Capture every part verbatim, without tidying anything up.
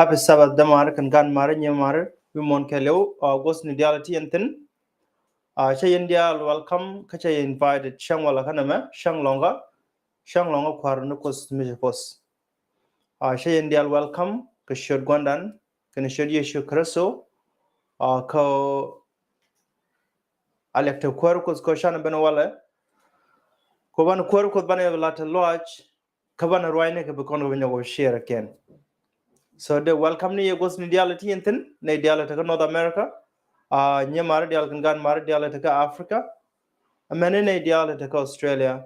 Happy Sabbath dämaari kɛn gan mari nyimaari wi̱i̱ muɔ̱ɔ̱n kɛɛliw. Aa, guɔ̱thni diaal ti yɛn thi̱n. Aa, cä yɛn diaal welcome, kä cä yɛn invited cäŋ walɛ kä nɛmɛ, cäŋ lɔ̱ŋä, cäŋ lɔ̱ŋä Kua̱r ni Kuoth mi ci poth. Aa, cä yɛn diaal welcome kɛ ciöt Gua̱ndan kɛnɛ ciöt Yecu Kritho. Aa, kä a liak te Kuäär Kuoth kä canɛ ben walɛ. Kɛ banɛ Kuäär Kuoth banɛ lat te lɔaac, kä banɛ ruacni kɛ bi kɔn kɛ bi nyɔk kɛ bi share kɛn. So dee welcome ni yɛ guɔ̱thni diaal ti yɛn thi̱n, nɛy diaal te kä North America. Aa, nyimaari diaal kɛn gan mari diaal te kä Africa. Amäni nɛy diaal te kä Australia.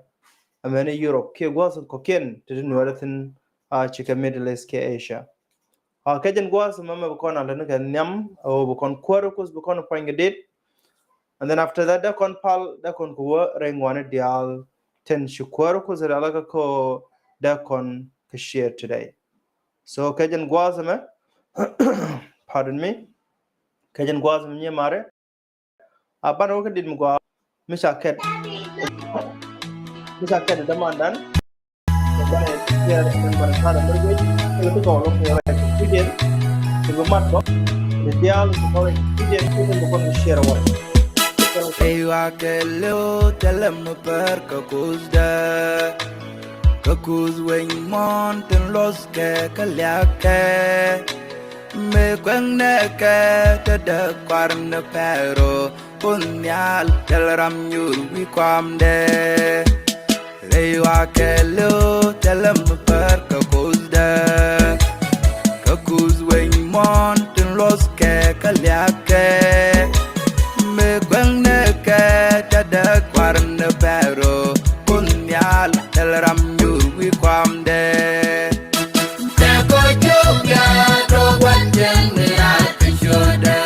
Amäni Europe kiɛ gua̱a̱th kɔ̱kiɛn te ti Nuäärä thi̱n, aa, ci kɛ Middle East kiɛ Asia. Aa, kɛ jɛn gua̱a̱th mɛmɛ bi kɔn a lätni kɛ nhiam, aa, bi kɔn Kuäär Kuoth bi kɔn puɔ̱ny kɛ dit. And then after that, dee kɔn pal, dee kɔn kɛ wä rɛy ŋuani diaal tin ci Kuäär Kuoth rialikä kɛ ɣöö dee kɔn kɛ share today. So kɛ jɛn gua̱a̱th mɛ, pardon me, kɛ jɛn gua̱a̱th mɛ nyimaari. A banɛ wä kä dit mi gɔaa mi ca kɛt, mi ca kɛt dämandan. Kɛ banɛ share, kɛ banɛ ta̱a̱ dämär wec, kɛ lɛ ti gɔw lo̱k kɛ rɛy experience. Kɛ bi mat bä kɛ diaal kɛ kɔn experience kɛ bi kɔn share wä. Ey wa kɛ leo tɛlɛ mi pär kɛ Kuothdä, kɛ Kuoth wec muɔ̱ɔ̱n tin luɔth kɛ kä liakɛ. Mëë kuɛŋ nɛɛkɛ te dee kuar ni pɛro, Kuoth Nhial, thil ram nyuur wi̱i̱ kuamdɛ. Rɛy wa kɛ leo thilɛ mi pär kɛ Kuothdä, kɛ Kuoth wec muɔ̱ɔ̱n tin luɔth kɛ kä liakɛ. Mëë kuɛŋ nɛɛkɛ te dee kuar ni pɛro, Kuoth Nhial, thil ram nyuur wi̱i̱ kuamdɛ. Tɛ kɔ cok ya tɔ wan jɛn mi rat kɛ ciötdɛ.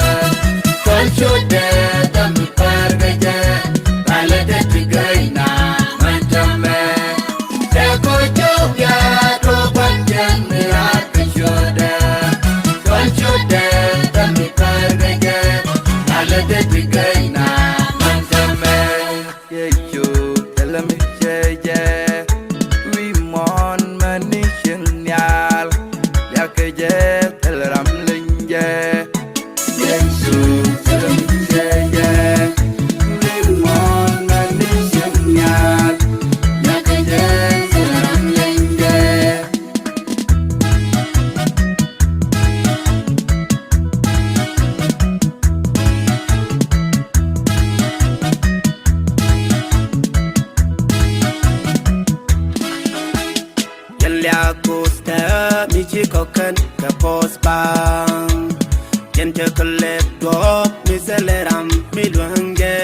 Tɔl ciötdɛ tɛ mi pär kɛ jɛ. Palɛ tɛ ti gäy na man tɛmɛ. Tɛ kɔ cok ya tɔ wan jɛn mi rat kɛ ciötdɛ. Tɔl ciötdɛ tɛ mi pär kɛ jɛ. Palɛ tɛ ti gäy na man tɛmɛ. Yecu thilɛ mi cɛ jɛ, wi̱i̱ muɔ̱ɔ̱n mäni cieŋ nhial. Yakɛ jɛ thil ram leny jɛ. Yecu thilɛ mi cɛ jɛ, wi̱i̱ muɔ̱ɔ̱n mäni cieŋ nhial. Yakɛ jɛ thil ram leny jɛ. Jɛn liak Kuoth tɛ mi ci kɔ̱kɛn kɛ poth pa̱a̱ŋ. Jɛn tekɛ lɛp duɔ̱ɔ̱p mi thilɛ ram mi luäŋ jɛ.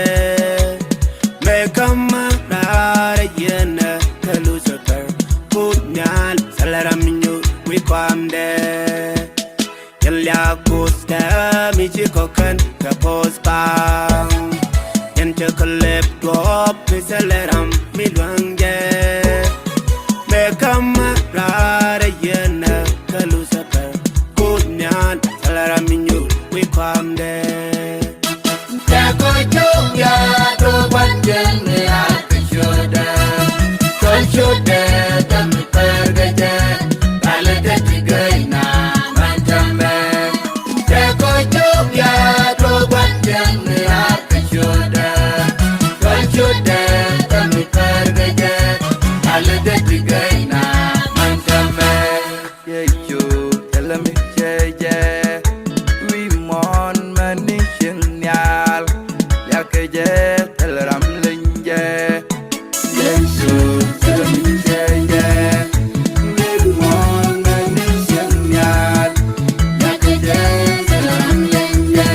Mëë kä ma raar a yiënɛ kɛ Lucifer, Kuoth Nhial thilɛ ram mi nyuur wi̱i̱ kuamdɛ. Jɛn liak Kuoth tɛ mi ci kɔ̱kɛn kɛ poth pa̱a̱ŋ. Jɛn tekɛ lɛp duɔ̱ɔ̱p mi thilɛ ram mi luäŋ jɛ. Mëë kä ma raar a yiënɛ kɛ Lucifer, Kuoth Nhial thilɛ ram mi nyuur wi̱i̱ kuamdɛ. Tɛ kɔ cok ya tɔ wan jɛn mi rat kɛ ciötdɛ. Tɔl ciötdɛ tɛ mi pär kɛ jɛ. Palɛ tɛ ti gäy na man tɛmɛ. Tɛ kɔ cok ya tɔ wan jɛn mi rat kɛ ciötdɛ. Tɔl ciötdɛ tɛ mi pär kɛ jɛ. Palɛ tɛ ti gäy na man tɛmɛ. Yecu thilɛ mi cɛ jɛ, wi̱i̱ muɔ̱ɔ̱n mäni cieŋ nhial. Yakɛ jɛ thil ram leny jɛ. Yecu thilɛ mi cɛ jɛ, wi̱i̱ muɔ̱ɔ̱n mäni cieŋ nhial. Yakɛ jɛ thil ram leny jɛ.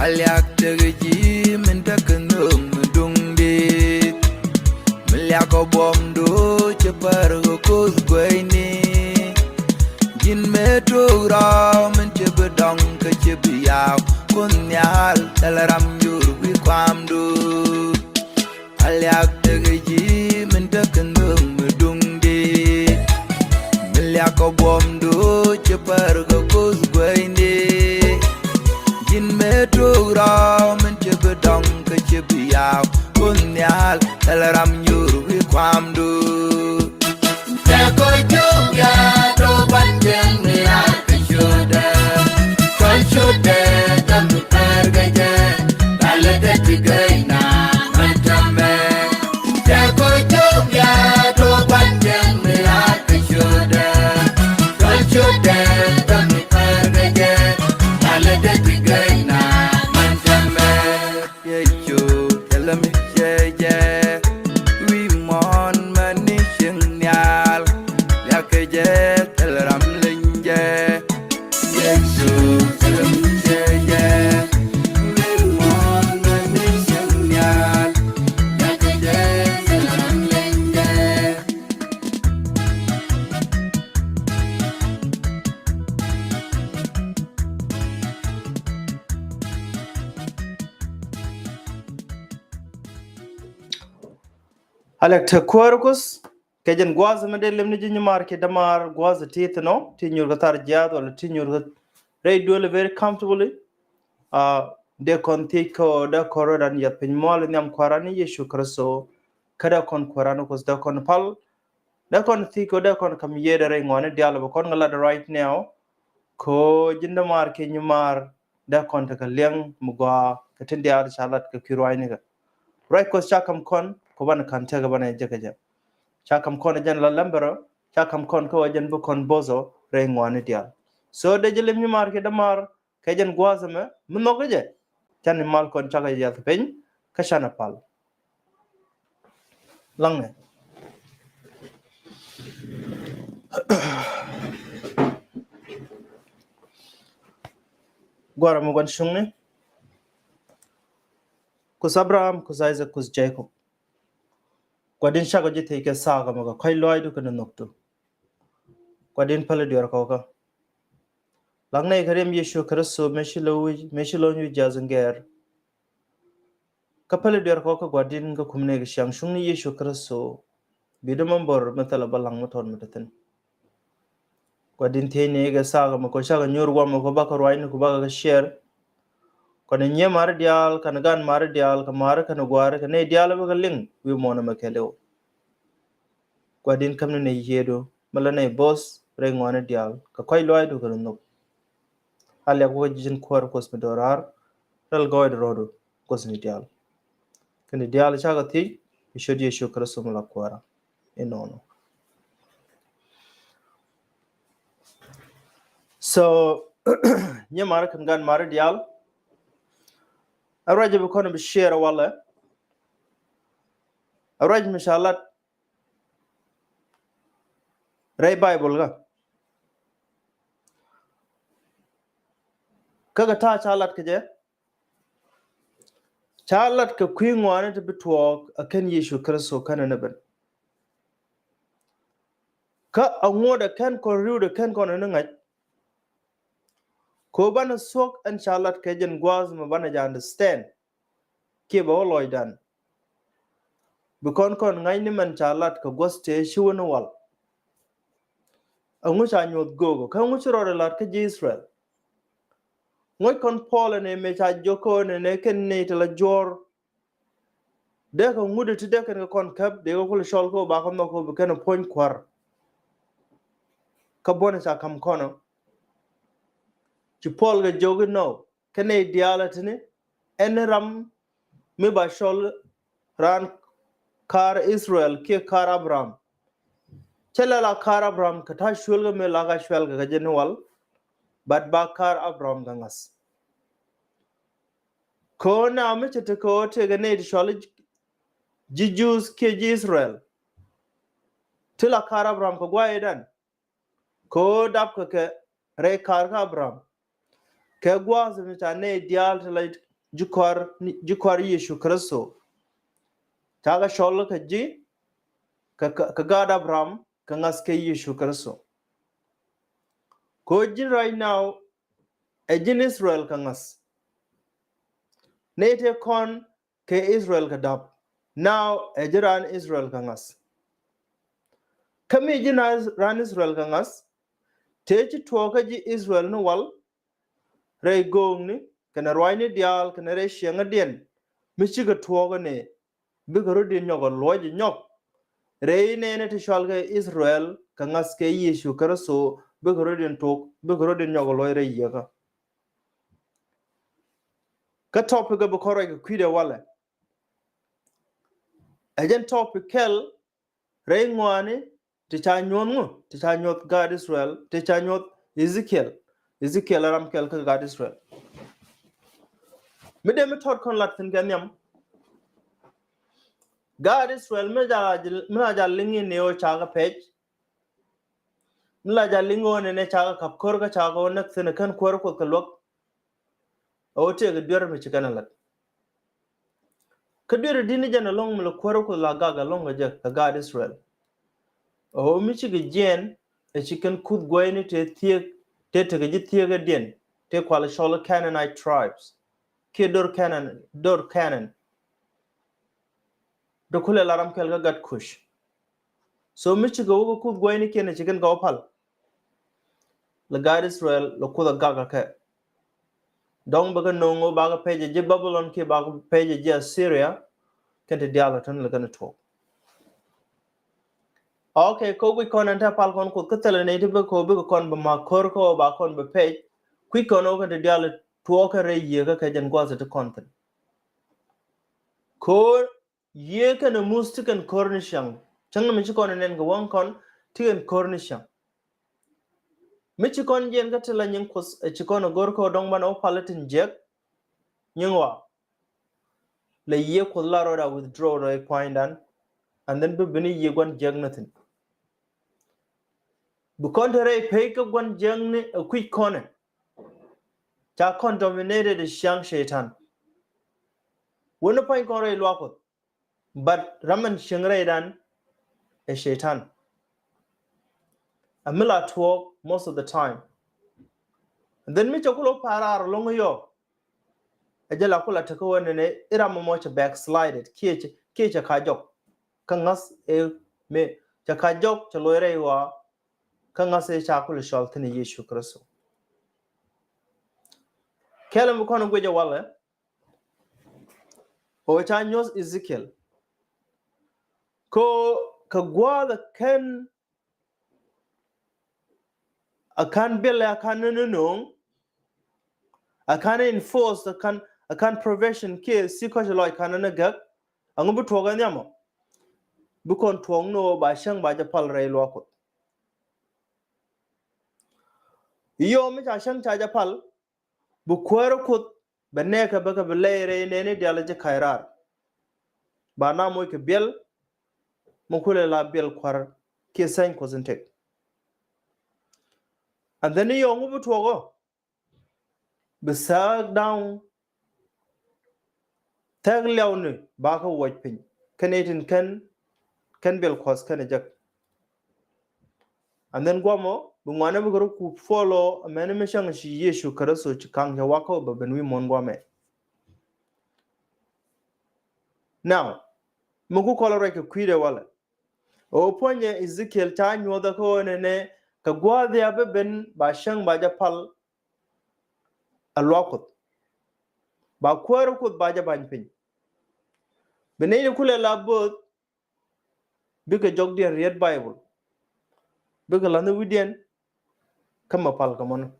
A liak tekɛ ji̱ min tekɛ nhök mi duŋ dit. Mi liakɔ buɔ̱mdu ci pär kɛ Kuoth gueyni. Ji̱n mëë tuɔɔk rɔw min ci bi dɔŋ kä ci bi yaaw. Kuoth Nhial thilɛ ram nyuur wi̱i̱ kuamdu. A liak tekɛ ji̱ min tekɛ nhök mi duŋ dit. Mi liakɔ buɔ̱mdu ci pär kɛ Kuoth gueyni. Alɛk te kuäär Kuoth kɛ jɛn gua̱a̱th mɛ dee lem ni ji̱ nyimaar kiɛ dämaar, gua̱a̱th ti thi̱n ɔ, ti nyuur kɛ thar jiaath wala ti nyuur kɛ rɛy duël very comfortably. Dee kɔn thiec kɛ ɣöö dee kɔn rɔ̱dan yiath piny mual nhiam Kua̱ran ni Yecu Kritho. Kä dee kɔn Kua̱ran Kuoth dee kɔn pal, dee kɔn thiec kɛ ɣöö dee kɔn ka̱m yiëëdɛ rɛy ŋɔaani diaal bɛ kɔn kɛ lat right now. Kɛ ɣöö ji̱n dämaar kiɛ nyimaar dee kɔn tekɛ liɛŋ mi gɔaa kɛ tin diaal ca lat kɛ kui̱ ruacnikɛ. Ruac Kuɔth ca ka̱m kɔn kɛ banɛ ka̱n tekɛ banɛ jek kɛ jɛ. Ca ka̱m kɔn ɛ jɛn la lɛmbɛrä, ca ka̱m kɔn kä ɣöö jɛn bi kɔn bo̱thɔ rɛy ŋɔaani diaal. So dee jɛ lem nyimaar kiɛ dämaar kɛ jɛn gua̱a̱th ɛmɛ mi nhɔk kä jɛ. Canɛ mal kɔn cakɛ yiath piny kä canɛ pal. Laŋnɛ. Gua̱a̱r ɛmɛ gua̱n cuŋni. Kuoth Abraham, Kuoth Isaac, Kuoth Jacob. Gua̱di̱n cakɔ ji̱ thiec kɛ thaak ɛmɛ kɛ kɔ̱a̱c lɔaacdu kɛnɛ nhökdu. Gua̱di̱n päli dueer kɔkä. Laŋnɛ kɛ riɛm Yecu Kritho mëë ci lo̱ny wi̱c, mëë ci lo̱ny wi̱c jiath in gɛɛr. Kä päli dueer kɔkä Gua̱di̱n kä kumni kɛ ciaŋ cuŋni Yecu Kritho. Bi di mambor mi thilɛ bä laŋ mi tɔt mi te thi̱n. Gua̱di̱n thiecni kɛ thaak ɛmɛ kɛ cakɛ nyuur guamɛ kɛ bakɛ ruacni kɛ bakɛ kɛ share. Kɔnɛ nyiee ma̱ri diaal kɛnɛ gan ma̱ri diaal kɛ ma̱ri kɛnɛ gua̱a̱ri kɛ nɛy diaal bikɛ liŋ wi̱i̱ muɔ̱ɔ̱n ɛmɛ kɛɛliw. Gua̱di̱n kämni nɛy yiëëdu mi la nɛy bo̱th rɛy ŋɔaani diaal kɛ kɔ̱a̱c lɔaacdu kɛnɛ nhök. A liak wä ji̱n kuäär Kuɔth mi do̱raar rɛl gɔɔydɛ rɔɔdu Kuɔth ni diaal. Kɛnɛ diaal cakɔ thiec kɛ ciöt Yecu Kritho mi la Kuäärä. Inɔnɔ. So nyimaar kɛnɛ gan ma̱ri diaal. A ruac bi kɔn bi share walɛ. A ruac mi ca lat rɛy Bible kä. Kä kɛ ta̱a̱ ca lat kɛ jɛ. Ca lat kɛ kui̱ ŋɔaani ti bi tuɔɔk a kɛn Yecu Kritho kɛnɛ ni ben. Kä a ŋuɔ̱t a kɛn kɔn ri̱wdɛ kɛn kɔn ni ŋa̱c. Kɛ ɣöö banɛ thuɔ̱k ɛn ca lat kɛ jɛn gua̱a̱th mɛ banɛ jɛ understand. Kiɛ bɛ wä lɔcdan. Bi kɔn kɔn ŋa̱cni mɛn ca lat kɛ gua̱th tëë ci wä ni wal. Ɛŋu ca nyuɔth göökä kä ɛŋu ci rɔɔdɛ lat kä ji̱ Israel. Ŋuɔ̱c kɔn Puɔl ɛn mëë ca jiök kä ɛn ɛ kɛn nɛy ti la juɔ̱ɔ̱r. Dee kɛ ŋut ɛ ti dee kɛn kɛ kɔn käp dee kɛ kulɛ cɔl kä ɣöö ba kɛ nhɔk kä ɣöö bi kɛn ɛ puɔ̱ny kua̱r. Kä buɔ̱n ca ka̱m kɔn ɔ. Ci Puɔl kɛ jiök inɔ. Kä nɛy diaal a tini ɛn ram mi ba cɔl raan ka̱r Israel kiɛ ka̱r Abraham. Cä lɛ la ka̱r Abraham kɛ ta̱ cuël kɛ mi la ka cuɛl kɛ kɛ jɛ ni wal. But ba ka̱r Abraham kɛ ŋa̱th. Kɛ ɣöö na mi cɛ ti kɛ ɣöö tëëkɛ nɛy ti cɔl ji̱ Jews kiɛ ji̱ Israel. Ti la ka̱r Abraham kɛ gua̱a̱th ëëdan. Kɛ ɣöö dapkɛ kɛ rɛy ka̱r kä Abraham. Kɛ gua̱a̱th mi ca nɛy diaal ti la ji̱ kɔaar, ji̱ kɔaar Yecu Kritho. Ca kɛ cɔl kɛ ji̱ kɛ, kɛ, kɛ gaat Abraham kɛ ŋa̱th kɛ Yecu Kritho. Kɛ ɣöö ji̱n right now ɛ ji̱n Israel kɛ ŋa̱th. Nɛy tëë kɔn kɛ Israel kɛ dap. Now ɛ ji̱ raan Israel kɛ ŋa̱th. Kä mi ji̱ na raan Israel kɛ ŋa̱th. Tëë ci tuɔɔkä ji̱ Israel ni wal. Rɛy go̱o̱kni kɛnɛ ruacni diaal kɛnɛ rɛy ciɛŋädiɛn. Mi cikɛ tuɔɔkä ni bikɛ rɔ̱diɛn nyɔk ɛ luɔc ɛ nyɔk. Rɛy nɛɛni ti cɔal kɛ Israel kɛ ŋa̱th kɛ Yecu Kritho bikɛ rɔ̱diɛn tok bikɛ rɔ̱diɛn nyɔk ɛ luɔc rɛy yieekä. Kä topic ɛ bi kɔn ruac kɛ kui̱dɛ walɛ. Ɛ jɛn topic kɛl rɛy ŋɔaani ti ca nyuɔ̱th ŋu ti ca nyuɔ̱th gaat Israel ti ca nyuɔ̱th Ezekiel. Ezekiel ɛ ram kɛl kä gaat Israel. Mi dee mi tɔt kɔn lat thi̱n kɛ nhiam. Gaat Israel mi la jal, mi la jal liŋ in ni ɣöö ca kɛ pɛc. Mi la jal liŋ ɣöö nɛnɛ ca kɛ kap ko̱r kä ca kɛ wä näk thi̱n kän kuäär Kuɔth kɛ luäk. Ɛ wä tëëkɛ duer mi ci kɛn ɛ lat. Kä duer di̱t ni jɛn ɛlɔ̱ŋ mi lɛ kuäär Kuɔth la gak ɛlɔ̱ŋ kɛ jɛ kɛ gaat Israel. Ɛ wä mi cikɛ jiɛɛn ɛ ci kɛn kuth guɛyni tëë thiek tëë tekɛ ji̱ thiekädiɛn tëë kualɛ cɔl Canaanite tribes. Kiɛ dor Canaan, dor Canaan. ti kulɛ la ram kɛl kä gat Kuc. So mi cikɛ wä kɛ Kuoth gua̱cnikiɛn ɛ ci kɛn kɛ wä pal. Lɛ gaat Israel lɛ Kuoth a gak kɛ kɛ. Dɔ̱ŋ bɛ kɛ no̱o̱ŋ wä bakɛ pɛc ɛ ji̱ Babilon kiɛ bakɛ pɛc ɛ ji̱ Assyria. Kɛn ti diaal ɛ tɔ̱n lɛ kɛn tuɔɔk. Okay, kɛ wä guic kɔn ɛn tɛ pal kɔn Kuoth kä thilɛ nɛy ti bä kɛ wä bikɛ kɔn bɛ ma̱k ko̱r kä wä ba kɔn bɛ pɛc. Kui̱c kɔn wä kɛn ti diaal ɛ tuɔɔk kɛ rɛy Yiëë kä kɛ jɛn gua̱th ɛ ti kɔn thi̱n. Ko̱r Yiëë kɛnɛ muth ti kɛn ko̱r ni ciaŋ. Cäŋ ni mi ci kɔn ɛ nɛn kɛ wäŋ kɔn ti kɛn ko̱r ni ciaŋ. Mi ci kɔn jiɛn kä ti la nyin Kuoth ɛ ci kɔn ɛ go̱r kä dɔ̱ŋ banɛ wä pal itin jiɛk. Nyin wa lɛ Yiëë Kuoth la rɔɔd a withdraw rɔ i̱ pua̱nydan. And then bi bini Yiëë gua̱n jiɛk ni thi̱n. Bi kɔn te rɛy pec kä gua̱n jiɛk ni ɛ kui̱c kɔnɛ. Ca kɔn dominated ɛ ciaŋ Cɛytan. Wen ni pua̱ny kɔn rɛy luaak Kuɔth. But ram in cieŋ rɛydan ɛ Cɛytan. A mi la tuɔɔk most of the time. And then mi cɛ kulɛ pa̱a̱r raar lo̱ŋ yɔ. Ɛ jɛ la kulɛ tekä wä nɛnɛ i̱ ram mɔ cɛ backslided kiɛ cɛ, kiɛ cɛ ka jɔk. Kä ŋa̱th ɛ mi cɛ ka jɔk cɛ loc rɛy wa. Kä ŋa̱th ɛ ca kulɛ cɔl thi̱n ɛ Yecu Kritho. Kɛl mi kɔn guic ɛ walɛ. Ɣöö ca nyuɔ̱th Ezekiel. Ko kɛ gua̱a̱th ɛ kɛn a kan biɛl a kan ni no̱o̱ŋ. A kan enforce a kan, a kan provision kiɛ si kɔc lɔc kan ni gäk. Aŋu bi tuɔɔk ɛ nhiamɔ. Bi kɔn tuɔɔk ni ɣöö ba cäŋ ba jɛ pal rɛy luaak Kuɔth. Yɔ mi ca cäŋ ca jɛ pal. Bi kuäärä Kuoth bɛ nɛɛkɛ bä kɛ bi lɛy rɛy nɛɛni diaal ji̱ ka̱c raar. Ba na moc kɛ biɛl mi kulɛ la biɛl kua̱r kiɛ sɛny Kuɔth in tëk. And then i̱ yɔŋ wä bi tuɔɔk ɔ bi thääk da̱ŋ thɛk liaw ni ba kä wuɔc piny kɛn itin kɛn, kɛn biɛl Kuɔth kɛn jek. And then guamɔ bi ŋuanɛ bi kɛ rɔ ku follow amäni mi cäŋ ci Yecu Kritho ci kaŋ cɛ wakä bɛ ben wi̱i̱ muɔ̱n guamɛ. Now mi ku kɔlɔ ruac kɛ kui̱dɛ walɛ. Ɣöö puɔ̱nyɛ Ezekiel ca nyuɔ̱thä kä ɣöö nɛnɛ kɛ gua̱a̱th ya bi ben ba cäŋ ba jɛ pal. A luaak Kuɔth ba kuäärä Kuoth ba jɛ ba̱ny piny. Bi nɛy ni kulɛ la bo̱o̱th bikɛ jɔkdiɛn riet Bible. Bikɛ la̱th ni wi̱diɛn kä mɛ pal kɛ mɔni.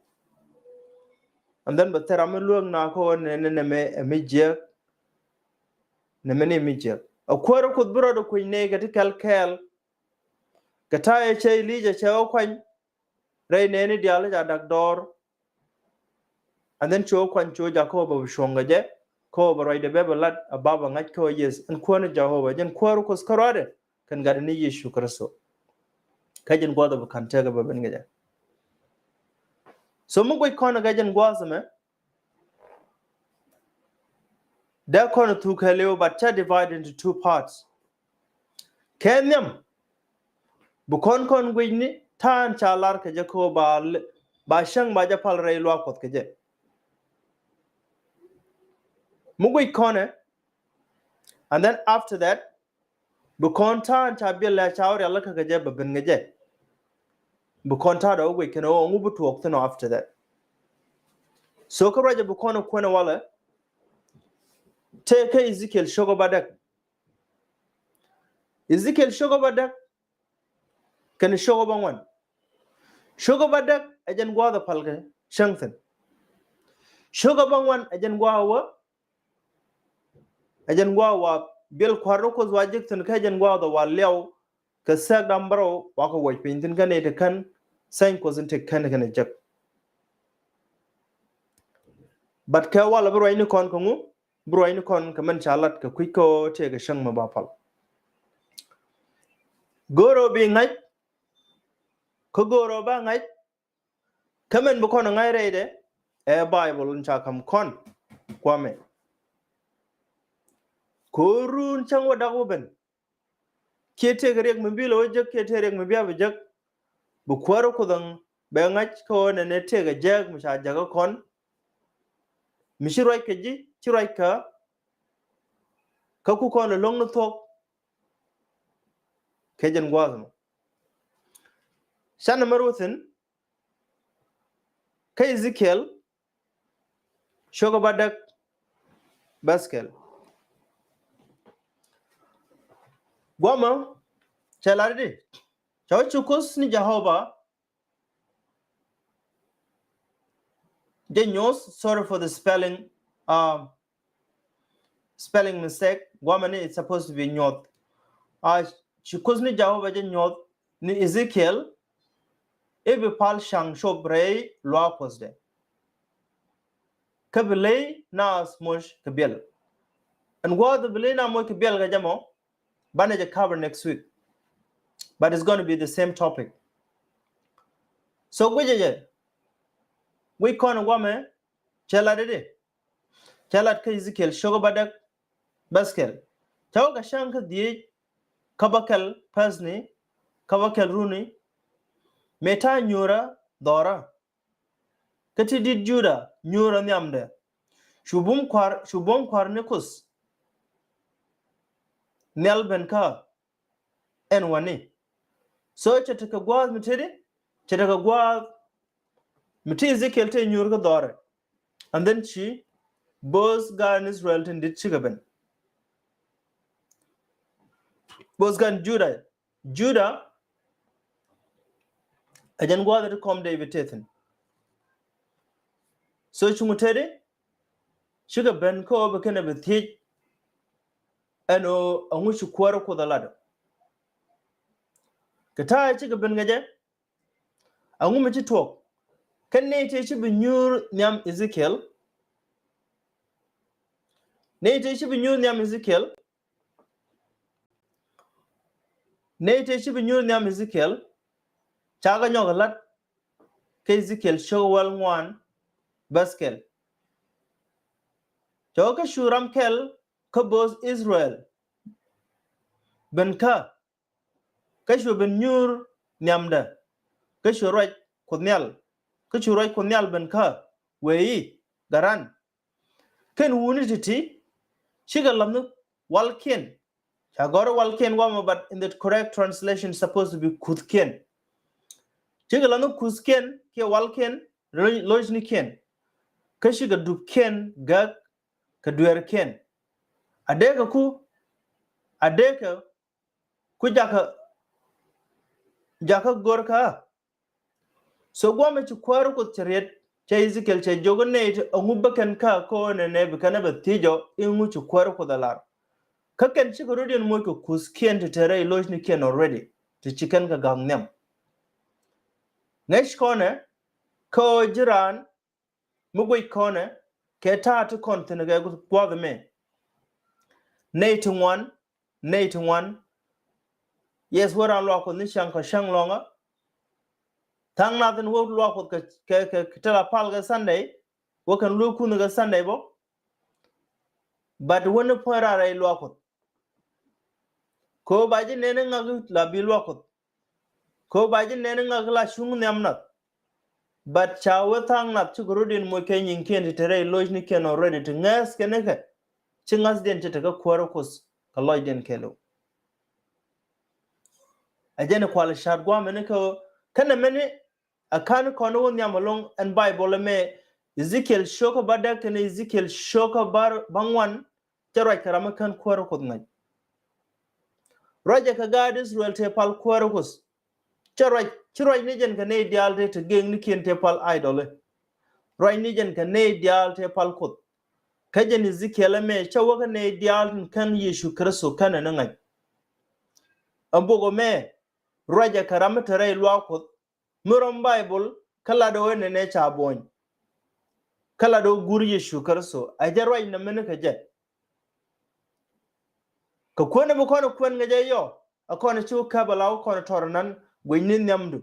And then bɛ thɛr ram mi luäk na kä ɣöö nɛnɛ nɛmɛ ɛ mi jiɛk. Nɛmɛ ni mi jiɛk a kuäärä Kuoth bi rɔɔdɛ kui̱ny nɛy kɛ ti kɛl kɛɛl. Kɛ ta̱a̱ ɛ cɛ Elija cɛ ɣä kuany. Rɛy nɛɛni diaal ca dak dɔɔr. And then cu kuany cu Jakoba bi cuɔ̱ŋ kɛ jɛ. Kä bɛ ruacdɛ bɛ bɛ lat a baba ŋa̱c kä yes ɛn kuäär ni Jakoba jɛn kuäär Kuɔth kä ruaadɛ kɛn gatdɛ ni Yecu Kritho. Kä jɛn gua̱th bi ka̱n tëkä bɛ ben kɛ jɛ. So mi guic kɔn kɛ jɛn gua̱th mɛ. Dee kɔn thuk kɛɛliw but ca divide into two parts. Kɛ nhiam bi kɔn kɔn guic ni ta̱a̱n ca lar kɛ jɛ kä ba, ba cäŋ ba jɛ pal rɛy luaak Kuɔth kɛ jɛ. Mi guic kɔnɛ. And then after that bi kɔn ta̱a̱n ca biɛl lɛ ca wä rial kä kɛ jɛ bɛ ben kɛ jɛ. Bi kɔn ta̱a̱ dɔ̱ wä guic kɛn ɣöö ŋu bi tuɔɔk thi̱n ɔ after that. So kä ruacɛ bi kɔn kuɛn walɛ. Tëë kä Ezekiel cio̱kä bädäk. Ezekiel cio̱kä bädäk. Kɛn cio̱kä bäŋuan. Cio̱kä bädäk ɛ jɛn gua̱a̱th ɛ pal kɛ cäŋ thi̱n. Cio̱kä bäŋuan ɛ jɛn gua̱a̱th wä. Ɛ jɛn gua̱a̱th wa biɛl kua̱r ni Kuoth wa jek thi̱n kä ɛ jɛn gua̱a̱th wa liaw. Kɛ sɛk dam bärɔw wa kɛ wuɔc piny thi̱n kä nɛy ti kän sɛny Kuɔth in ti kän kɛn ɛ jek. But kɛ walɛ bi ruacni kɔn kɛ ŋu bi ruacni kɔn kɛ mɛn ca lat kɛ kui̱c kä tëëkɛ cäŋ mɛ ba pal. Go̱o̱rä bi ŋa̱c. Kä go̱o̱rä ba ŋa̱c. Kä mɛn bi kɔn ŋa̱c rɛydɛ ɛ Bible in ca ka̱m kɔn. Kuamɛ ko̱o̱run cäŋ wä dak wä ben. Kiɛ tëëkɛ riɛk mi bi lɛ wä jek kiɛ tëëkɛ riɛk mi bia bi jek. Bi kuäärä Kuoth ɛŋ bɛ ŋa̱c kä ɣöö nɛnɛ tëëkɛ jääk mi ca jäkä kɔn. Mi ci ruac kɛ ji̱ ci ruac kä. Kä ku kɔn ɛ lo̱ŋ ni thuɔ̱k. kɛ jɛn gua̱a̱th mɔ. Canɛ mɛr wä thi̱n kä Ezekiel cio̱kä bädäk bäth kɛl. Guamä cɛ lat i̱di, cɛ wä ci Kuoth ni Jehovah jɛ nyuɔth, sorry for the spelling, um, spelling mistake. Guamɛ ni, it's supposed to be nyuɔth. Uh, ci Kuoth ni Jehovah jɛ nyuɔth ni Ezekiel i̱ bi pal ca̱ŋ cop rɛy luaak Kuɔthdɛ, kä bi ley naath moc kɛ biɛl. Ɛn gua̱a̱th bi ley naath moc kɛ biɛl kɛ jɛ mɔ, banɛ jɛ cover next week, but it's gonna be the same topic. So guicɛ jɛ, guic kɔn guamɛ cɛ lat i̱di, cɛ lat kä Ezekiel cio̱kä bädäk bäth kɛl. Cɛ wä kɛ ca̱ŋ kä dhieec kä bäkɛl, päthni kä bäkɛl, runi, mëë ta̱a̱ nyuurä dhɔrä kä ti di̱t Juda nyuurä nhiamdɛ. Cu buɔ̱m kua̱r, cu buɔ̱m kua̱r ni Kuoth nhial ben kä ɛn wani. So cɛ tekɛ gua̱a̱th mi teti, cɛ tekɛ gua̱a̱th mi ti Ezekiel te nyuur kä dhɔrɛ. And then ci both gan Israel tin dit cikɛ ben, both gan Juda. Juda ɛ jɛn gua̱a̱th ti kɔm David te thi̱n. So cuŋ teti cikɛ ben kä ɣöö bi kɛn ɛ bi thiec ɛn ɣöö ɛŋu ci kuäärä Kuoth ɛ lat ɔ. Kɛ ta̱a̱ cikɛ ben kɛ jɛ, ɛŋu mi ci tuɔɔk kä nɛy tëë ci bi nyuur nhiam Ezekiel? Nɛy tëë ci bi nyuur nhiam Ezekiel, nɛy tëë ci bi nyuur nhiam Ezekiel, ca kɛ nyɔk ɛ lat kä Ezekiel cio̱kä wäl ŋuan bäth kɛl. Cɛ wä kä cu ram kɛl kä both Israel ben kä, kä cu ben nyuur nhiamdä, kä cu ruac Kuoth Nhial, kä cu ruac Kuoth Nhial ben kä, wëë i̱, Garan, kɛn wuni ti̱ti̱ cikɛ la̱th ni walkiɛn. Ca gɔ̱r i̱ walkiɛn guamɛ, but in the correct translation supposed to be kuthkiɛn. Cikɛ la̱th ni kuthkiɛn kiɛ walkiɛn, lo-, locnikiɛn, kä cikɛ dupkiɛn gäk kɛ dueerkiɛn. A dee kɛ ku, a dee kɛ ku jakä, jakä gör kä. So guamɛ ci kuäärä Kuoth cɛ riet, cɛ Ezekiel cɛ jiök i̱ nɛy ti ɛŋu bä kɛn kä, kä ɣöö nɛnɛ bi kɛn ɛ bɛ thiec ɔ i̱ ŋu ci kuäärä Kuoth ɛ lar. Kä kɛn cikɛ rɔ̱diɛn moc kɛ kuthkiɛn ti te rɛy locnikiɛn already, ti ci kɛn kɛ ga̱k nhiam. Ŋäc kɔnɛ kä ɣöö ji̱ raan mi guic kɔnɛ kɛ ta̱a̱ ti kɔn thi̱n kɛ gua̱th ɛmɛ. Nɛy ti ŋuan, nɛy ti ŋuan. Yes, wä raan luaak Kuɔth ni cäŋ kɛ cäŋ lɔ̱ŋä. Tha̱a̱ŋ nath in wä luaak Kuɔth kɛ, kɛ, kɛ, kɛ te la pal kɛ Sunday, wä kɛn luäk kunh kɛ Sunday bä. But wä ni puɔ̱ny raan rɛy luaak Kuɔth. Kɛ ɣöö ba ji̱ nɛn i̱ ŋak la bi luaak Kuɔth. Kɛ ɣöö ba ji̱ nɛn i̱ ŋak la cuŋ nhiam nath. But ca wee tha̱a̱ŋ nath cikɛ rɔ̱diɛn moc kɛ nyiŋkiɛn ti te rɛy locnikiɛn already ti ŋääth kɛn ikɛ. Ci ŋa̱thdiɛn ci te kä kuäärä Kuoth kɛ lɔcdiɛn kɛɛliw. Ɛ jɛn i̱ kual i̱ ca̱a̱t gua̱a̱mɛn ikä ɣöö kɛnɛ mɛn i̱ a ka̱n kɔn i̱ wä nhiam ɛlɔ̱ŋ ɛn Baibol ɛmɛ, Ezekiel cio̱kä bädäk kɛnɛ Ezekiel cio̱kä bä, bäŋuan, cä ruac kɛ ram mi kän kuäärä Kuoth ŋa̱c. Ruacɛ kɛ gaat Israel tëë pal kuäärä Kuoth. Cä ruac, ci ruac ni jɛn kɛ nɛy diaal tëë te geŋnikiɛn tëë pal idol i̱. Ruac ni jɛn kɛ nɛy diaal tëë pal Kuoth. Kä jɛn Ezekiel ɛmɛ cä wä kä nɛy diaal tin kän Yecu Kritho känɛ ni ŋa̱c. Ɛn bok ɛmɛ ruacɛ kɛ ram mi te rɛy luaak Kuoth. Mi rɔm Baibol kä lat ɣöö ɛn nɛnɛ ca buɔ̱ny. Kä lat ɣöö guur Yecu Kritho a jɛ ruac nɛ mini kɛ jɛ. Kɛ kuäär ni bi kɔn kuɛn kɛ jɛ yɔ a kɔn ci wä käp a la wä kɔn tɔr nan guic ni nhiamdu.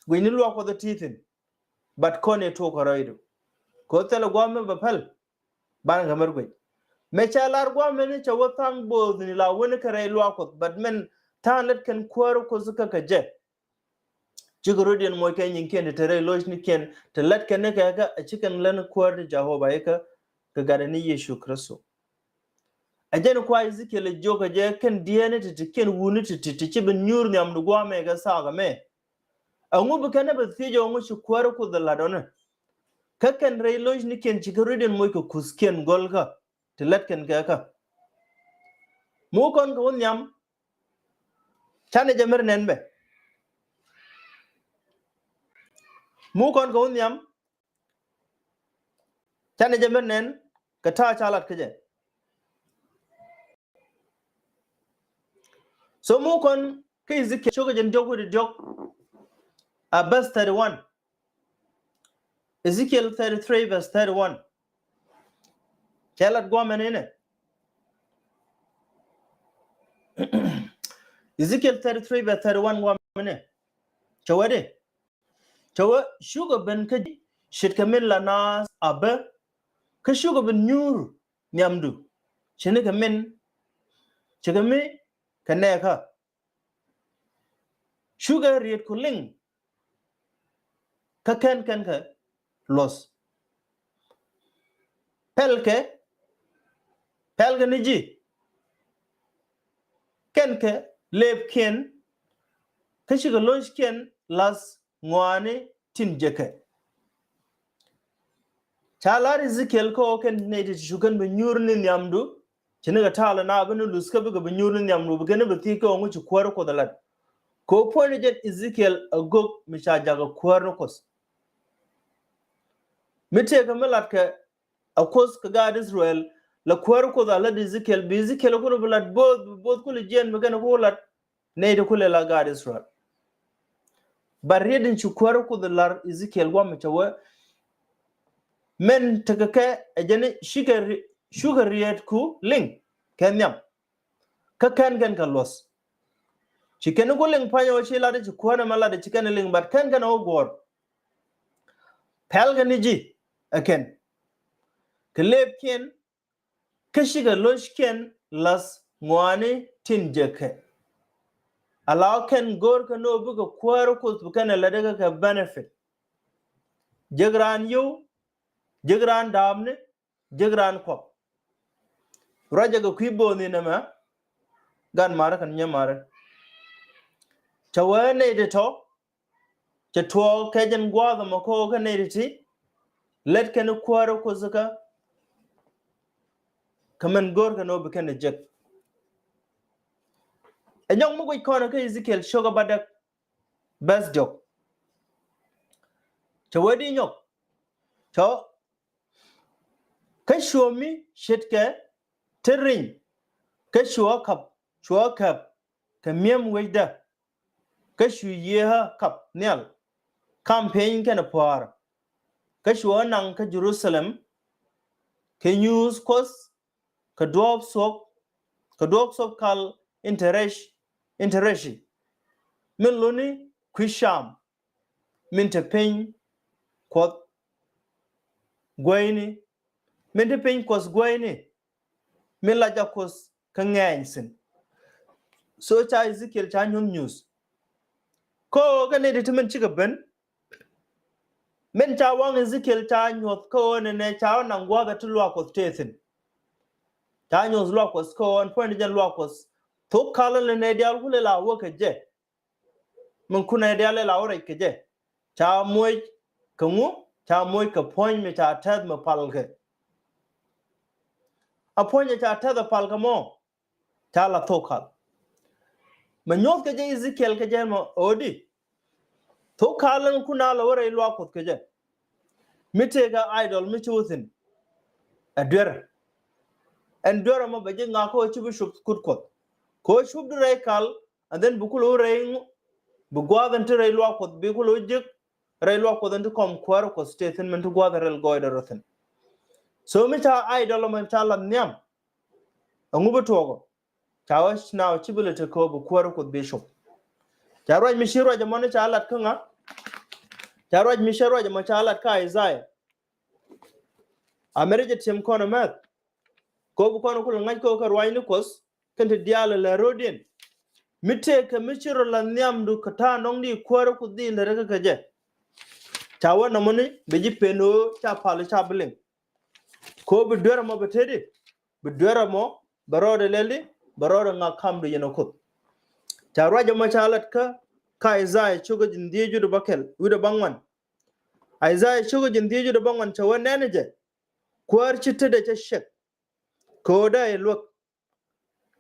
Guic ni luaak Kuɔth ɛ ti̱i̱ thi̱n. But kɔn ɛ tuɔk kɛ rɔydu. Kɛ ɣöö thilɛ gua̱a̱th mi bɛ päl. Banɛ kɛ mɛr guic. Mɛ ca lar gua̱a̱th mɛn ni ca wä tha̱a̱ŋ bo̱o̱thni la wä ni kɛ rɛy luaak Kuɔth. But mɛn tha̱a̱ŋ lät kɛn kuäärä Kuoth kä kɛ jɛ. Cikɛ rɔ̱diɛn moc kɛ nyiŋkiɛn ti te rɛy locnikiɛn ti lät kɛn ni kɛ kä a ci kɛn lät ni kuäär ti Jehovah ikä kɛ gatdɛ ni Yecu Kritho. Ɛ jɛn kua Ezekiel ɛ jiök ɛ jɛ kɛn diɛɛni ti̱ti̱ kɛn wuni ti̱ti̱ ti ci bi nyuur nhiamdu guamɛ kɛ thaak ɛmɛ. Ɛŋu bi kɛn ɛ bɛ thiec ɛ ŋu ci kuäär Kuoth ɛ la̱t ɔni? Kä kɛn rɛy lo̱cnikiɛn ci kä ri̱t in moc kɛ kuthkiɛn gɔ̱lkä ti lät kɛn kɛ kä. Muk kɔn kɛ wä nhiam. Canɛ jɛ mɛr nɛn bɛ. Muk kɔn kɛ wä nhiam. Canɛ jɛ mɛr nɛn kɛ ta̱a̱ ca lat kä jɛ. So muk kɔn kä Ezekiel cokɛ jɛn diɔ̱k wi̱cdɛ diɔ̱k. A verse thirty-one. Ezekiel thirty-three verse thirty-one. Cɛ lat guamɛ ni nɛ. Ezekiel thirty-three verse thirty-one guamɛ ni. Cɛ wä di. Cɛ wä cukɛ ben kä ce̱tkɛ min la naath a bä. Kä cukɛ ben nyuur nhiamdu. Ce̱tnikɛ min. Ce̱tkɛ mi kɛ nɛɛkä. Cukɛ riet ku liŋ. Kä kɛn kɛn kɛ luɔth. Pɛlkɛ, pɛlkɛ ni ji̱. Kɛn kɛ lëëpkiɛn. Kä cikɛ lo̱ckiɛn la̱th ŋɔaani tin jekɛ. Ca lar Ezekiel kä ɣöö kɛn nɛy ti cu kɛn bi nyuur ni nhiamdu. Ci ni kɛ ta̱a̱ lɛ na bi ni luth kä bikɛ bi nyuur ni nhiamdu bi kɛn ni bi thiec kä ɣöö ŋu ci kuäär Kuoth ɛ lat. Kɛ ɣöö puɔ̱ny ni jɛn Ezekiel ɛ gök mi ca jakä kuäär ni Kuoth. Mi tëëkɛ mi latkɛ a Kuoth kɛ gaat Israel, la kuäär Kuoth a lät Ezekiel, bi Ezekiel kulɛ bi lat bo̱o̱th, bi bo̱o̱th kulɛ jiɛn bi kɛn ku lat. Nɛy ti kulɛ la gaat Israel. Ba riet in ci kuäär Kuoth lar Ezekiel guam cɛ wee. Min tekɛ kɛ ɛ jɛn cikɛ ri-, cukɛ riet ku liŋ kɛ nhiam. Kä kɛn kɛn kɛ luɔth. Ci kɛn ku liŋ pa̱nyɛ wä ci lat ci kuäär ɛmɛ lat ci kɛn liŋ, but kɛn kɛn wä guɔ̱ɔ̱r. Pɛlkɛ ni ji̱ ɛ kɛn. Kɛ lëëpkiɛn, kä cikɛ lo̱ckiɛn la̱th ŋɔaani tin jekɛ. Ala kɛn go̱o̱rkɛ ni ɣöö bikɛ kuäär Kuoth bi kɛn ɛ lätdɛ kɛ kɛ benefit. Jek raan yio̱w, jek raan daapni, jek raan kuɔk. Ruacɛ kɛ kui̱ bo̱o̱th in ɛmɛ, gan marä kɛn nyɛ marä. Cɛ wee nɛy ti tɔ̱, cɛ tuɔɔk kɛ jɛn gua̱a̱th ɛmɔ kä ɣöö kɛ nɛy ti ti, lät kɛn kuäär Kuoth kä, kä min go̱o̱rkɛ ni ɣöö bi kɛn jek. Ɛ nyɔk mi guic kɔn kä Ezekiel cio̱kä bädäk, verse diɔ̱k. Cɛ wee di nyɔk. Cɛ wee, kä cuɔ mi ce̱tkɛ ti riny, kä cuɔ käp, cuɔ käp kɛ mi̱em wecdä. Kä cu yiëë ɣä kap nhial kam piny kɛnɛ pua̱a̱r. Kä cuɔ naŋ kä Jerusalem kɛ nyuuth Kuɔth kɛ duɔ̱ɔ̱p thuɔ̱k, kɛ duɔ̱ɔ̱p thuɔ̱k kal in te rɛc, in te rɛci. Min luni kui̱ cam, min te piny Kuɔth gueyni, min te piny Kuɔth gueyni, min la jɛ Kuoth kä ŋɛɛny thi̱n. So ca Ezekiel ca nyuɔ̱th nyuuth. Kä ɣöö kɛ nɛy ti ti min cikɛ ben. Min ca waŋ Ezekiel ca nyuɔ̱th kä ɣöö nɛnɛ ca wä naŋ gua̱a̱th ɛ ti luaak Kuɔth tëë thi̱n. Ca nyuɔ̱th luaak Kuɔth kä ɣöö ɛn puɔ̱nydɛ jɛn luaak Kuɔth. Thok kalä nɛnɛ diaal kulɛ la wä kɛ jɛ. Min kunɛ diaal ɛ la wä rɛc kɛ jɛ. Ca moc kɛ ŋu, ca moc kɛ puɔ̱ny mi ca tɛth mi palkɛ. A puɔ̱ny ɛ ca tɛth ɛ palkɛ mɔ. Ca la thok kal. Mi nyuɔth kɛ jɛ Ezekiel kɛ jɛ mɔ ɣöö di. Thok kal ɛn kun a la wä rɛy luaak Kuɔth kɛ jɛ. Mi tëëkɛ idol mi ci wä thi̱n. Ɛ duer. Ɛn duer ɛmɔ bɛ ji̱ ŋa̱k kä ɣöö ci bi cup kut Kuɔth. Kɛ ɣöö cup di rɛy kal, and then bi kulɛ wä rɛy ŋu, bi gua̱a̱th ɛn ti rɛy luaak Kuɔth, bi kulɛ wä jiäk rɛy luaak Kuɔth ɛn ti kɔm kuäär Kuɔth tëë thi̱n min ti gua̱a̱th ɛ rɛl gɔɔydɛ rɔ thi̱n. So mi ca idol ɛmɔ ca la nhiam. Ɛŋu bi tuɔɔk ɔ? Ca wä now ci bi lɛ te kɛ ɣöö bi kuäär Kuɔth bi cup. Ca ruac mi ci ruac ɛmɔ ni ca lat kä ŋa? Ca ruac mi ci ruac ɛmɔ ca lat kä Isaiah. A mɛrɛ jɛ tiɛm kɔn ɛ mɛth. Kɛ ɣöö bi kɔn kulɛ ŋa̱c kɛ ɣöö kɛ ruac ni Kuɔth kɛn ti diaal ɛ lɛ ro̱diɛn. Mi tëëkɛ mi ci rɔ la nhiamdu kɛ ta̱a̱ nɔŋdi kuäär Kuɔth di lɛ rɛ kä kɛ jɛ. Ca wä nɔmɔ ni bɛ ji̱ pen ɣöö ca pal ca bi liŋ. Kɛ ɣöö bi duer ɛmɔ bɛ teti, bi duer ɛmɔ bɛ rɔɔdɛ lɛli, bɛ rɔɔdɛ ŋak kamdu yɛn ɛ Kuoth. Ca ruac ɛmɔ ca lat kä, kä Isaiah cio̱kä ji̱n dhieec wi̱dɛ bäkɛl, wi̱dɛ bäŋuan. Isaiah cio̱kä ji̱n dhieec wi̱dɛ bäŋuan cɛ wee nɛn jɛ, kuäär ci tetdɛ cɛ ciɛk, kɛ ɣöö dee yɛ luäk.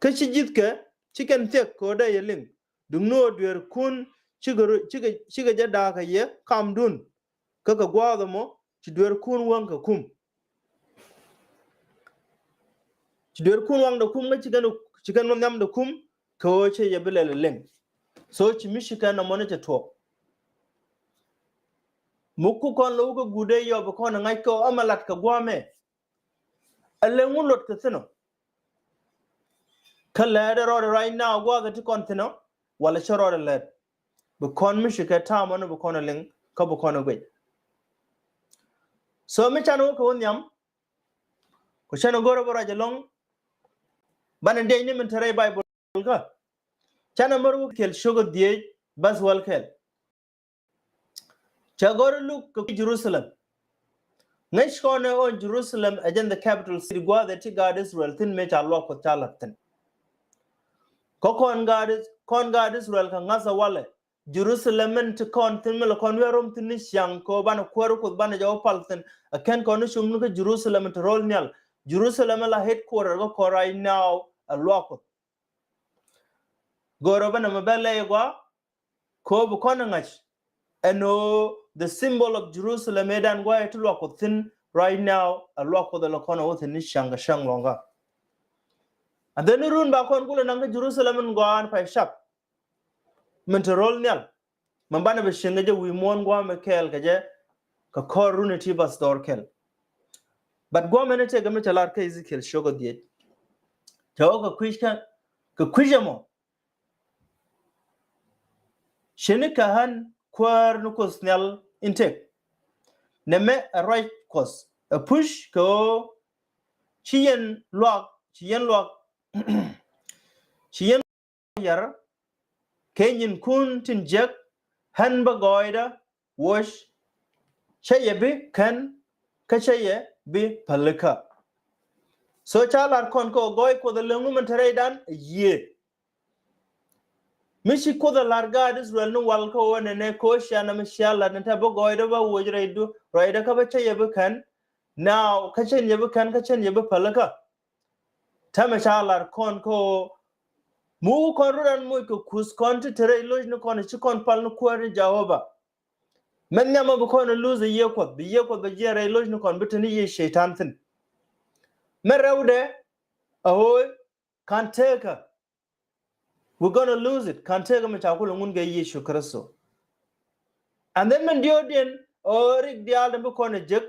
Kä ci ji̱thkɛ, ci kɛn thiɛk kɛ ɣöö dee yɛ liŋ. Duŋni ɣöö dueerkun cikɛ ru-, cikɛ, cikɛ jɛ da̱a̱k kɛ yɛ kamdun. Kä kɛ gua̱a̱th ɛmɔ ci dueerkun wäŋ kɛ kum. Ci dueerkun waŋdɛ kum kä ci kɛn, ci kɛn nhiamdɛ kum kɛ ɣöö cɛ yɛ bi lɛl ɛ liŋ. So ci mi ci kɛn ɛmɔ ni cɛ tuɔɔk. Muk ku kɔn lo̱w kä guudɛ yɔp kɔn ɛ ŋa̱c kɛ ɣöö ɛmɛ lat kɛ gua̱a̱mɛ. Ɛ lɛ ŋu lot kɛ thi̱n ɔ? Kä lɛɛt ɛ rɔɔdɛ right now gua̱a̱th ɛ ti kɔn thi̱n ɔ, wala cä rɔɔdɛ lɛɛt? Bi kɔn mi ci kɛ ta̱a̱ mɔni bi kɔn ɛ liŋ kä bi kɔn ɛ guic. So mi canɛ wä kɛ wä nhiam, ku canɛ go̱rɛ bä ruac ɛlɔ̱ŋ, banɛ diɛc ni min te rɛy Baibol kä. Canɛ mär wä kɛl cio̱kä dhieec bäth wäl kɛl. Cɛ gɔ̱r luk kɛ kui̱ Jerusalem. Ŋäc kɔn ɛ ɣöö Jerusalem ɛ jɛn the capital city gua̱a̱th ɛ ti gaat Israel thi̱n mëë ca luak Kuɔth ca la̱t thi̱n. Kä kɔn gaat Is-, kɔn gaat Israel kɛ ŋa̱thä walɛ. Jerusalem min ti kɔn thi̱n mi la kɔn wi̱i̱ a rom thi̱n ni ciaŋ kɛ ɣöö banɛ kuäär Kuɔth banɛ jɛ wä pal thi̱n. Ɛ kɛn kɔn ni cum ni kä Jerusalem ti ro̱l nhial. Jerusalem la headquarter kä kɔn right now ɛ luak Kuɔth. Go̱o̱rä bä nɛmɛ bɛ lɛy gɔaa, kɛ ɣöö bi kɔn ɛ ŋa̱c ɛn ɣöö the symbol of Jerusalem ëëdan gua̱a̱th ɛ ti luak Kuɔth thi̱n right now, ɛ luak Kuɔth ɛ lɛ kɔn ɛ wä thi̱n ni cäŋ kɛ cäŋ luɔ̱ŋä. And then run ba kɔn kulɛ naŋ kä Jerusalem in gɔaa ɛn pay cak. Min te ro̱l nhial. Mɛ banɛ bi cieŋ kɛ jɛ wi̱i̱ muɔ̱ɔ̱n gua̱a̱mɛ kɛɛl kɛ jɛ, kɛ kɔr runi ti bäth dɔɔr kɛl. But gua̱a̱mɛ ni tëëkɛ mi cɛ lar kä Ezekiel cio̱kä dhieec. Cɛ wä kɛ kui̱c kä, kɛ kui̱c ɛmɔ. Cɛ ni kɛ ɣän kuäär ni Kuoth nhial in tëk. Nɛmɛ ɛ ruac Kuɔth ɛ push kɛ ɣöö ci yɛn luak, ci yɛn luak, ci yɛn yar kɛ nyinkun tin jiäk, ɣän bä gɔɔydä wuɔ̱c, cä yɛ bi kän, kä cä yɛ bi pälikä. So ca lar kɔn kɛ ɣöö gɔɔy Kuoth ɛ lɛ ŋu min te rɛydan? Yiëë. Mi ci Kuoth ɛ lar gaat Israel ni wal kä ɣöö nɛnɛ kɛ ɣöö cia nɛmɛ cia lat ni te bä gɔɔydä bä wuɔ̱c rɛydu, rɛydä kä bä cä yɛ bi kän. Now kä cän yɛ bi kän, kä cän yɛ bi pälikä. Täämɛ ca lar kɔn kä ɣöö muk kɔn rut ɛn moc kɛ kuth kɔn ti te rɛy lo̱c ni kɔn ci kɔn pal ni kuäär ni Jehovah. Mɛ nhiamä bi kɔn ɛ luth ɛ Yiëë Kuɔth, bi Yiëë Kuɔth bɛ jiɛn rɛy lo̱c ni kɔn, bi te ni Yiëë Cɛy-tan thi̱n. Mɛ rɛwdɛ ɛ ɣöö ka̱n tekä. We're gonna lose it. Ka̱n tekä mi ca kulɛ ŋun kɛ Yecu Kritho. And then min diɔ̱ɔ̱kdiɛn ɣöö rik diaal tin bi kɔn ɛ jek,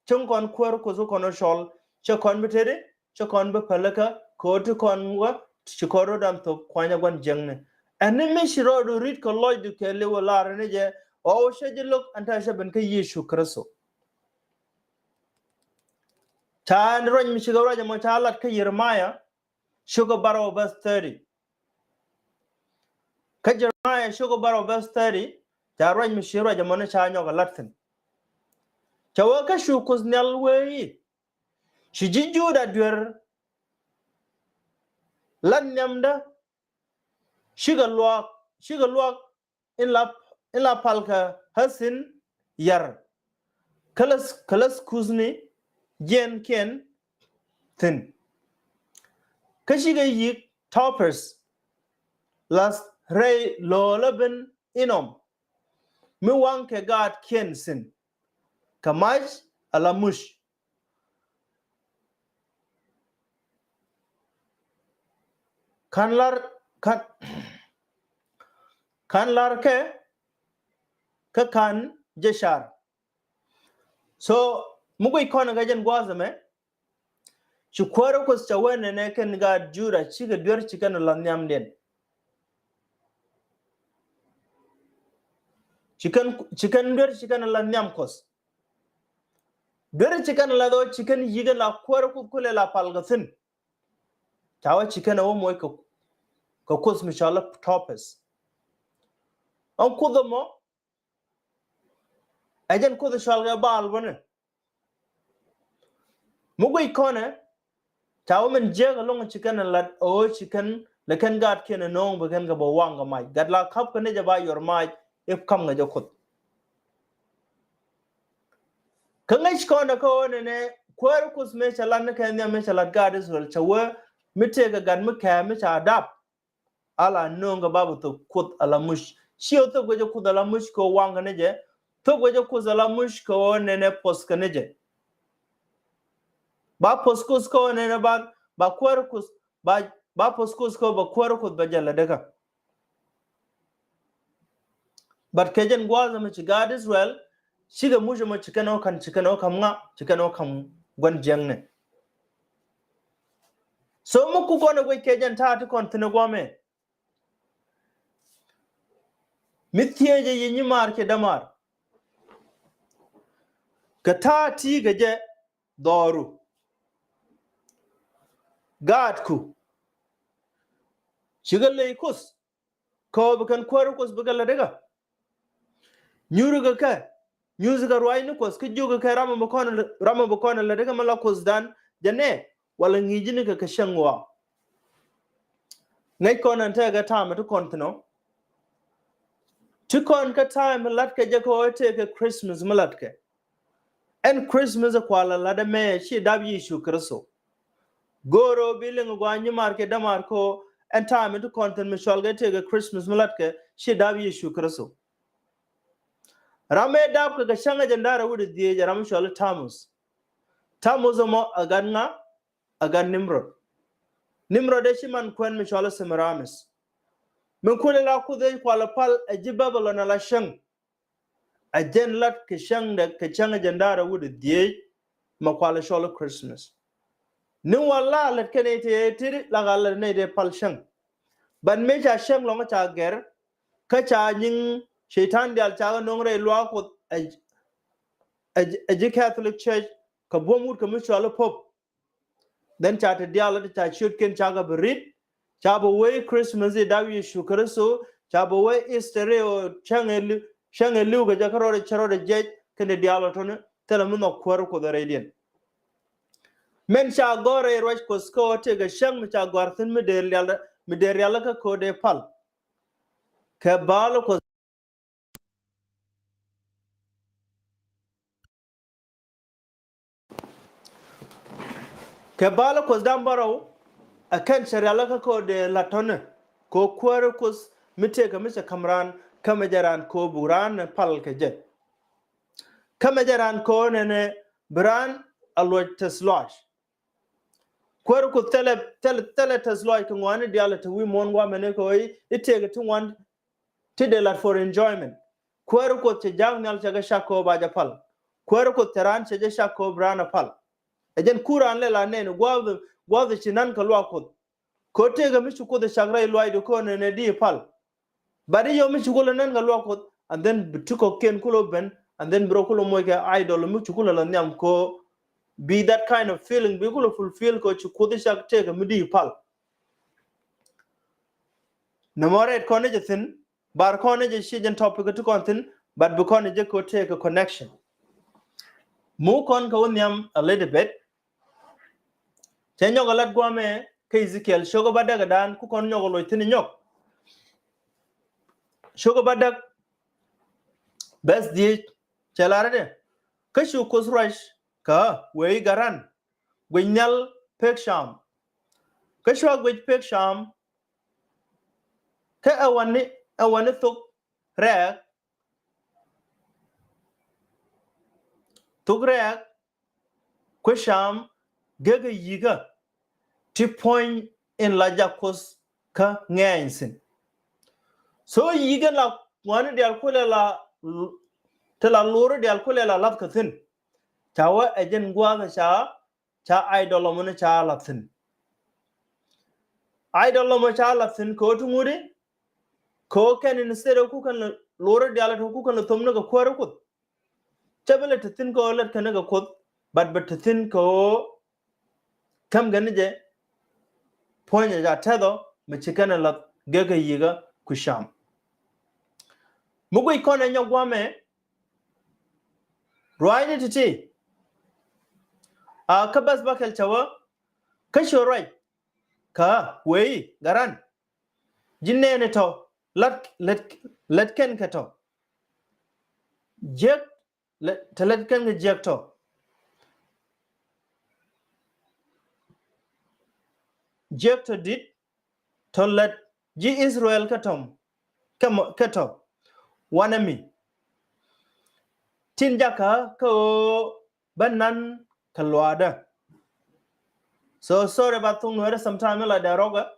cäŋ kɔn kuäär Kuoth kɔn ɛ cɔl, cɛ kɔn bi teti, cɛ kɔn bi pälikä, kɛ ɣöö ti kɔn wä, ci kɔn rɔ̱dan thop kuanyä gua̱n jiäkni. Ɛn ni mi ci rɔɔdu ri̱t kɛ lɔcdu kɛ li̱w ɛ lar ni jɛ, ɣɔw cä ji̱ lo̱k ɛn ta̱a̱ cä ben kä Yecu Kritho. Ca ɛn ruac mi cikɛ ruac ɛmɔ ca lat kä Jeremiah, cio̱kä bärɔw bäth thirty. Kä Jeremiah cio̱kä bärɔw bäth thirty, ca ruac mi ci ruac ɛmɔ ni ca nyɔk ɛ lat thi̱n. Cɛ wee kä cu Kuoth nhial wee i̱, ci ji̱ Juda duer lat nhiamdä, cikɛ luak, cikɛ luak in la, in la pal kɛ ɣä thi̱n yar. Kä la, kä la kuthni jiɛnkiɛn thi̱n. Kä cikɛ yi̱k topaz la rɛy lo̱o̱lä ben Inɔm, mi waŋ kɛ gaatkiɛn thi̱n, kɛ mac ala muc. Ka̱n lar, ka̱n, ka̱n lar kɛ, kä ka̱n jɛ car. So mi guic kɔn kɛ jɛn gua̱a̱th ɛmɛ, ci kuäärä Kuoth cɛ wee nɛnɛ kɛn gaat Juda, cikɛ duer ci kɛn la nhiamdiɛn. Ci kɛn, ci kɛn duer ci kɛn la nhiam Kuɔth. Duer ci kɛn la dhɔ ci kɛn yi̱k ɛn la kuäärä Kuoth kulɛ la pal kɛ thi̱n. Ca wä ci kɛn ɛ wä moc kɛ, kɛ kuoth mi cɔal i̱ topaz. Ɛn kuoth ɛmɔ ɛ jɛn kuoth cɔal kɛ Baal bäni. Mi guic kɔnɛ, Ca wä min jiäk ɛlɔ̱ŋ ci kɛn ɛ lat ɛ ɣöö ci kɛn lɛ kɛn gaatkiɛn ɛ nööŋ bi kɛn kɛ bä waŋ kɛ mac. Gat la ka̱p kɛ ni jɛ ba yuɔr mac i̱ ka̱m kɛ jɛ Kuoth. Kä ŋäc kɔn ɛ kä ɣöö nɛnɛ kuäär Kuoth mëë cɛ lat ni kɛ nhiam mëë cɛ lat gaat Israel cɛ wee mi tëëkɛ gat mi kɛɛ mi ca dap. Ala nööŋ kɛ bapɛ thok Kuoth ala muc. Ci ɣä thok kɛ jɛ Kuoth ala muc kɛ ɣöö waŋ kɛ ni jɛ. Thok kɛ jɛ Kuoth ala muc kɛ ɣöö nɛnɛ puɔth kɛ ni jɛ. Ba puɔth Kuoth kɛ ɣöö nɛnɛ ba, ba kuäär Kuoth, ba, ba puɔth Kuoth kɛ ɣöö ba kuäär Kuoth ba jɛ lɛ däkä. But kɛ jɛn gua̱a̱th ɛmɛ ci gaat Israel cikɛ muc ɛmɔ ci kɛn ɔ ka̱n, ci kɛn ɔ ka̱m ŋa, ci kɛn ɔ ka̱m gua̱n jiäkni. So mi ku kɔn ɛ guic kɛ jɛn ta̱a̱ ti kɔn thi̱n ɛ gua̱a̱mɛ. Mi thiecɛ yi nyimaar kiɛ dämaar. Kɛ ta̱a̱ ti kɛ jɛ dhɔru. Gaatku. Cikɛ ley Kuoth. Kɛ ɣöö bi kɛn kuäär Kuoth bikɛ lɛ däkä. Nyuuri kɛ kɛ. Nyuuthi kɛ ruac ni Kuoth kä jiök kɛ kɛ ram mi bi kɔn, ram mi bi kɔn lɛ däkä mi la Kuothdan jɛ nɛ. Wala ŋi̱i̱c ni kɛ kɛ cäŋ ɣɔaa. Ŋäc kɔn ɛn tekɛ ta̱a̱ mi ti kɔn thi̱n ɔ. Ti kɔn kä ta̱a̱ mi latkɛ jɛ kɛ ɣöö tekɛ Christmas mi latkɛ. Ɛn Christmas ɛ kualɛ lat ɛmɛ ci dap Yecu Kritho. Go̱o̱r ɣöö bi liŋ gɔaa nyimaar kiɛ dämaar kɛ ɣöö ɛn ta̱a̱ mi ti kɔn thi̱n mi cɔal kɛ tekɛ Christmas mi latkɛ ci dap Yecu Kritho. Ram ëë dap kɛ kɛ cäŋ ɛ jɛn da̱rɛ wi̱cdɛ dhieec ɛ ram mi cɔal i̱ Tamuth. Tamuth ɛmɔ ɛ gat ŋa? Ɛ gat Nimrod. Nimrod ëë ci man kuɛn mi cɔal i̱ Semiramis. Min kulɛ la Kuoth ëë kualɛ pal ɛ ji̱ Babilon ala cäŋ. Ɛ jɛn lat kɛ cäŋdɛ kɛ cäŋ ɛ jɛn da̱rɛ wi̱cdɛ dhieec mɛ kualɛ cɔl i̱ Christmas. Ni wala lät kɛ nɛy tëë tëë la ka lät nɛy tëë pal cäŋ. Ban mëë ca cäŋ lɔŋ ca gɛr kä ca nyiŋ Cɛytan diaal ca kɛ no̱o̱ŋ rɛy luaak Kuoth ɛ, ɛ, ɛ ji̱ Catholic Church kɛ buɔ̱m wut kɛ mi cɔal i̱ Pope. Then ca te diaal ti ca ciötkiɛn ca kɛ bi rit. Ca bi wee Christmas i̱ dap Yecu Kritho. Ca bi wee Easter i̱ ɣöö cäŋ ɛ li̱w, cäŋ ɛ li̱w kɛ jɛ kä rɔɔdɛ cä rɔɔdɛ jiɛc kɛn ti diaal ɔ tɔni thilɛ mi nhɔk kuäär Kuoth ɛ rɛydiɛn. Min ca gɔ̱r rɛy ruac Kuɔth kä ɣöö tëëkɛ cäŋ mi ca gɔ̱a̱r thi̱n mi dee rial, mi dee rial kä ko̱o̱dɛ pal. Kɛ bal Kuɔth Kɛ bal Kuɔth da̱ŋ bärɔw ɛ kɛn cɛ rialikä kɛ ɣöö dee la̱t tɔ̱nɛ kɛ ɣöö kuäär Kuɔth mi tëëkɛ mi cɛ ka̱m raan kä mɛ jɛ raan kɛ ɣöö buk raan ɛ pal kɛ jɛ. Kä mɛ jɛ raan kɛ ɣöö nɛnɛ bi raan a luɔc tɛth lɔaac. Kuäär Kuɔth thilɛ, thilɛ, thilɛ tɛth lɔaac kɛ ŋɔaani diaal ɛ te wi̱i̱ muɔ̱ɔ̱n gua̱a̱mɛn ni kɛ ɣöö i̱ tëëkɛ ti ŋuan ti dee la̱t for enjoyment. Kuäär Kuɔth cɛ ja̱a̱k nhial cɛ kɛ cak kɛ ɣöö ba jɛ pal. Kuäär Kuɔth cɛ raan cɛ jɛ cak kɛ ɣöö bi raan ɛ pal. Ɛ jɛn kur raan lɛ la nɛn gua̱a̱th, gua̱a̱th ci nan kɛ luaak Kuɔth. Kɛ ɣöö tëëkɛ mi ci Kuoth ɛ cak rɛy luaacdu kɛ ɣöö nɛnɛ di pal. But i̱ yɔm mi ci kulɛ nɛn kɛ luaak Kuɔth and then bi ti kɔ̱kiɛn kulɛ ben and then bi rɔ kulɛ moc kɛ idol mi ci kulɛ la nhiam kɛ ɣöö bi that kind of feeling bi kulɛ fulfill kɛ ɣöö ci Kuoth ɛ cak tëëkɛ mi di pal. Nɔmɔ rɛɛt kɔn ni jɛ thi̱n. Bar kɔn ni jɛ ci jɛn topic ti kɔn thi̱n, but bi kɔn ni jɛ kɛ ɣöö tëëkɛ connection. Mu kɔn kɛ wä nhiam a little bit. Cɛ nyɔk a lat guamɛ kä Ezekiel cio̱kä bädäk ɛ daan ku kɔn nyɔk a loc thi̱n nyɔk. Cio̱kä bädäk bɛth dhieec cɛ lar i̱dɛ. Kä cu Kuoth ruac kä wëë i̱ Gat ran, guic nhial pek cam. Kä cua guic pek cam. Kä ɛ wani, ɛ wani thok rɛɛk, thok rɛɛk kui̱ cam gekä yi̱kä ti puɔ̱ny in la jak Kuoth kä ŋɛɛny thi̱n. So yi̱kä la ŋuani diaal kulɛ la, ti la luri diaal kulɛ la lath kä thi̱n. Ca wä ɛ jɛn gua̱a̱th ca ca idol ɔmɔ ni ca lath thi̱n. Idol ɔmɔ ca lath thi̱n kɛ ɣöö ti ŋut i̱ kɛ ɣöö kɛn instead ɔ ku kɛn lɛ lori diaal ɛ ti ku kɛn lɛ thom ni kɛ kuäär Kuoth. Cä bi lɛ te thi̱n kɛ ɣöö lät kɛn ni kɛ Kuoth, but bɛ te thi̱n kɛ ɣöö käm kɛn ni jɛ puɔ̱nyɛ ca tɛth ɔ mi ci kɛn ɛ lath gekä yi̱kä kui̱ cam. Mi guic kɔn ɛ nyɔk guamɛ ruaacni ti̱ti̱. A kä bäth bäkɛl cɛ wä Kä cuɛ ruac kä wëë i̱, Gat ran, ji̱ nɛɛni tɔ̱, lät, lät, lät kɛn kɛ tɔ̱. Jiäk, lät, te lät kɛn kɛ jiäk tɔ̱. Jiäk tɔ̱ di̱t tɔ̱ lät ji̱ Israel kä tɔ̱, kä mɔ, kä tɔ̱ wanɛ mi. Tin jakä kä ɣöö bä nan kɛ luaadä. So sorry about thuŋ Nuäärä, sometime mi la dee rɔgɛ.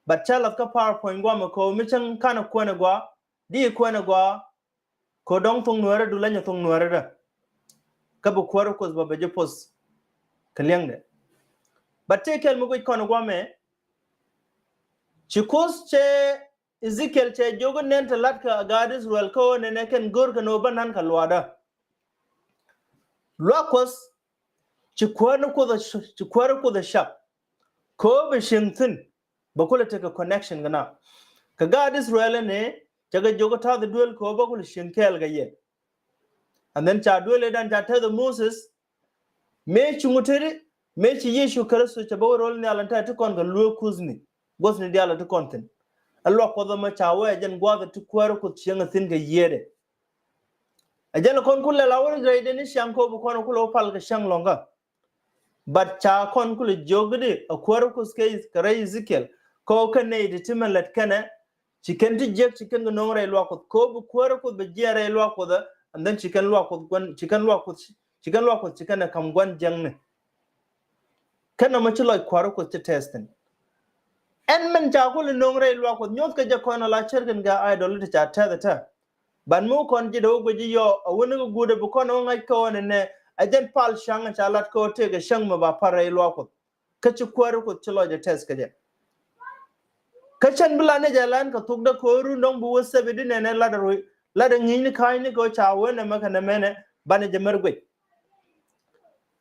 But cä lath kä PowerPoint guamɛ kɛ ɣöö mi cäŋ kanɛ kuɛnɛ gua, di kuɛnɛ gua, kɛ ɣöö dɔ̱ŋ thuŋ Nuäärä du leny thuŋ Nuäärä dä. Kä bi kuäärä Kuoth bä bɛ ji̱ post kɛ liɛŋdɛ. But tëë kɛl mi guic kɔn guamɛ, ci Kuoth cɛ Ezekiel cɛ jiök i̱ nɛn te la̱tkɛ a gaat Israel kä ɣöö nɛnɛ kɛn go̱o̱rkɛ ni ɣöö bä na̱n kɛ luaadä. Luaak Kuɔth ci kuäär ni Kuoth a, ci kuäär ni Kuoth a cak. Kɛ ɣöö bi cieŋ thi̱n bɛ kulɛ tekɛ connection kɛ na. Kɛ gaat Israel ni cɛ kɛ jiök i̱ ta̱th duel kɛ ɣöö bä kulɛ cieŋ kɛɛl kɛ yɛ. And then ca duëël ëëdan ca tɛth ɛ Moses, mëë ci ŋut teti, mëë ci Yecu Kritho cɛ bä wä ro̱l nhial ɛn tɛth ti kɔn kɛ lueek kuthni, guɔthni diaal ti kɔn thi̱n. Ɛ luak Kuɔth ɛmɔ ca wee ɛ jɛn gua̱a̱th ɛ ti kuäärä Kuoth cieŋ ɛ thi̱n kɛ yiëëdɛ. Ɛ jɛn ɛ kɔn ku lɛl a wä rɛydɛ ni ciaŋ kɛ ɣöö bi kɔn ɛ ku lɛ wä pal kɛ cäŋ lɔ̱ŋkä. But ca kɔn kulɛ jiök i̱di a kuäärä Kuoth kɛ, kɛ rɛy Ezekiel kɛ ɣöö kɛ nɛy ti ti mɛ lät kɛnɛ, ci kɛn ti jiäk ci kɛn kɛ no̱o̱ŋ rɛy luaak Kuɔth kɛ ɣöö bi kuäärä Kuoth bɛ jiɛɛn rɛy luaak Kuɔth ɛ, and then ci kɛn luaak Kuɔth gua̱n, ci kɛn luaak Kuɔth, ci kɛn luaak Kuɔth ci kɛn ɛ ka̱m gua̱n jiäkni. Kɛn nɔmɔ ci lɔc kuäärä Kuɔth ci tɛth thi̱n. Ɛn min ca kulɛ no̱o̱ŋ rɛy luaak Kuɔth nyuɔ̱thkɛ jɛ kɔn ala cär kɛn kɛ idol ti ca tɛth ɛ tɛ. Ban mi wä kɔn ji̱ dee wä guic i̱ yɔɔ a wä ni kɛ guut ɛ bi kɔn wä ŋa̱c kɛ ɣöö nɛnɛ a jɛn pal cäŋ ca lat kɛ ɣöö tëëkɛ cäŋ mi ba pal rɛy luaak Kuɔth. Kä ci kuäärä Kuoth ci lɔcdɛ tɛth kɛ jɛ. Kä cɛn bi la ni jɛ lan kɛ thokdä kɛ ɣöö run dɔ̱ŋ bi wä thɛp i̱di nɛnɛ lat a ruëë, lat a ŋi̱i̱cni ka̱a̱cni kɛ ɣöö ca wee nɛmɛ kɛ nɛmɛnɛ banɛ jɛ mɛr guic.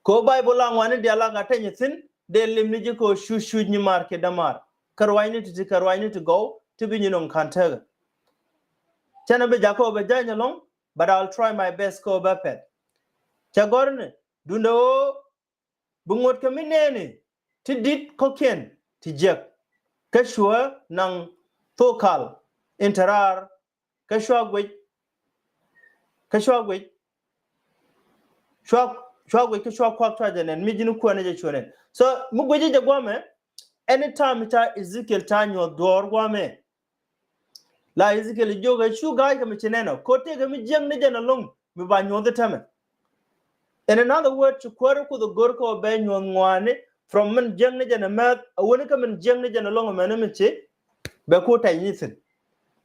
Kɛ ɣöö Bayböl a ŋuani diaal a ka tɛny thi̱n dee lim ni ji̱ kɛ ɣöö cuc cuc nyimaar kiɛ dämaar. Kɛ ruacni ti ti kɛ ruacni ti gɔw ti bi nyin ɣöö ka̱n tekɛ. Cɛn a bi jakä ɣöö bɛ jäny ɛlɔ̱ŋ, but I'll try my best kɛ ɣöö bä pɛth. Cɛ gɔ̱rni duundɛ ɣöö bi ŋuɔ̱t kɛ mi nɛɛni ti di̱t kɔ̱kiɛn ti jiäk. Kä cuɛ naŋ thok kal in te raar kä cua guic, kä cua guic, cua, cua guic kä cua kuak cua jɛ nɛn mi ji̱n kuäär ni jɛ cuɛ nɛn. So mi guic jɛ guamɛ, anytime ca Ezekiel ca nyuɔ̱th duɔ̱ɔ̱r guamɛ, la Ezekiel jiök ɛ cu ga̱a̱c kɛ mi ci nɛn ɔ kɛ ɣöö tëëkɛ mi jiäk ni jɛn ɛlɔ̱ŋ mi ba nyuɔ̱th i̱ tämɛ. In another word, ci kuäärä Kuoth ɛ go̱r kɛ ɣöö bɛ nyuɔ̱th ŋɔaani from min jiäk ni jɛn ɛ määth a wäni kä min jiäk ni jɛn ɛlɔ̱ŋ ɛmɛni mi ci bɛ ku tɛny ni thi̱n.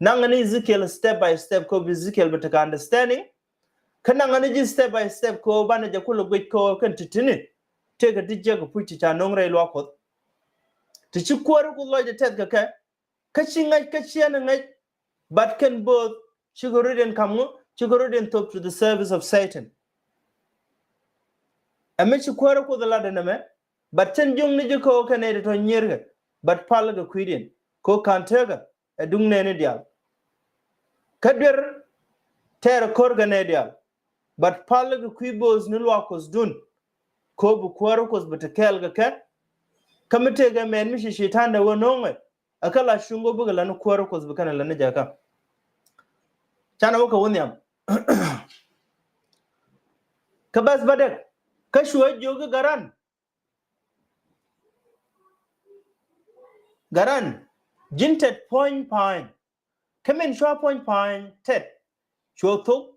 Naŋ ni Ezekiel step by step kɛ ɣöö bi Ezekiel bi tekɛ understanding. Kä naŋ ni ji̱ step by step kɛ ɣöö banɛ jɛ kulɛ guic kɛ ɣöö kɛn ti̱ti̱ni tëëkɛ ti jiäk kɛ puc ti ca no̱o̱ŋ rɛy luaak Kuɔth. Ti ci kuäärä Kuoth lɔcdɛ tɛth kɛ kɛ, kä ci ŋäc kä ciɛn ŋäc, but kɛn both cikɛ rɔ̱diɛn ka̱m ŋu, cikɛ rɔ̱diɛn thop to the service of Satan. Ɛmɛ ci kuäärä Kuoth ɛ latdɛ nɛmɛ, but cɛn jiökni ji̱ kɛ ɣöö kɛ nɛy tɔ̱ nyiërkɛ, but palkɛ kui̱diɛn kɛ ɣöö ka̱n tekä ɛ duŋ nɛɛni diaal. Kä duer tɛɛr ko̱rkɛ nɛy diaal, but palkɛ kui̱ bo̱o̱th ni luaak Kuothdun. Kɛ ɣöö bi kuäärä Kuoth bi te kɛɛl kɛ kɛ. Kä mi tëëkɛ mɛn mi ci Citandɛ wä no̱o̱ŋɛ, ɛ kä la cuŋ ɣöö bikɛ lät ni kuäärä Kuoth bi kɛn ɛ lät ni jɛ kä. Canɛ wä kɛ wä nhiam. Kä bäth bädäk kä cuɛ jiök i̱ Gat ran, Gat ran, ji̱n tɛt puɔ̱ny pa̱a̱ny. Kä min cua puɔ̱ny pa̱a̱ny tɛt, cua thok,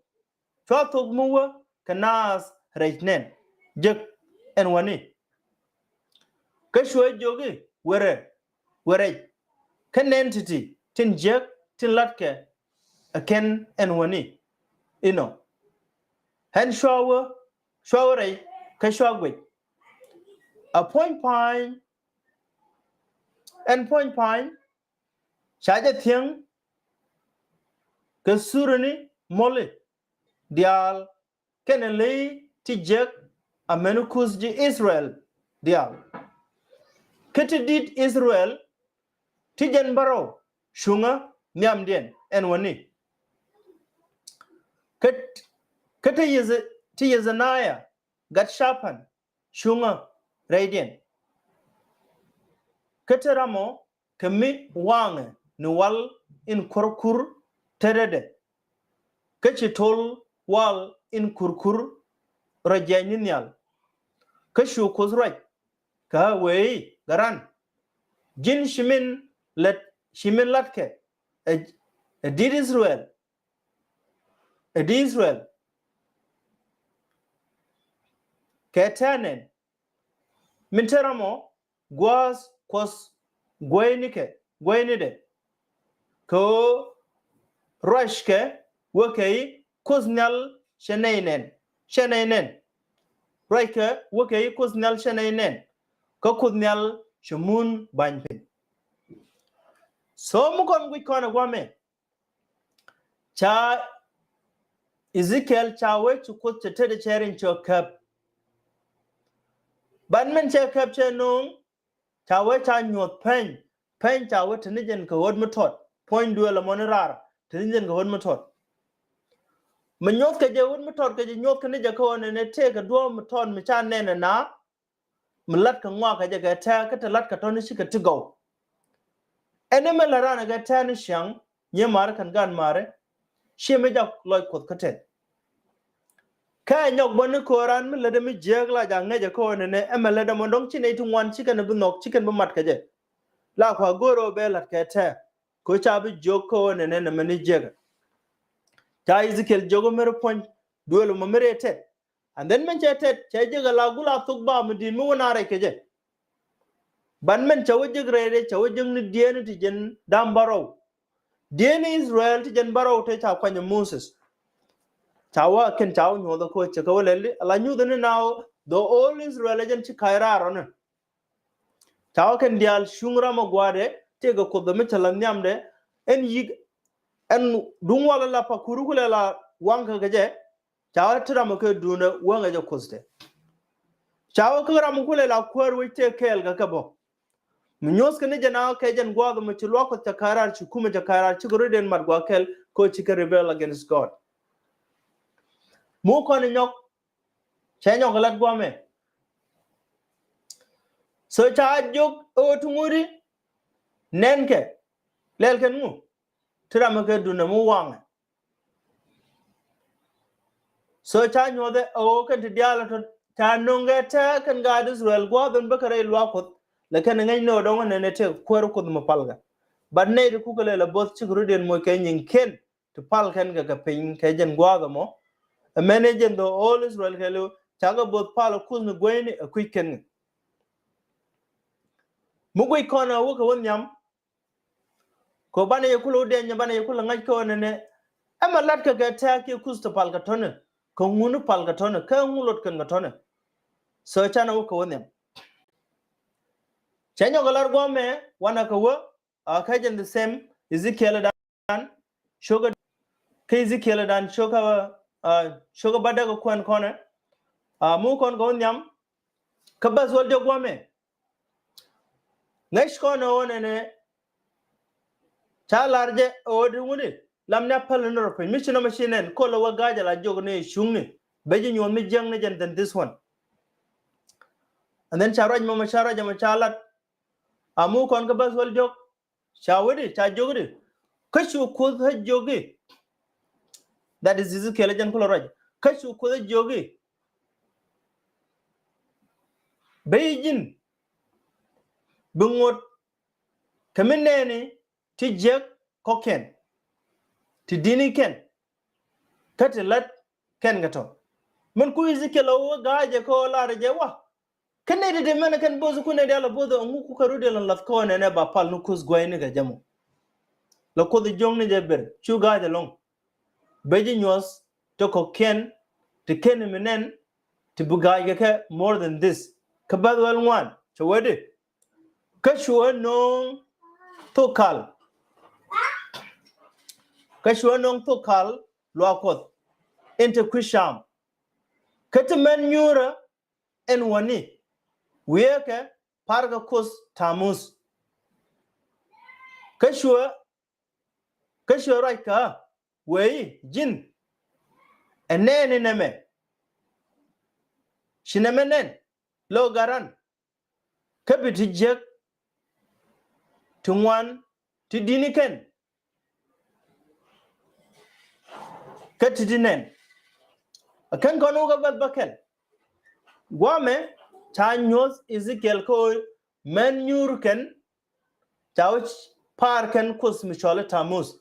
cua thok mi wä kɛ naath rɛc nɛn jek ɛn wäni. Kä cuɛ jiök i̱ wërɛ, wërɛ rɛc. Kä nɛn ti̱ti̱ tin jiäk tin latkɛ ɛ kɛn ɛn wäni. Inɔ, ɛn cua wä, cua wä rɛc kä cua guic. A puɔ̱ny pa̱a̱ny, ɛn puɔ̱ny pa̱a̱ny ca jɛ thiäŋ kɛ thuruni mɔli diaal kɛnɛ ley ti jiäk amäni kuth ji̱ Israel diaal. Kä ti di̱t Israel ti jɛn bärɔw cuŋä nhiamdiɛn ɛn wäni. Kä, kä ti Yece-, ti Yecania gat Capan cuŋä rɛydiɛn. Kä te ramɔ kɛ mi waŋɛ ni wal in kurkur tetdɛ, kä ci tol wal in kurkur rɔ jiɛc ni nhial. Kä cu Kuoth ruac kɛ ɣä wee i̱, Garan, ji̱n ci min lät, ci min latkɛ ɛ, ɛ di̱t Israel, ɛ di̱t Israel kɛ tɛ̈ nɛn, min te ramɔ gua̱a̱th Kuɔth gueynikɛ, gueynidɛ, kɛ ɣöö ruackɛ wä kɛ i̱ Kuoth Nhial cɛ nɛy nɛn, cɛ nɛy nɛn. Ruackɛ wä kɛ i̱ Kuoth Nhial cɛ nɛy nɛn, kä Kuoth Nhial cɛ mun ba̱ny piny. So mi kɔn guic kɔn ɛ guamɛ, ca Ezekiel ca wee ci Kuoth cɛ tetdɛ cɛ riɛn cɛ käp. Ban min cɛ käp cɛ no̱o̱ŋ, ca wee ca nyuɔth pɛny, pɛny ca wee te ni jɛn kɛ ɣööt mi tɔt, puɔ̱ny duëël ɛmɔ ni raar, te ni jɛn kɛ ɣööt mi tɔt. Mi nyuɔth kɛ jɛ ɣööt mi tɔt kɛ jɛ nyuɔth kɛ ni jɛ kä ɣöö nɛnɛ tëëkɛ duɔ̱ɔ̱p mi tɔt mi ca nɛn ɛ na, mi la̱t kɛ ŋɔak kɛ jɛ kɛ tɛ̈ɛ̈, kä te la̱t kɛ tɔ̱ni cikɛ ti gɔw. Ɛn ɛmɛ lät raan ɛ kɛ tɛ̈ɛ̈ ni ciaŋ, nyiee ma̱a̱ri kɛn gaat ma̱a̱ri, ciɛ mi jak lɔc Kuɔth kä tɛth. Kä ɛ nyɔk bä ni köör raan mi lätdɛ mi jiääk la jak ŋäcɛ kä ɣöö nɛnɛ ɛmɛ lätdɛ mɔ dɔ̱ŋ ci nɛy ti ŋuan ci kɛn bi nhɔk, ci kɛn bi mat kɛ jɛ. La kua go̱o̱r ɣöö bɛ la̱t kɛ tɛ̈ɛ̈, kɛ ɣöö ca bi jiök kä ɣöö nɛnɛ nɛmɛ ni jiäkä. Ca Ezekiel jiök ɣöö mi ri puɔ̱ny duëël mɔ mi ri tɛt. And then min cɛ tɛt, cɛ jek ala gula thok ba mi di̱i̱t mi wä na rɛc kɛ jɛ. Ban min cɛ wä jek rɛy rɛy, cɛ wä jek ni diɛɛni ti jɛn da̱ŋ bärɔw. Diɛɛni Israel ti jɛn bärɔw te ca kuany ɛ Moses. Ca wä kɛn ca wä nyuɔth ɛ ko̱ cɛ kɛ wä lɛli ala nyuth ni na wä the all Israel ɛ jɛn ci ka̱c raar ɔni. Ca wä kɛn diaal cuŋ ram ɛ gua̱a̱dɛ tëëkɛ Kuoth ɛ mi cɛ la nhiamdɛ. Ɛn yi̱k ɛn duŋ wal ala pakuru kulɛ la waŋ kɛ kɛ jɛ. Ca wä ti ram ɛ kɛ duundɛ wäŋɛ jɛ Kuothdɛ. Ca wä kä ram ɛ kulɛ la kuäär wec tëë kɛɛl kɛ kɛ bä. Mi nyuɔ̱thkɛ ni jɛ na kɛ jɛn gua̱a̱th ɛ mi ci luaak Kuɔth cɛ ka̱c raar, ci kumɛ cɛ ka̱c raar, cikɛ rɔ̱diɛn mat gua̱a̱th kɛl kɛ ɣöö cikɛ rebel against God. Mu kɔn inyɔk, cɛ nyɔk lat guamɛ. So ca jiök ɣöö ti ŋut i̱ nɛnkɛ lɛl kɛn ŋu ti ram mi kɛ duundɛ mi waŋɛ. So ca nyuɔthɛ ɣöö kɛn ti diaal tɔ̱ ca no̱ŋ kɛ tɛ̈ɛ̈ kɛn gaat Israel gua̱a̱th in bäkɛ rɛy luaak Kuɔth. Lɛ kɛn ŋäc ni ɣöö dɔ̱ŋ nɛn ɛ tëk kuäär Kuoth mi palkä. But nɛy ti kukɛ lɛ la bo̱th cikɛ rɔ̱diɛn moc kɛ nyiŋ kɛn ti pal kɛn kɛ kɛ piny kɛ jɛn gua̱a̱th ɛmɔ. Ɛmɛn ɛ jɛn the all Israel kɛɛliw cakɛ bo̱th pal ɛ Kuoth ni gueyni ɛ kui̱c kɛn kɛ. Mi guic kɔn ɛ wä kɛ wä nhiam. Kɛ banɛ yɛ kulɛ wä diɛny, banɛ yɛ kulɛ ŋa̱c kɛ wä nɛnɛ. Ɛmɛ latkɛ kɛ tɛ̈ɛ̈ kiɛ Kuoth ti pal kɛ tɔ̱nɛ, kɛ ŋuni pal kɛ tɔ̱nɛ, kɛ ŋu lot kɛn kɛ tɔ̱nɛ. So canɛ wä kɛ wä nhiam. Cɛ nyɔk ɛ lar guamɛ wanɛ kɛ wä, a kä jɛn the same Ezekiel dan cokɛ, kä Ezekiel dan cokɛ, a, cokɛ bädäk ɛ kuɛn kɔnɛ. A, mu kɔn kɛ wä nhiam kä bäth wäl jɛ guamɛ. Ŋäc kɔn ɛ ɣöö nɛnɛ ca lar jɛ ɣöö di ŋuni lam ni a päl ni rɔ piny mi ci nɔmɔ ci nɛn kol ɛ wä ga̱a̱c ala jiök ni cuŋni. Bɛ ji̱ nyuɔ̱th mi jiäkni jɛn than this one. And then ca ruac mɔmɔ ca ruac ɛmɔ ca lat. A mu kɔn kä bäth wäl jɔk. Ca wä di, ca jiök di. Kä cu Kuoth ɛ jiök i̱. That is Ezekiel jɛn kulɛ ruac. Kä cu Kuoth ɛ jiök i̱. Bɛ ji̱n bi ŋot kɛ mi nɛɛni ti jiäk kɔ̱kiɛn, ti di̱ni kɛn, kä ti lät kɛn kɛ tɔ. Min ku Ezekiel ɛ wä ga̱a̱c ɛ kɛ ɣöö lar jɛ wa. Kä nɛy ti ti mɛn kɛn bo̱th ku nɛy diaal ɛ bo̱th ɛ ŋu ku kɛ rut diaal ɛ lath kɛ ɣöö nɛnɛ ba pal ni Kuoth gua̱cni kɛ jɛ mɔ. La Kuoth ɛ jiökni jɛ ber cu ga̱a̱c ɛlɔ̱ŋ. Bɛ ji̱ nyuɔ̱th ti kɔ̱kiɛn ti kɛn mi nɛn ti bi ga̱a̱c kɛ kɛ more than this. Kä bäth wäl ŋuan cɛ wee di. Kä cuɛ nööŋ thok kal. Kä cuɛ nööŋ thok kal luaak Kuɔth in te kui̱ cam. Kä ti mɛn nyuurä ɛn wäni wiee kɛ parkɛ Kuoth Tamuth. Kä cuɛ, kä cuɛ ruac kä wee i̱ ji̱n ɛ nɛɛni nɛmɛ. Ci nɛmɛ nɛn lo̱ garan. Kä bi ti jiäk ti ŋuan, ti di̱t ni kɛn, kä ti di̱t nɛn. Ɛ kɛn kɔn wä kä bäth bäkɛl. Guamɛ ca nyuɔ̱th Ezekiel kä ɣöö mɛn nyuur kɛn, ca wä pa̱a̱r kɛn Kuoth mi cɔal i̱ Tamuth.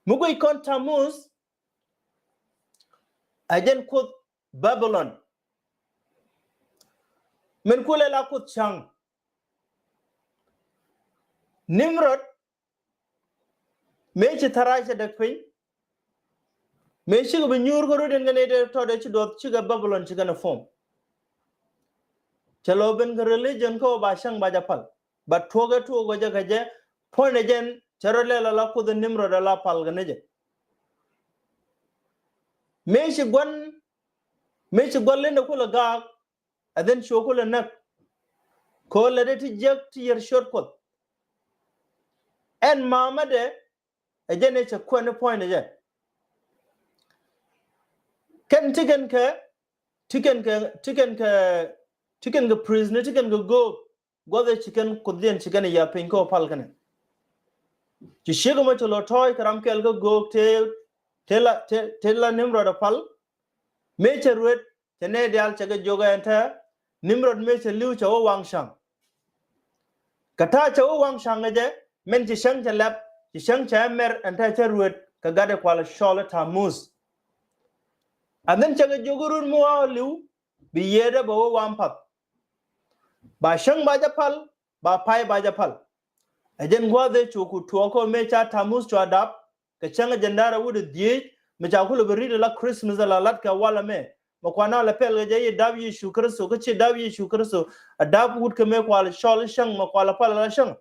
Mi guic kɔn Tamuth, ɛ jɛn Kuoth Babilɔn. Min kulɛ la Kuoth cäŋ. Nimrod, mëë ci tharac cɛ däk piny, mëë cikɛ bi nyuur kä rut in kɛ nɛy tɔt ëë ci duɔth, cikɛ Babilɔn, cikɛ ni form. Cɛ lɔ ben kɛ religion kä ɣöö ba cäŋ ba jɛ pal. But tuɔɔkɛ tuɔɔk ɔ jɛ kɛ jɛ, puɔ̱nydɛ jɛn cɛ rɔ lɛl ala Kuoth ɛ Nimrod ala pal kɛ ni jɛ. Mëë ci gua̱n, mëë ci gua̱n lindɛ kulɛ gaak, and then cu kulɛ näk. Kɛ ɣöö lätdɛ ti jiäk ti yär ciöt Kuɔth. Ɛn mamädɛ, ɛ jɛn ëë cɛ kuɛn i̱ puɔ̱nydɛ jɛ. Kɛn ti kɛn kɛ, ti kɛn kɛ, ti kɛn kɛ, ti kɛn kɛ priest ni ti kɛn kɛ göök. Gua̱th ëë ci kɛn Kuothdiɛn ci kɛn ɛ yap piny kä ɣöö pal kɛnɛ. Ci ciek ɛmɔ cɛ lɔ tɔ̱ɔ̱c kɛ ram kɛl kä göök tëë, tëë la, tëë, tëë la Nimrod ɛ pal. Mëë cɛ ruet, cɛ nɛy diaal cɛ kɛ jiök ɛn tɛ Nimrod mëë cɛ li̱w cɛ wä waŋ cäŋ. Kɛ ta̱a̱ cɛ wä waŋ cäŋ ɛ jɛ, min ci cäŋ cɛ lɛp, ci cäŋ cɛ mɛr ɛn tɛ cɛ ruet kɛ gatdɛ kual cɔl i̱ Tamuth. And then cɛ kɛ jiök i̱ rut mi wä li̱w, bi yiëëdɛ bɛ wä waŋ path. Ba cäŋ ba jɛ pal, ba pay ba jɛ pal. Ɛ jɛn gua̱a̱th ëë cu ku tuɔɔk kä mëë ca Tamuth cua dap, kɛ cäŋ ɛ jɛn da̱ŋ rɛw wi̱cdɛ dhieec, mi ca kulɛ bi ri̱t ala Christmas ala lat kɛ walɛ mɛ. Mi kuan a lɛ pɛl kɛ jɛ i̱ dap Yecu Kritho, kä ci dap Yecu Kritho, a dap wut kɛ mëë kual cɔl i̱ cäŋ, mi kual a pal ala cäŋ.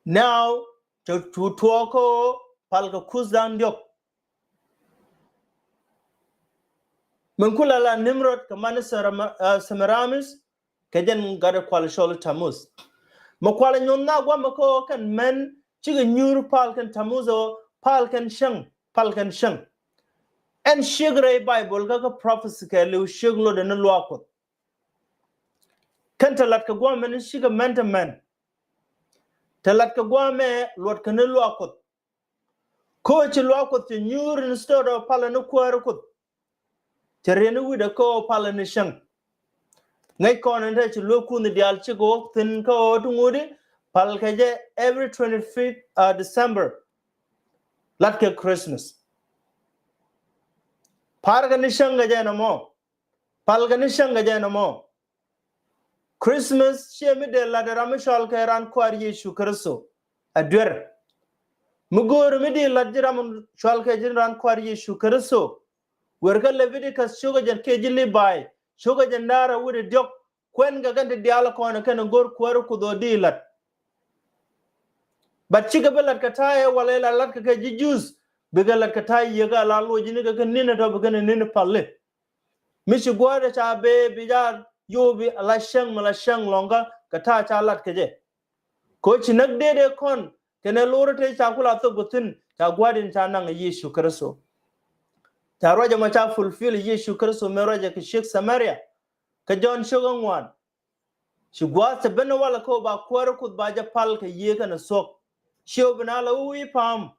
Now, cu, cu tuɔɔk kä pal kɛ kuth da̱ŋ diɔ̱k. Min kulɛ la Nimrod kɛ man Sera-, ah, Semiramis, kɛ jɛn gatdɛ kual cɔl i̱ Tamuth. Mi kual ɛ nyuɔ̱th na guamɛ kä ɣöö kɛn mɛn cikɛ nyuur pal kɛn Tamuth ɣöö pal kɛn cäŋ, pal kɛn cäŋ. Ɛn ciek rɛy Baibol kä kä prophecy kɛɛliw ciek lotdɛ ni luaak Kuɔth. Kɛn te lat kɛ guamɛ ni cikɛ mɛn te mɛn. Te lat kɛ guamɛ luɔt kɛ ni luaak Kuɔth. Kä ɣöö ci luaak Kuɔth cɛ nyuur instead of palä ni kuäärä Kuoth. Cɛ riɛn i̱ wi̱cdɛ kä ɣöö palä ni cäŋ. Ŋäc kɔn in te ci luäk kunh diaal cikɛ wä thi̱n kä ɣöö ti ŋut i̱ pal kɛ jɛ every twenty-fifth, uh, December. Lat kɛ Christmas. Pa̱a̱r kɛ ni cäŋ kɛ jɛ nɔmɔ. Pal kɛ ni cäŋ kɛ jɛ nɔmɔ. Christmas ciɛ mi dee lat ram mi cɔal kɛ raan kuäär Yecu Kritho. A duer. Mi go̱o̱ri mi dee lat ji̱ ram mi cɔal kɛ ji̱ raan kuäär Yecu Kritho. Wer kä Leviticus cukɛ jɛn kɛ ji̱ Levi, cukɛ jɛn da̱ŋ rɛw wi̱cdɛ diɔ̱k. Kuɛn kɛ kɛn ti diaal kɔn kɛn go̱o̱r kuäär Kuoth ɣöö dee lat. But cikɛ bi lat kɛ ta̱a̱ ɛ walɛ la lat kɛ kɛ ji̱ Jews. Bikɛ lat kɛ ta̱a̱ Yiëë kä la loc ni kɛ kɛ ni̱n ɛ tɔ̱ bikɛ ni ni̱n pali. Mi ci gua̱a̱th ɛ ca bee bi jaa yo̱o̱ bi la cäŋ mi la cäŋ lɔ̱ŋkä kɛ ta̱a̱ ca lat kɛ jɛ. Kɛ ɣöö ci näk dee dee kɔn kɛnɛ lo̱r te ca kula thok bi thi̱n ca gua̱a̱th in ca naŋ ɛ Yecu Kritho. Ca ruac ɛmɔ ca fulfill Yecu Kritho mëë ruac ɛ kɛ ciek Samaria. Kä Jɔ̱ɔ̱n ciek ɛ ŋuan. Ci gua̱a̱th te ben walɛ kä ɣöö ba kuäär Kuoth ba jɛ pal kɛ Yiëë kɛnɛ thuɔ̱k. Ci ɣöö bi na lɛ wä wi̱i̱ pa̱a̱m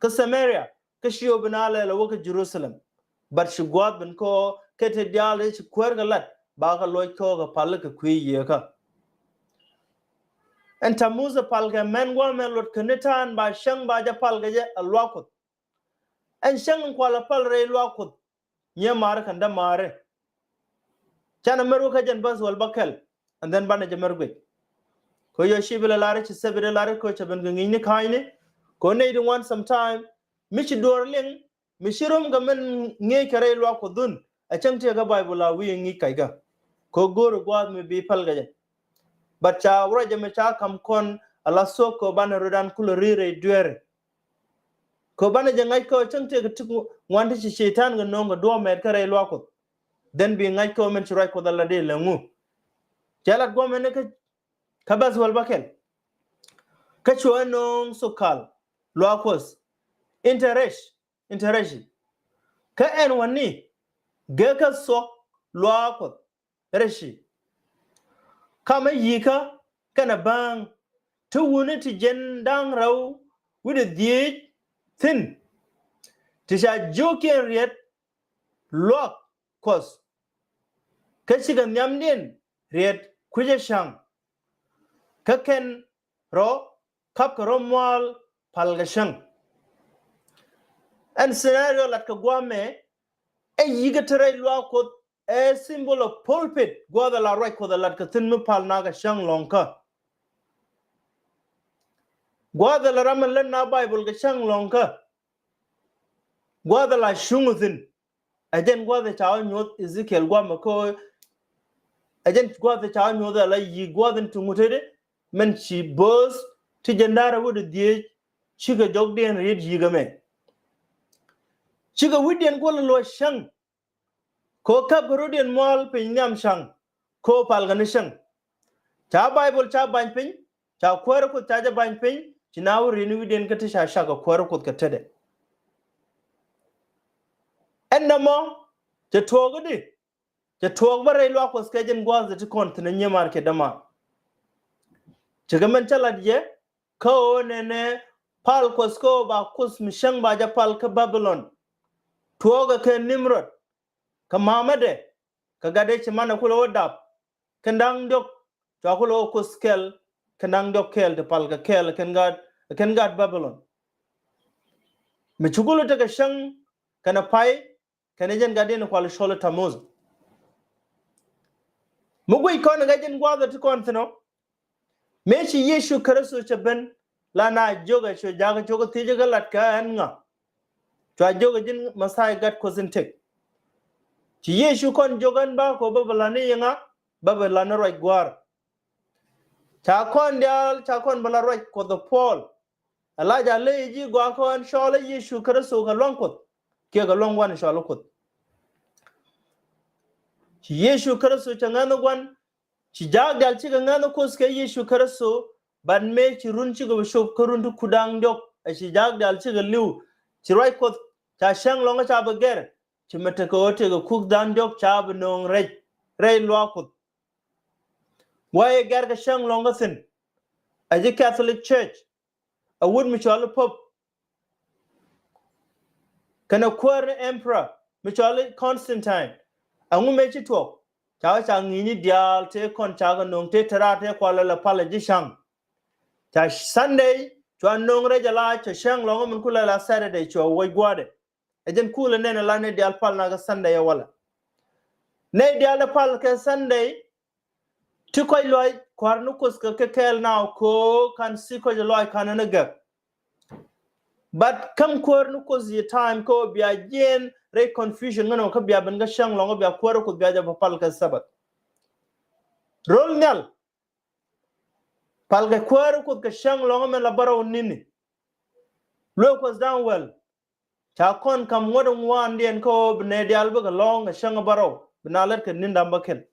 kä Samaria, kä ci ɣöö bi na lɛ lɛ wä kä Jerusalem. But ci gua̱a̱th ben kä ɣöö kɛ te diaal ci kuäär kɛ lat ba kɛ loc kä ɣöö kɛ pal kɛ kui̱ Yiëë kä. Ɛn Tamuth ɛ pal kɛ mɛn gua̱a̱th mɛ luɔt kɛ ni ta̱a̱n ba cäŋ ba jɛ pal kɛ jɛ ɛ luaak Kuɔth. Ɛn cäŋ in kual ɛ pal rɛy luaak Kuɔth. Nyiee maari kɛn dämaari. Canɛ mɛr wä kä jɛn bäth wäl bäkɛl. And then banɛ jɛ mɛr guic. Kɛ ɣöö yɔ ci bi lɛ lar ci thɛp bi dee lar kɛ ɣöö cɛ ben kɛ ŋi̱i̱cni ka̱a̱cni. Kɛ ɣöö nɛy ti ŋuan sometime mi ci duɔ̱ɔ̱r liŋ, mi ci rom kɛ mɛn ŋi̱eec kɛ rɛy luaak Kuɔth dhun. A cäŋ tiɛɛkä Baibol a wi̱i̱ ŋi̱i̱c ka̱ckä. Kɛ ɣöö go̱o̱ri gua̱a̱th mi bi päl kɛ jɛ. But ca ruacɛ mi ca ka̱m kɔn a la thuɔ̱k kɛ ɣöö banɛ rɔ̱dan kulɛ ri̱i̱r rɛy dueeri. Kɛ ɣöö banɛ jɛ ŋa̱c kä cäŋ tëëkɛ ti ŋuan ti ci cɛy-tan kɛ nööŋ kɛ duɔ̱ɔ̱p mɛt kä rɛy luaak Kuɔth. Then bi ŋa̱c kä mɛn ci ruac Kuɔth ala dee läŋu. Cɛ lat guɔ̱mɛ ni kä, kä bäth wäl bäkɛl. Kä cuɛ nööŋ thok kal luaak Kuɔth. Interest, interest. Kä ɛn wani gekä thuɔ̱k luaak Kuɔth. rɛci. Kamɛ yi̱kä kɛnɛ bääŋ ti wuni ti jiɛn da̱ŋ rɛw wi̱cdɛ dhieec thi̱n. Ti ca jiökiɛn riet luak Kuɔth, kä cikɛ nhiamdiɛn riet kui̱cɛ cäŋ. Kä kɛn rɔ kapkɛ rɔ mual pal kɛ cäŋ. Ɛn scenario lat kɛ guamɛ ɛ yi̱kä ti rɛy luaak Kuɔth ɛ symbol of pulpit, gua̱a̱th ɛ la ruac Kuɔth ɛ lat kɛ thi̱n mi pal na kɛ cäŋ lɔ̱ŋkä. Gua̱a̱th ɛ la ram ɛn lät na Bible kɛ cäŋ lɔ̱ŋkä. Gua̱a̱th ɛ la cuŋ thi̱n. Ɛ jɛn gua̱a̱th ɛ ca wä nyuɔth Ezekiel guamɛ kä ɛ jɛn gua̱a̱th ɛ ca wä nyuɔth ɛ la yi̱ gua̱a̱th in ti ŋutädɛ mɛn ci bööth ti jiɛn da̱ŋ rɛw wi̱cdɛ dhieec cikɛ jɔkdiɛn riet yi̱kä mɛ. Cikɛ wi̱cdiɛn kuɔl luɔc cäŋ. Kɛ ɣöö käp kɛ rɔ̱diɛn mual piny nhiam cäŋ kɛ ɣöö palkɛ ni cäŋ. Ca Bible ca ba̱ny piny, ca kuäärä Kuoth ca jɛ ba̱ny piny, ci na wä ri̱n wi̱cdiɛn kä ti ca cak kɛ kuäärä Kuoth kɛ tetdɛ. Ɛn nɔmɔ cɛ tuɔɔk i̱di, cɛ tuɔɔk bä rɛy luaak Kuɔth kɛ jɛn gua̱a̱th ti kɔn thi̱n ɛ nyimaar kiɛ dämaar. Cɛ kɛ mɛn cä lat yɛ kä ɣöö nɛnɛ pal Kuɔth kä ɣöö ba Kuoth mi cäŋ ba jɛ pal kä Babilon. Tuɔɔkɛ kɛ Nimrod kɛ mamädɛ kɛ gatdɛ ci manɛ kulɛ wä dap kɛn da̱ŋ diɔ̱k cua kulɛ wä Kuoth kɛl kɛn da̱ŋ diɔ̱k kɛɛl ti pal kɛ kɛɛl kɛn gat kɛn gat Babilon. Mi ci kulɛ tekɛ cäŋ kɛnɛ pay kɛnɛ jɛn gatdiɛn kual cɔl i̱ Tamuth. Mi guic kɔn kɛ jɛn gua̱a̱th ɛ ti kɔn thi̱n ɔ. Mëë ci Yecu Kritho cɛ ben la na jiök ɛ cu jakä cuk thiec kä lat kɛ ɛn ŋa. Cua jiök ɛ ji̱n Mɛthia gat Kuɔth in tëk. Ci Yecu kɔn jiök ɛn ba kɔ bä bi la ni yɛ ŋa, bä bi la ni ruac gua̱a̱r. Ca kɔn diaal ca kɔn bä la ruac Kuɔth ɛ puɔl. Ɛ la ja ley ji̱ gɔaa kɔn cɔl ɛ Yecu Kritho kɛ luaŋ Kuɔth kiɛ kɛ luaŋ gua̱n cɔl ɛ Kuoth. Ci Yecu Kritho cɛ ŋäth ni gua̱n. Ci jaak diaal cikɛ ŋäth ni Kuoth kɛ Yecu Kritho, but mëë ci run cikɛ bi cop kä run ti kut da̱ŋ diɔ̱k ɛ ci jaak diaal cikɛ li̱w. Ci ruac Kuɔth ca cäŋ lɔ̱ŋ ca bi gɛr. Ci mɛ tekɛ ɣöö tekɛ kuk da̱ŋ diɔ̱k ca bi nööŋ rɛc rɛy luaak Kuɔth. Wä yɛ gɛr kɛ cäŋ lɔ̱ŋ kä thi̱n. Ɛ ji̱ Catholic Church. Ɛ wut mi cɔl i̱ Pope kɛnɛ kuäär ni Emperor mi cɔl i̱ Constantine. Ɛŋu mëë ci tuɔɔk? Ca wä ca ŋi̱i̱cni diaal tëë kɔn ca kɛ nööŋ tëë te raar tëë kualɛ lɛ pal ɛ ji̱ cäŋ. Ca Sunday cua nööŋ rɛc ala cɛ cäŋ lɔ̱ŋ min kulɛ la Saturday cua wuɔc gua̱a̱dɛ. Ɛ jɛn kulɛ nɛn ala nɛy diaal pal na kɛ Sunday ɛ walɛ. Nɛy diaal ɛ pal kɛ Sunday ti kɔc luaac kua̱r ni Kuoth kɛ kɛ kɛɛl na ko̱o̱k ka̱n si kɔc luaac ka̱n ni gɛk. But käm kuäär ni Kuoth yɛ time kä bia jiɛn rɛy confusion ŋän ɔ kä bia ben kä cäŋ lɔ̱ŋ kä bia kuäär Kuoth bia jɛ bä pal kɛ Sabbath. Rol nhial. Pal kɛ kuäär Kuoth kɛ cäŋ lɔ̱ŋ mɛn la bärɔw ni̱ni. Luek Kuoth da̱ŋ wäl. Ca kɔn kam ŋuɔ̱t ŋuandiɛn kä ɣöö bi nɛy diaal bikɛ lɔ̱ŋ kɛ cäŋ bärɔw bi na lät kɛ ni̱n da̱ŋ bäkɛl.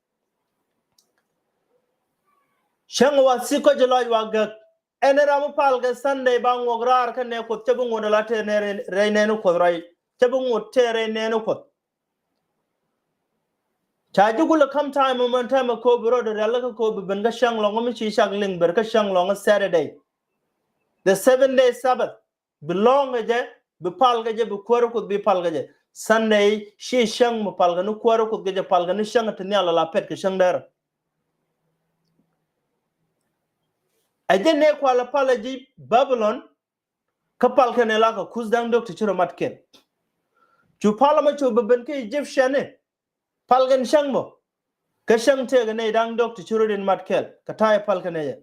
Cäŋ wa thik kɔc ci lɔc wa gäk. Ɛn ram mi pal kɛ Sunday ba ŋuɔk raar kä nɛy Kuɔth cä bi ŋuɔ̱t ala tëë nɛy rɛy nɛɛni Kuɔth rɔy. Cä bi ŋuɔ̱t tëë rɛy nɛɛni Kuɔth. Ca ji̱ kulɛ kam time mɛn time ɛ ko̱o̱p bi rɔɔdɛ rial kä ko̱o̱p bi ben kä cäŋ lɔ̱ŋ mi ci cak liŋ ber kä cäŋ lɔ̱ŋ Saturday. The seven day Sabbath. Bi lɔ̱ŋ kɛ jɛ, bi pal kɛ jɛ, bi kuäär Kuoth bi pal kɛ jɛ. Sunday ci cäŋ mi pal kɛ ni kuäär Kuoth kɛ jɛ pal kɛ ni cäŋ ti nhial ala pɛt kɛ cäŋ dɛr. Ɛ jɛ nɛy kualɛ pal ɛ ji̱ Babilon, kä pal kɛn ɛ la kɛ kuth da̱ŋ diɔ̱k ti ci rɔ mat kɛl. Cu pal ɛmɔ cu bɛ ben kä Egyptian ni pal kɛn cäŋ mɔ. Kä cäŋ tëëkɛ nɛy da̱ŋ diɔ̱k ti ci rɔ rin mat kɛl kɛ ta̱yɛ pal kɛn ɛ jɛ.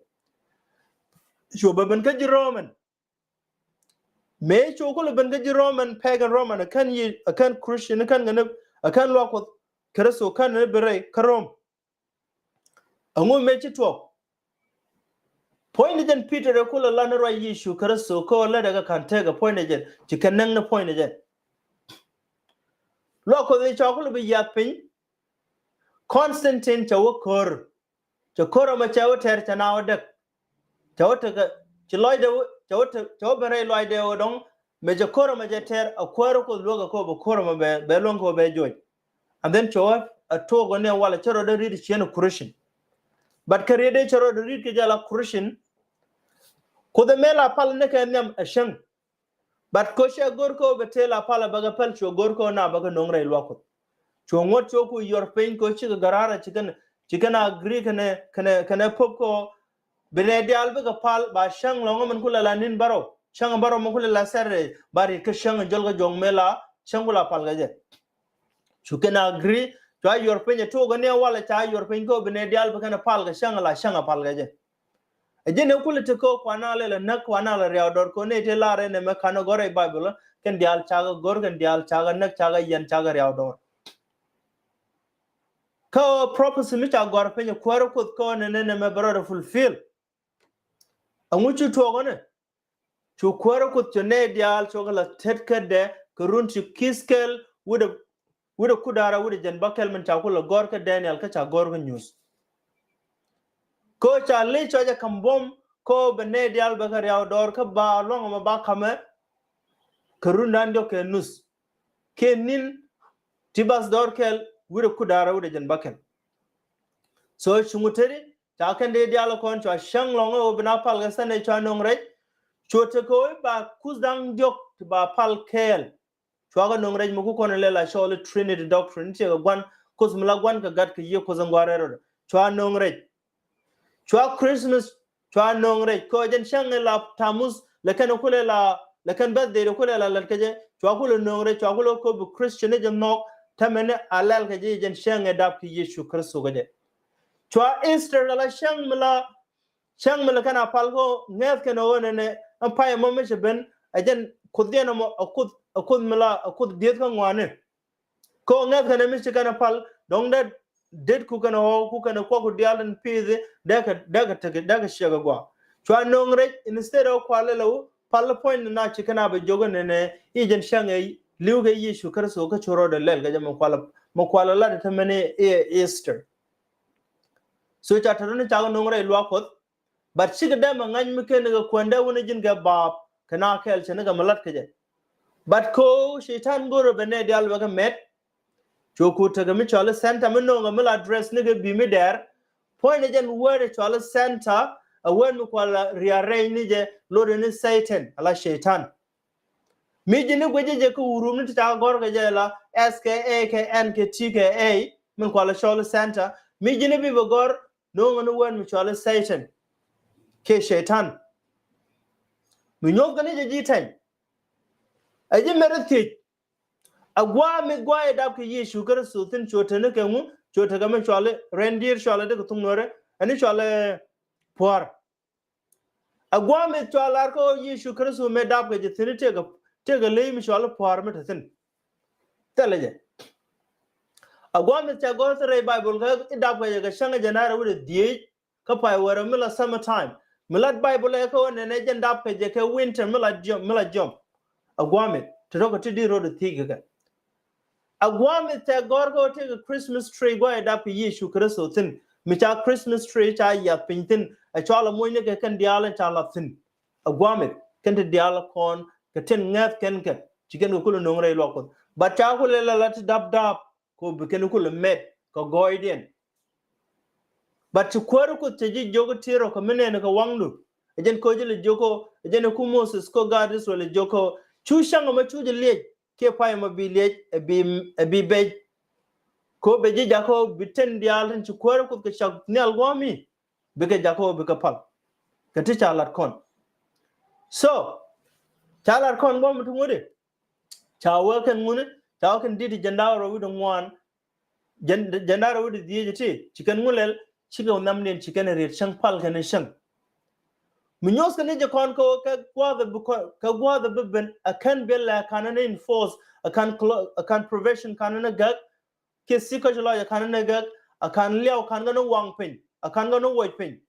Cu bɛ ben kä ji̱ Roman. Mëë cu kulɛ ben kä ji̱ Roman, pagan Roman, ɛ kän yi, ɛ kän Christian, ɛ kän ŋänä, ɛ kän luaak Kuɔth Kritho kän ni bi rɛy kä Rom. Ɛŋu mëë ci tuɔɔk? Puɔ̱ny ni jɛn Peter ɛ kulɛ la ni ruac Yecu Kritho kä ɣöö lätdɛ kɛ ka̱n tekɛ puɔ̱ny ni jɛn ci kɛ näk ni puɔ̱ny ni jɛn. Luaak Kuɔth ɛ cɔɔk kulɛ bi yiath piny. Constantine cɛ wä ko̱r. Cɛ ko̱r ɛmɔ cɛ wä tɛr cɛ na wä däk. Cɛ wä tekɛ ci lɔcdɛ wä cɛ wä tekɛ cɛ wä ben rɛy lɔcdɛ wä dɔ̱ŋ. Mëë cɛ ko̱r ɛmɔ cɛ tɛr a kuäär Kuɔth luäk ɛ kɛ wä bɛ ko̱r ɛmɔ bɛ bɛ luäŋ kɛ wä bɛ joc. And then cɛ wä ɛ tuɔk ɛ ni walɛ cɛ rɔ dee ri̱t ciɛn ɛ Christian. But kɛ ri̱t dee cɛ rɔ dee ri̱t kɛ jɛ la Christian. Kuoth ɛ mëë la pal ni kɛ nhiam ɛ cäŋ. But ko cɛ go̱r ko bɛ tëë la pal ɛ bɛ kɛ pɛl cuɔ go̱r ko na bɛ kɛ no̱ŋ rɛy luak Kuoth. Cuɔ ŋuɔ̱t cuɔ ku yɔr piny ko cikɛ gara̱rä cikɛn cikɛn agree kɛnɛ kɛnɛ kɛnɛ pop ko Bi nɛ diaal bikɛ pal ba cäŋ lɔŋä min kulɛ la ni̱n bärɔw, cäŋ bärɔw min kulɛ la Saturday, ba rit kä cäŋ jɔl kä juɔ̱ŋ mëë la cäŋ kulɛ pal kɛ jɛ. Cu kɛn agree, cua yuɔr piny ɛ tuɔk ɛ ni ɛ walɛ ca yuɔr piny kä bi nɛ diaal bi kɛn ɛ pal kɛ cäŋ la cäŋ ɛ pal kɛ jɛ. Ɛ ji̱n ɛ kulɛ ti kä kuana lɛ lɛ näk kuana lɛ riaw dɔr kɛ ni ti lar ɛn ɛmɛ ka̱n ɛ gɔr ɛ Bible kɛn diaal cakɛ gɔr kɛn diaal cakɛ näk cakɛ yɛn cakɛ riaw dɔr. Kä prophecy mi ca gɔr piny ɛ kuäärä Kuoth kä nɛ nɛ nɛ mɛ bɛ rɔɔdɛ fulfill. Ɛŋu ci tuɔɔk ɣän ɛ? Cu kuäärä Kuoth cu nɛy diaal cukɛ la tet kädɛ kɛ run ci Ithkɛl wi̱cdɛ wi̱cdɛ kudaarä wi̱cdɛ jɛn bäkɛl min ca kulɛ gɔ̱r kä Daniel kä ca gɔ̱r kä nyuuth. Kä ca li̱c cɔcɛ ka̱m buɔ̱m kä bɛ nɛy diaal bɛ kɛ riaw dɔɔr kä ba luaŋ ɛmɛ ba ka̱mɛ kɛ rundan diɔ̱k kɛ nuth. Kɛ ni̱n ti bath dɔɔr kɛl wi̱cdɛ kudaarä wi̱cdɛ jɛn bäkɛl. So cuŋ teti ca kɛn dee diaal kɔn cua cäŋ lɔŋ ɛ wä bi na pal kɛ Sunday cua no̱ŋ rɛc. Cuɔ tekɛ wä ba kuth da̱ŋ diɔ̱k ti ba pal kɛɛl. Cua kɛ no̱ŋ rɛc mi ku kɔn lɛ la cɔɔl Trinity doctrine tiɛkɛ gua̱n Kuoth mi la gua̱n kɛ gat kɛ yiëë Kuoth in gua̱n rɛl rɔdɛ. Cua no̱ŋ rɛc. Cua Christmas cua no̱ŋ rɛc kɛ jɛn cäŋ ɛ la Tamuth lɛ kɛn kulɛ la lɛ kɛn birthday dɛ kulɛ la lät kɛ jɛ. Cua kulɛ no̱ŋ rɛc cua kulɛ kop bi Christian ni jɛ nhɔk tɛmɛ ni a lɛl kɛ jɛ jɛn cäŋ ɛ dap kɛ Yecu Kritho kɛ jɛ. Cua Easter ala cäŋ mi la cäŋ mi la kɛn a pal kä ŋɛth kɛn ɣöö nɛnɛ ɛn pay ɛmɔ mi cɛ ben ɛ jɛn kuoth diɛn ɛmɔ ɛ kuoth ɛ kuoth mi la ɛ kuoth dieth kä ŋuani. Kä ŋɛth kɛn ɛ mi ci kɛn ɛ pal dɔ̱ŋ dee det ku kɛn ɛ ɣɔw ku kɛn ɛ kuɔk ku diaal tin pi̱i̱thi dee kɛ dee kɛ tek dee kɛ ciɛk ɛ gɔaa. Cua no̱ŋ rɛc instead ɔ kual lɛ lɛ wu pal puɔ̱ny ni na ci kɛn a bɛ jiök nɛnɛ i̱ jɛn cäŋ ɛ li̱w kɛ Yecu Kritho kä cu rɔɔdɛ lɛl kɛ jɛ mɛ kual mɛ kual lat ɛ tämɛ ni i̱ Easter. So ca te run cak no̱ŋ rɛy luaak Kuɔth. But cikɛ dee mɛ ŋa̱ny mi ken kɛ kuɛn dee wun ji̱n kɛ baap kɛ na kɛɛl cɛ ni kɛ mɛ lat kɛ jɛ. But ko Cɛytan go̱rɛ bɛ nɛ diaal bɛ kɛ mɛt. Cu ku tekɛ mi cɔal i̱ center mi no̱o̱ŋ kɛ mi la address ni kɛ bi mi dɛr. Puɔ̱ny ni jɛn word cɔal i̱ center a word mi kual la rearrange ni jɛ lot ni Satan ala Cɛytan. Mi ji̱n ni guic jɛ kɛ wurum ni ti ca gɔr kɛ jɛ la S kɛ A kɛ N kɛ T kɛ A min kual la cɔal i̱ center. Mi ji̱n ni bi bɛ gɔr no̱o̱ŋ ni word mi cɔal i̱ Satan. Kɛ Cɛytan. Mi nyuɔth kɛ ni jɛ ji̱ tɛny. Ɛ ji̱ mɛr i̱ thiec. A gua̱a̱ mi gua̱a̱ i̱ dap kɛ Yecu Kritho thi̱n cu te ni kɛ ŋu cu te kɛ mi cɔal i̱ reindeer cɔal i̱ dee kɛ thuŋ nuɔrɛ. Ɛn i̱ cɔal i̱ pua̱r. A gua̱a̱ mi cɔal lar kä Yecu Kritho mi dap kɛ jɛ thi̱n i̱ tëëkɛ tëëkɛ ley mi cɔal i̱ pua̱r mi te thi̱n. Thilɛ jɛ. A gua̱a̱ mi ca gɔ̱r thi̱n rɛy Bible kä i̱ dap kɛ jɛ kɛ cäŋ jɛ na̱rɛ wi̱cdɛ dhieec. Kä pay wärä mi la summer time. Mi lat Bible ɛ kä wä nɛnɛ jɛn dap kɛ jɛ kɛ winter mi la jiɔm mi la jiɔm. A gua̱a̱ mi te tɔ̱ kɛ ti di ro̱d thiec kɛ kɛ. A gua̱a̱ mi tɛ gɔ̱r kä wä tëëkɛ Christmas tree gua̱a̱ i̱ dap kɛ Yecu Kritho thi̱n. Mi ca Christmas tree ca yath piny thi̱n. A cɔal a muɔ̱cni kɛ kɛn diaal in ca lath thi̱n. A gua̱a̱ mi kɛn ti diaal kɔn kɛ tin ŋäth kɛn kɛ ci kɛn kɛ kulɛ no̱ŋ rɛy luak Kuɔth. But ca kulɛ la la ti dap dap. Ko bi kɛn kulɛ mɛt kɛ gɔɔydiɛn. But ci kuäär Kuoth cɛ ji̱ jiök i̱ tiɛɛr ɔ kɛ mi nɛɛni kɛ waŋdu. Ɛ jɛn kä ji̱ lɛ jiök ɔ ɛ jɛn ɛ ku Moses kä gaat Israel ɛ jiök ɔ cu cäŋ ɛmɛ cu ji̱ liɛc kiɛ pay ɛmɔ bi liɛc ɛ bi ɛ bi bɛc. Ko bɛ ji̱ jakä ɔ bi ten diaal tin ci kuäär Kuoth kɛ cak nhial gua̱a̱mi. Bikɛ jakä ɔ bikɛ pal. Kɛ ti ca lat kɔn. So ca lat kɔn gua̱a̱mi ti ŋuti. Ca wee kɛn ŋuni ca wee kɛn di̱t jɛn da̱a̱ rɔ wi̱cdɛ ŋuan. Jɛn jɛn da̱a̱ rɔ wi̱cdɛ dhieec ti ci kɛn ŋu lɛl cikɛ wä nhiamdiɛn ci kɛn riet cäŋ pal kɛn cäŋ. Mi nyuɔth kɛn ni jɛ kɔn kɛ wä kɛ gua̱a̱th bi kɔn kɛ gua̱a̱th bi ben a kɛn biɛl lɛ kan ni enforce a kan clo a kan prevention kan ni gäk. Kiɛ si kɔc lɔc a kan ni gäk a kan liaw kan kɛ ni waŋ piny a kan kɛ ni wuɔc piny.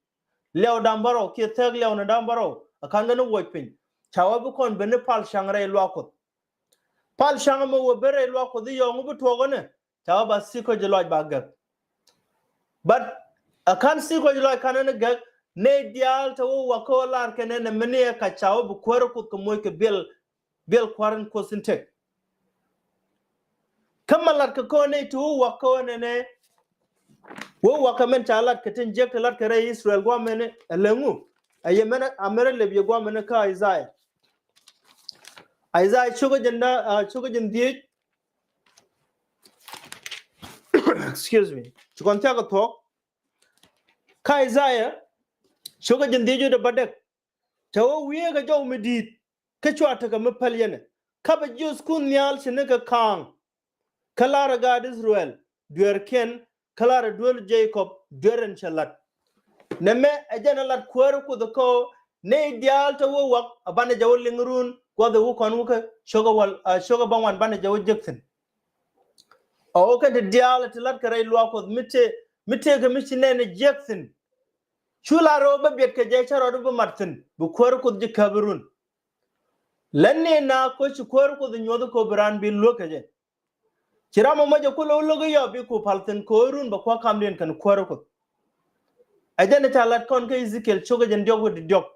Liaw da̱ŋ bärɔw kiɛ thɛk liaw ni da̱ŋ bärɔw a kan kɛ ni wuɔc piny. Ca wä bi kɔn ben ni pal cäŋ rɛy luak Kuɔth. Pal cäŋ mɛ wä ben rɛy luak Kuɔth i̱ yɔŋ wä bi tuɔk ɣän ɛ ca wä ba si kɔc lɔc ba gäk. But a kan si kɔc lɔc kan ɣän ɛ gäk nɛy diaal te wä wä kä wä lar kɛn ɛn ɛ mini ɛ ka ca wä bi kuäär Kuoth kɛ moc kɛ biɛl biɛl kua̱r in Kuoth in tek. Kä ma lat kɛ kɔn ni ti wä wak kɔn ni ni wä wak kɛ mɛn ca lat kɛ tin jiɛk ti lat kɛ rɛy Israel guamɛni ɛ lɛ ŋu. Ɛ yɛ mɛn a mɛrɛ lep yɛ guamɛni kä Isaiah. Isaiah cukɛ jin da, cukɛ jin dhiec. Excuse me. Ci kɔn thiak kɛ thuɔk. Kä Isaiah cukɛ jin dhiec wä dee bädäk. Cɛ wä wiee kɛ jɔw mi di̱i̱t kä cua tekɛ mi päl yɛnɛ. Kä bɛ jiöthkun nhial ci ni kɛ kaaŋ. Kä lar ɛ gaat Israel dueerkiɛn, kä lar ɛ duel Jacob duer in cɛ lat. Nɛmɛ ɛ jɛn ɛ lat kuäär Kuoth kä nɛy diaal te wä wak a banɛ jɛ wä liŋ run guath ɛ wä kɔn wä kä cio̱kä wal a cio̱kä bä ŋuan banɛ jɛ wä jek thi̱n. Ɛ wä kɛn ti diaal ti lat kɛ rɛy luaak Kuɔth mi tëë mi tëëkɛ mi ci nɛn ɛ jiɛk thi̱n. Cu la rɛw bä biɛt kɛ jɛ cä rɔɔdu bä mat thi̱n bi kuäär Kuoth ji̱ käp run. Län ni na ko ci kuäär Kuoth nyuɔth ko bi raan bi luäk kɛ jɛ. Ci ram ɛmɔ jɛ kulɛ wä lo̱k i̱ yɔ bi ku pal thi̱n ko run bɛ kua̱ kamdiɛn kɛn kuäär Kuoth. Ɛ jɛn ca lat kɔn kä Ezekiel cukɛ jɛn diɔk wi̱cdɛ diɔk.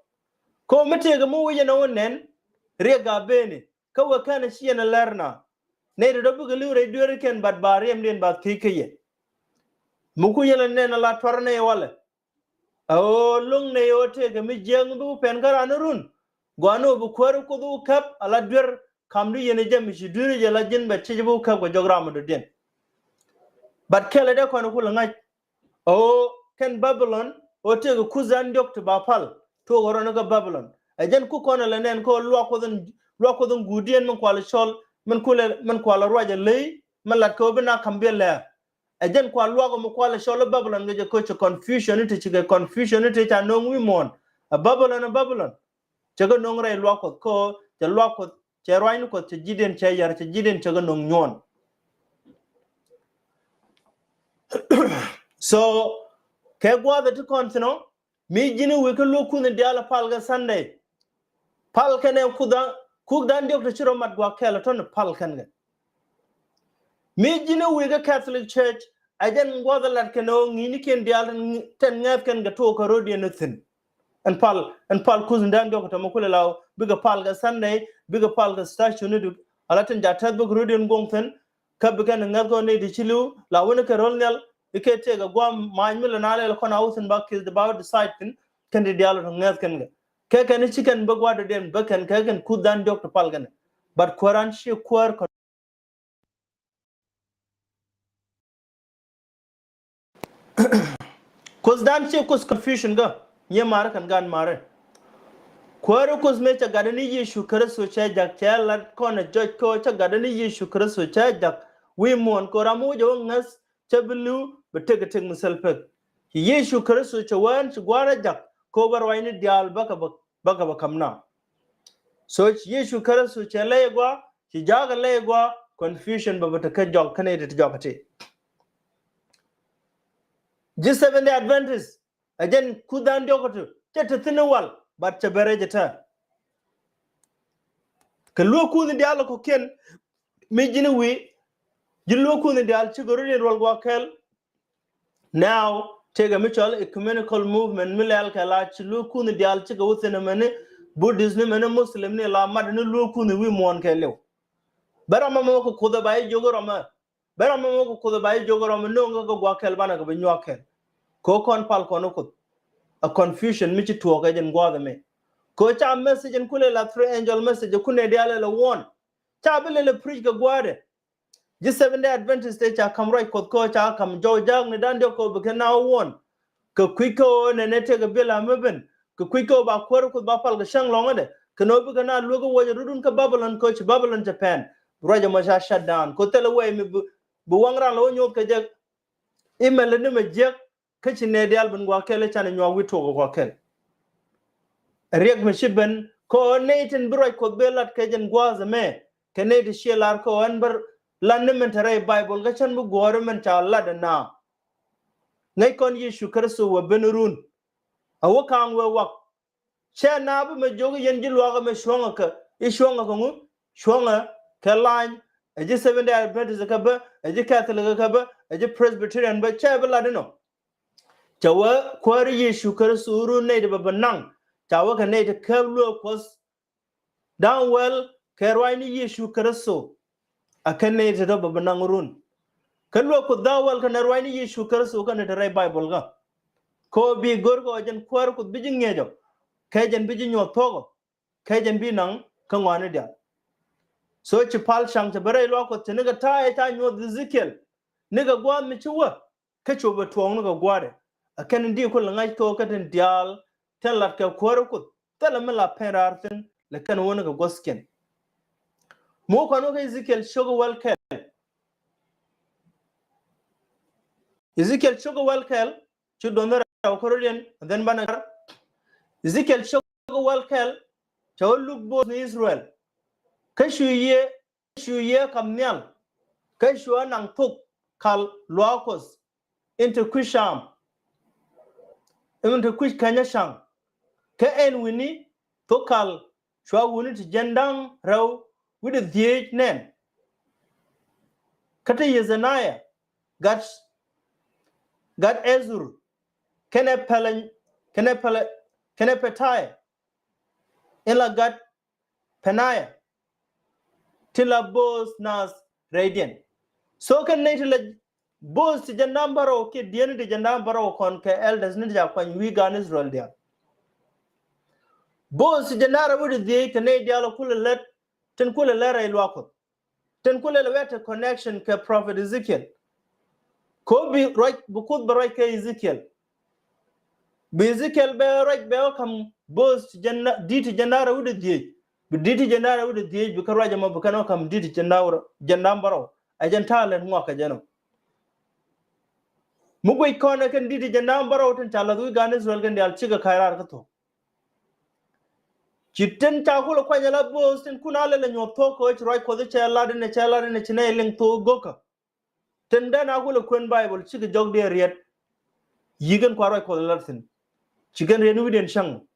Ko mi tëëkɛ mi wi̱c ɛn ɛ wä nɛn riɛk a beni kä wek kɛn ɛ ci yɛn ɛ lɛr na. Nɛy dɔ̱dɔ̱ bikɛ li̱w rɛy dueerikiɛn bat ba riɛmdiɛn ba thiec kä yɛ. Mi ku yɛn ɛ nɛn ɛ la tuar nɛy walɛ. Ɛ ɣöö lo̱ŋ nɛy ɣöö tëëkɛ mi jiääk mi bi wä pɛn kä raan run. Gua̱a̱n ɣöö bi kuäär Kuoth wä käp ala duer kamdu yɛn jɛ mi ci dui̱r jɛ la ji̱n bɛ ciec bi wä käp kɛ jɔk ram mi dɔ̱diɛn. Bat kɛlɛ dee kɔn kulɛ ŋa̱c. Ɛ ɣöö kɛn Babilon ɣöö tëëkɛ kuthdan diɔ̱k ti ba pal tuɔɔk ɣöö rɔn kä Babilon. Ɛ jɛn ku kɔn ɛ lɛ nɛn kä ɣöö luak Kuoth in, luak Kuoth in guudiɛn min kualɛ cɔl min kulɛ min kualɛ ruac ɛ ley min lat kɛ ɣöö bi na kam biɛ lɛɛr. Ɛ jɛn kua luak mi kualɛ cɔl i̱ Babilon ŋäcɛ ko̱ cɛ confusion i̱ ti cikɛ confusion i̱ ti ca no̱o̱ŋ wi̱i̱ muɔ̱ɔ̱n. Ɛ Babilon, ɛ Babilon. Cɛ kɛ no̱o̱ŋ rɛy luak Kuɔth ko̱ cɛ luak Kuɔth cɛ ruacni Kuɔth cɛ ji̱diɛn cɛ yar cɛ ji̱diɛn cɛ kɛ no̱o̱ŋ nyuɔ̱ɔ̱n. So kɛ gua̱a̱th ɛ ti kɔn thi̱n ɔ, mi ji̱n i̱ wi̱i̱ kä luäk kunh in diaal ɛ pal kɛ Sunday. Pal kɛn ɛ kukdan, kukdan diɔ̱k ti ci rɔ mat gua̱a̱k kɛl ɛ tɔ̱ni pal kɛn kɛ. Mi ji̱n i̱ wi̱i̱ kä Catholic Church ɛ jɛn gua̱th ɛ lat kɛn ɛ ɣöö ŋi̱i̱cnikiɛn diaal tɛn ŋɛ̈th kɛn kɛ tuɔɔk kɛ ro̱diɛn ɛ thi̱n. Ɛn pal, ɛn pal kukdan diɔ̱k tɔmɔ kulɛ la ɣöö bikɛ pal kɛ Sunday, bikɛ pal kɛ statue ni duk ala tin ca tɛth bikɛ ro̱diɛn guɔ̱ŋ thi̱n. Kä bi kɛn ŋäth kɔn ni ti ci li̱w la wini kɛ ro̱l nhial i̱ kɛ tëëk ɛ gua̱a̱m ma̱a̱ny mi lɛ na lɛl kɔn a wä thi̱n ba ki̱th ba wä decide thi̱n. Kɛn ti diaal ɔ ti ŋäth kɛn kɛ kɛ kɛn i̱ ci kɛn bä gua̱a̱r dɔ̱diɛn bä kɛn kɛ kɛn kukdan diɔ̱k ti pal kɛn. But kuäär an ci kuäär kɔn Kuthdan ci kuth confusion kä nyiɛ marä kɛn gan marä. Kuäärä kuth mëë cɛ gatdä ni Yecu Kritho cɛ jak cɛ lat kɔn ɛ jɔc kä cɛ gatdä ni Yecu Kritho cɛ jak wi̱i̱ muɔ̱ɔ̱n kɛ ram mi wä jɛ wä ŋäth cɛ bi li̱w bi tëk kɛ tëk mi thil pek. Ci Yecu Kritho cɛ wä ɛn ci gua̱a̱r ɛ jak kɛ wä bä ruacni diaal bäkɛ bä bäkɛ bä ka̱m na. So ci Yecu Kritho cɛ lɛy gua̱a̱ ci ja̱a̱k ɛ lɛy gua̱a̱ confusion bä bä te kä jɔk kä nɛy ti ti jɔk ɛ ti. Ji̱ Seventh Day Adventist ɛ jɛn kuthdan diɔ̱k ɛ ti cɛ te thi̱n i̱ wal but cɛ bɛ rɛc ɛ tɛ̈. Kɛ luäk kuth in diaal ɛ kɔ̱kiɛn mi ji̱n i̱ wi̱i̱ ji̱ luäk kuth in diaal cikɛ rut in ruɔl gua̱a̱k kɛl. Now tëëkɛ mi cɔl ecumenical movement mi lɛl kɛ la ci luäk kuth in diaal cikɛ wä thi̱n ɛmɛni Buddhist ni mɛni Muslim ni la mat ni luäk kuth in wi̱i̱ muɔ̱ɔ̱n kɛ liw. Bä ram ɛmɔ kɛ kuth ɛ ba i̱ jiök i̱ rɔmɛ. Bä ram ɛmɔ kɛ kuth ɛ ba i̱ jiök i̱ rɔmɛ no̱o̱ŋ kɛ gua̱a̱k kɛl banɛ kɛ bi nyuak kɛl. Kɛ ɣöö kɔn pal kɔn i̱ kuth. A confusion mi ci tuɔɔk ɛ jɛn gua̱a̱th ɛmɛ. Kɛ ɣöö ca message in kulɛ la three angel message ɛ kunɛ diaal ɛ lɛ warn. Ca bi lɛl ɛ preach kɛ gua̱a̱dɛ. Ji̱ Seventh Day Adventist tëë ca ka̱m ruac Kuɔth kä ca ka̱m jɔw ja̱a̱k ni da̱ŋ diɔ̱k kɛ ɣöö bi kɛ na wä warn. Kɛ kui̱ kä ɣöö nɛnɛ tëëkɛ biɛl a mi ben kɛ kui̱ kä ɣöö ba kuäär Kuoth ba pal kɛ cäŋ lɔ̱ŋädɛ. Kɛn ɣöö bikɛ na luäk kä wuɔcɛ rutdun kä Babilon kä ci Babilon cɛ pɛn. Ruac ɛmɔ ca shut down kɛ ɣöö thilɛ wɛy mi bi, bi waŋ ran lɛ wä nyoth kɛ jɛ. Imɛl ni mɛ jiäk kä ci nɛy diaal ben gua̱a̱k kɛl i̱ canɛ nyuak wi̱i̱ tuɔɔk ɛ gua̱a̱k kɛl. Riɛk mi ci ben kä ɣöö nɛy tin bi ruac Kuɔth ben lat kɛ jɛn gua̱a̱th ɛmɛ kɛ nɛy ti ciɛ lar kä ɣöö ɛn bä lat ni min te rɛy Baibol kä cän bi guɔ̱ɔ̱r min ca lat ɛn na. Ŋäc kɔn Yecu Kritho wä ben run. A wä ka̱a̱ŋ wee wak. Cɛ na bi mɛ jiök yɛn ji̱ luaak ɛmɛ cuɔ̱ŋɛ kɛ i̱ cuɔ̱ŋɛ kɛ ŋu cuɔ̱ŋɛ kɛ lany. Ɛ ji̱ Seventh Day Adventist kɛ bä, ɛ ji̱ Catholic kɛ bä, ɛ ji̱ Presbyterian bä cɛ bi lat inɔ. Cɛ wee kuäär Yecu Kritho run nɛy ti bɛ bɛ naŋ. Ca wee kɛ nɛy ti kääp luäk Kuɔth. Da̱ŋ wäl kɛ ruacni Yecu Kritho. a kɛn nɛy ti tɔ bɛ bi naŋ run. Kä luäk Kuoth dhawal kɛnɛ ruacni Yecu Kritho kɛnɛ ti rɛy Baibol kä. Kɛ ɣöö bi go̱r kɛ ɣöö jɛn kuäär Kuoth bi ji̱ ŋi̱eec ɔ, kɛ jɛn bi ji̱ nyuɔ̱th thuɔ̱k ɔ, kɛ jɛn bi naŋ kä ŋɔaani diaal. So ci pal ca̱ŋ cɛ bi rɛy luaak Kuɔth, ci nikɛ ta̱a̱ ɛ ca nyuɔ̱th Ezekiel, nikɛ gua̱a̱th mi ci wä, kä cu bɛ tuɔɔk nikɛ gua̱a̱dɛ. A kɛn in di kulɛ ŋa̱c kɛ ɣöö kɛ tin diaal tin lat kɛ kuäärä Kuoth, thilɛ mi la pɛn raar thi̱n, lɛ kɛn wä nikɛ gua̱thkiɛn. Mi wä kɔn wä kä Ezekiel cio̱k wäl kɛl. Ezekiel cio̱k wäl kɛl, ci duɔth ni rɛw kärɔ̱diɛn, and then banɛ kar. Ezekiel cio̱k wäl kɛl, cɛ wä luk bo̱o̱th ni Israel. Kä cu yiëë, cu yiëë kam nhial. Kä cu anaŋ thok kal luaak Kuɔth in te kui̱ caam, in te kui̱ känyä ca̱ŋ. Kä ɛn wi̱ni thok kal cua wuni ti jiɛn da̱ŋ rɛw wi̱cdɛ dhieec nɛn. Kä te Yezania, gat, gat Ezur, kɛnɛ Pɛlɛ, kɛnɛ Pɛlɛ, kɛnɛ Pɛtaya, in la gat Pɛnaya, tin la bo̱o̱th naath rɛydiɛn. So kɛn nɛy ti la bo̱o̱th ti jiɛn da̱ŋ bärɔw kiɛ diɛn ti jiɛn da̱ŋ bärɔw kɔn kɛ elders ni ti ca kuany wi̱i̱ gaan Israel diaal. Bo̱o̱th ti jiɛn da̱ŋ rɛw wi̱cdɛ dhieec kɛ nɛy diaal kulɛ lät, tin kulɛ lät rɛy luaak Kuɔth. Tin kulɛ lɛ wɛt connection kɛ prophet Ezekiel. Ko bi ruac, bi Kuoth bɛ ruac kɛ Ezekiel. Bi Ezekiel bɛ ruac bɛ wä kam bo̱o̱th ti jiɛn, di̱t ti jiɛn da̱ŋ rɛw wi̱cdɛ dhieec. Bi di̱t ti jiɛn da̱ŋ rɛw wi̱cdɛ dhieec bi kä ruac ɛmɔ bi kɛn wä kam di̱t ti jiɛn da̱ŋ bärɔw. Jiɛn da̱ŋ bärɔw. Ɛ jɛn ta̱a̱ lät ŋuak kɛ jɛn ɔ. Mi guic kɔn ɛ kɛn di̱t ti jiɛn da̱ŋ bärɔw tin ca la̱th wi̱i̱ gaan Israel kɛn diaal cikɛ ka̱c raar kä thuɔ̱k. Ci tin ca kulɛ kuany ala bo̱o̱th tin kun a lɛl ɛ nyuɔ̱th thuɔ̱k kɛ ɣöö ci ruac Kuɔth cɛ lat inɛ, cɛ lat inɛ, ci nɛy liŋ thok go̱kä. Tin dɛn a kulɛ kuɛn Baibol cikɛ jɔk diɛ riɛt. Yi̱k in kua ruac Kuɔth lat thi̱n. Ci kɛn riɛt ni wi̱cdiɛn cäŋ.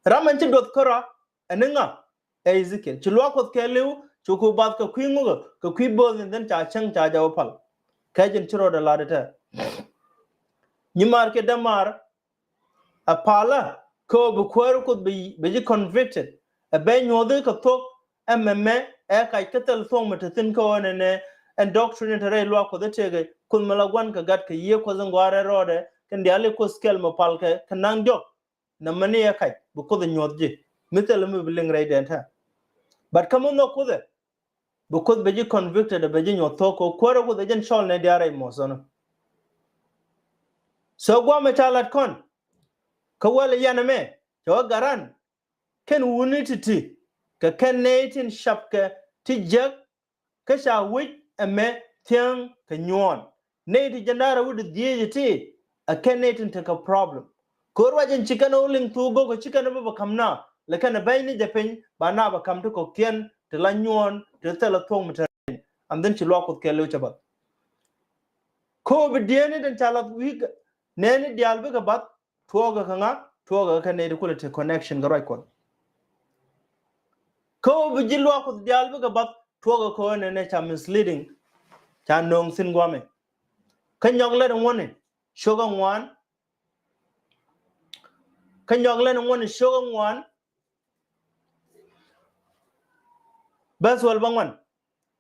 Ram ɛn ci duɔth kärɔa ɛn ni ŋa? Ɛ Ezekiel. Ci luaak Kuɔth kɛɛliw, ci ku bath kɛ kui̱ ŋukä, kɛ kui̱ bo̱o̱th in dhin ca cäŋ ca jɛ wä pal. Kɛ jɛn ci rɔɔdɛ lat itɛ. Nyimaar kiɛ dämaar, a palä, kä bi kuäär Kuoth bi, bi ji̱ convicted. Ɛ bɛ nyuɔthi kɛ thok, ɛ mɛmɛ, ɛ kac kä thil thuɔ̱ŋ mi te thi̱n kä ɣöö nɛnɛ, ɛn doctrine te rɛy luaak Kuɔth ɛ tëëkɛ, Kuoth mi la gua̱n kɛ gat kɛ Yiëë Kuɔth in gɔaa rɛl rɔɔdɛ, kɛn diaal i̱ Kuoth kɛl mi pal kɛ, kɛ naŋ diɔ̱k. Nɛ mani ɛ kac, bi Kuoth ɛ nyuɔth ji̱. Mi thilɛ mi bi liŋ rɛydɛn tɛ. But kä mi nhɔk Kuoth ɛ, bi Kuoth bɛ ji̱ convicted, bɛ ji̱ nyuɔth thok kɛ kuäärä Kuoth ɛ jɛn cɔl nɛ diaal rɛy muɔth ɔnɔ. So guamɛ ca lat kɔn. Kä wäl yɛn ɛmɛ, cɛ wä garan. Kɛn wuni ti̱ti̱, kɛ kɛn nɛy tin cap kɛ ti jiäk, kä ca wi̱c ɛmɛ thiäŋ kɛ nyuɔɔn. Nɛy ti jiɛn da̱ŋ rɛw wi̱cdɛ dhieec iti, ɛ kɛn nɛy tin tekɛ problem. Kɛ ruac in ci kɛn ɛ wä liŋ thok go̱o̱k kä ci kɛn ɛ bä bɛ ka̱m na, lɛ kɛn ɛ bɛny ni jɛ piny, ba na bɛ ka̱m ti kɔ̱kiɛn, ti la nyuɔɔn, ti thilɛ thuɔ̱k mi te rɛy. And then ci luaak Kuoth kɛɛliw cɛ bath. Kɛ ɣöö bi dieen ni tin ca lath wi̱i̱ nɛɛni diaal bikɛ bath, tuɔɔkɛ kɛ ŋa, tuɔɔkɛ kɛ nɛy ti kulɛ te connection kɛ ruac Kuɔth. Kä ɣöö bi ji̱ luaak Kuɔth diaal bikɛ bath, tuɔɔkɛ kɛ ɣöö nɛnɛ ca misleading, ca nööŋ thi̱n guamɛ. Kä Nyɔk lɛt ŋuɔ̱ni, cio̱k ɛ ŋuan. Kä Nyɔk lɛt ŋuɔ̱ni, cio̱k ɛ ŋuan. Bäth wäl bä ŋuan.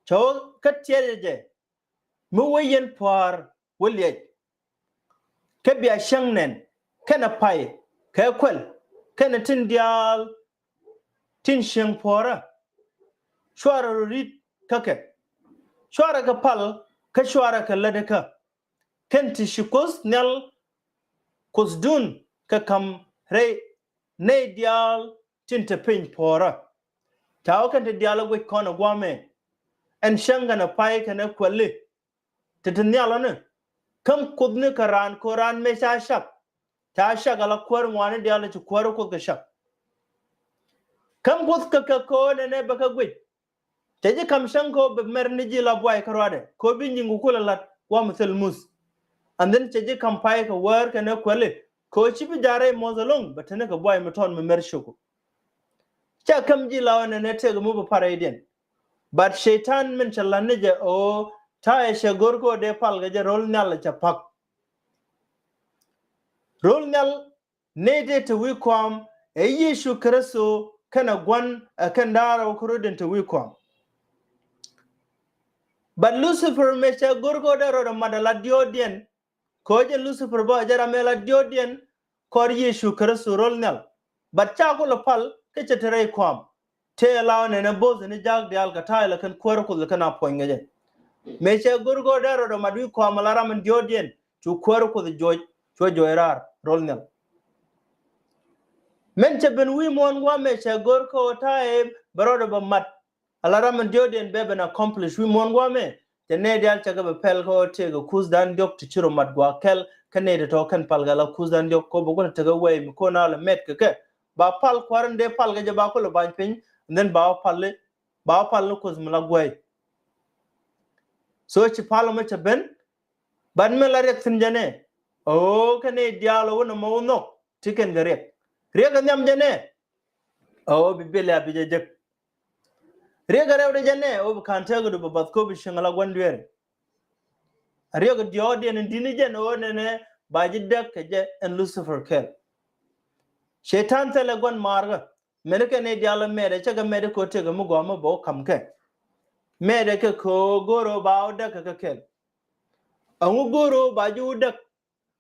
Cɛ wä kä tiɛɛt jɛ, mi wä yɛn pua̱a̱r wä liɛc. Kä bia cäŋ nɛn, kɛnɛ pay, kɛ kuɛl, kɛnɛ tin diaal, tin cieŋ puɔ̱ɔ̱rä. Cuarɛ rɔ ri̱t kä kɛ. Cuarɛ kɛ pal, kä cuarɛ kɛ lätdɛ kä. Kɛn ti ci Kuoth Nhial Kuothdun kɛ ka̱m rɛy nɛy diaal tin te piny puɔ̱ɔ̱rä. Ca wä kɛn ti diaal ɛ guic kɔn ɛ gua̱a̱mɛ. Ɛn cäŋ kɛnɛ pay kɛnɛ kuɛli. Ti ti nhial ɔni. Käm Kuoth ni kɛ raan kɛ raan mëë ca cak. Ca cak ala kuäär ŋuani diaal ci kuäär Kuoth kɛ cak. Käm Kuoth kɛ kɛ kɛ ɣöö nɛnɛ bɛ kɛ guic. Cɛ ji̱ ka̱m cäŋ kɛ ɣöö bɛ mɛr ni ji̱ la buay kä ruaadɛ. Kɛ ɣöö bi nyiŋ kɛ kulɛ la̱t gua̱a̱m thil muth. And then cɛ ji̱ ka̱m pay kɛ wäär kɛnɛ kuɛli. Kɛ ɣöö ci bi ja̱ rɛy muɔth ɛlɔ̱ŋ bɛ te ni kɛ buay mi tɔt mi mɛr cio̱k. Ca käm ji̱ la ɣöö nɛnɛ tëëkɛ mi bi pa̱r rɛydiɛn. But Cɛy-tan min cɛ la̱t ni jɛ ɣöö ta̱yɛ cɛ go̱r kɛ ɣöö dee pal kɛ jɛ ro̱l nhial cɛ pa̱k. Ro̱l nhial nɛy tëë te wi̱i̱ kɔam ɛ Yecu Kritho kɛnɛ Gua̱n ɛ kɛn da̱a̱r ɛ wä kä rɔ̱diɛn te wi̱i̱ kɔam. But Lucifer mëë cɛ go̱r kɛ ɣöö dee rɔɔdɛ mat ala diɔ̱ɔ̱kdiɛn. Kɛ ɣöö jɛn Lucifer bä jɛ ram mi ala diɔ̱ɔ̱kdiɛn kɔr Yecu Kritho ro̱l nhial. But ca kulɛ pal kä cɛ te rɛy kɔam. Tëë la ɣän ɛn ɛ bo̱o̱th ni jaak diaal kɛ ta̱a̱ ilɛ kɛn kuäär Kuoth kɛn a puɔ̱ny kɛ jɛ. Mëë cɛ go̱r kɛ ɣöö dee rɔɔdɛ mat wi̱i̱ kɔam ala ram in diɔ̱ɔ̱kdiɛn, cu kuäär Kuoth juɔc, cuɛ juɔc raar ro̱l nhial. Min cɛ ben wi̱i̱ muɔ̱ɔ̱n gua̱a̱th mëë cɛ go̱r kɛ ɣöö ta̱a̱ ɛ bɛ rɔɔdɛ bɛ mat ala ram in diɔ̱ɔ̱kdiɛn bɛ ben accomplish wi̱i̱ muɔ̱ɔ̱n gua̱a̱th mëë, cɛ nɛy diaal cɛ kɛ bɛ pɛl kɛ ɣöö tëëkɛ kuthdan diɔ̱k ti ci rɔ mat gua̱a̱th kɛl, kä nɛy tɔ̱tɔ̱ kɛn pal kɛ la kuthdan diɔ̱k kɛ ɣöö bɛ kulɛ tekɛ way mi ko̱n a lɛ mɛt kɛ kɛ. Ba pal kua̱r in dee pal kɛ jɛ ba kulɛ ba̱ny piny, and then ba wä pal i̱, ba wä pal ni kuoth mi la guäy. So ci pal mɛ cɛ ben, but mi la riɛk thi̱n jɛ nɛ, ɣöö kɛ nɛy diaal ɣöö wä nɔmɔ wä nhɔk ti kɛn kɛ riɛk. Riɛk kɛ nhiam jɛ nɛ, ɣöö bi bil ya bi jɛ jek. Riɛk kɛ rɛwdɛ jɛ nɛ, ɣöö bi ka̱n tɛk kɛ du bɛ bath köp bi cieŋ ala gua̱n dueeri. Riɛk kɛ diɔ̱ɔ̱kdiɛn in di̱t ni jɛn ɣöö nɛnɛ ba ji̱ däk kɛ jɛ ɛn Lucifer kɛl. Cɛytan thilɛ gua̱n maarkä. Mɛni kɛ nɛy diaal ɛ mɛɛt ɛ cä kɛ mɛɛt ɛ kɛ ɣöö tëëkɛ mi gɔaa mi bɛ wä ka̱m kɛ. Mɛɛt ɛ kɛ kɛ ɣöö go̱o̱r ɣöö ba wä däk kɛ kɛ kɛl. Ɛŋu go̱o̱r ɣöö ba ji̱ wä däk?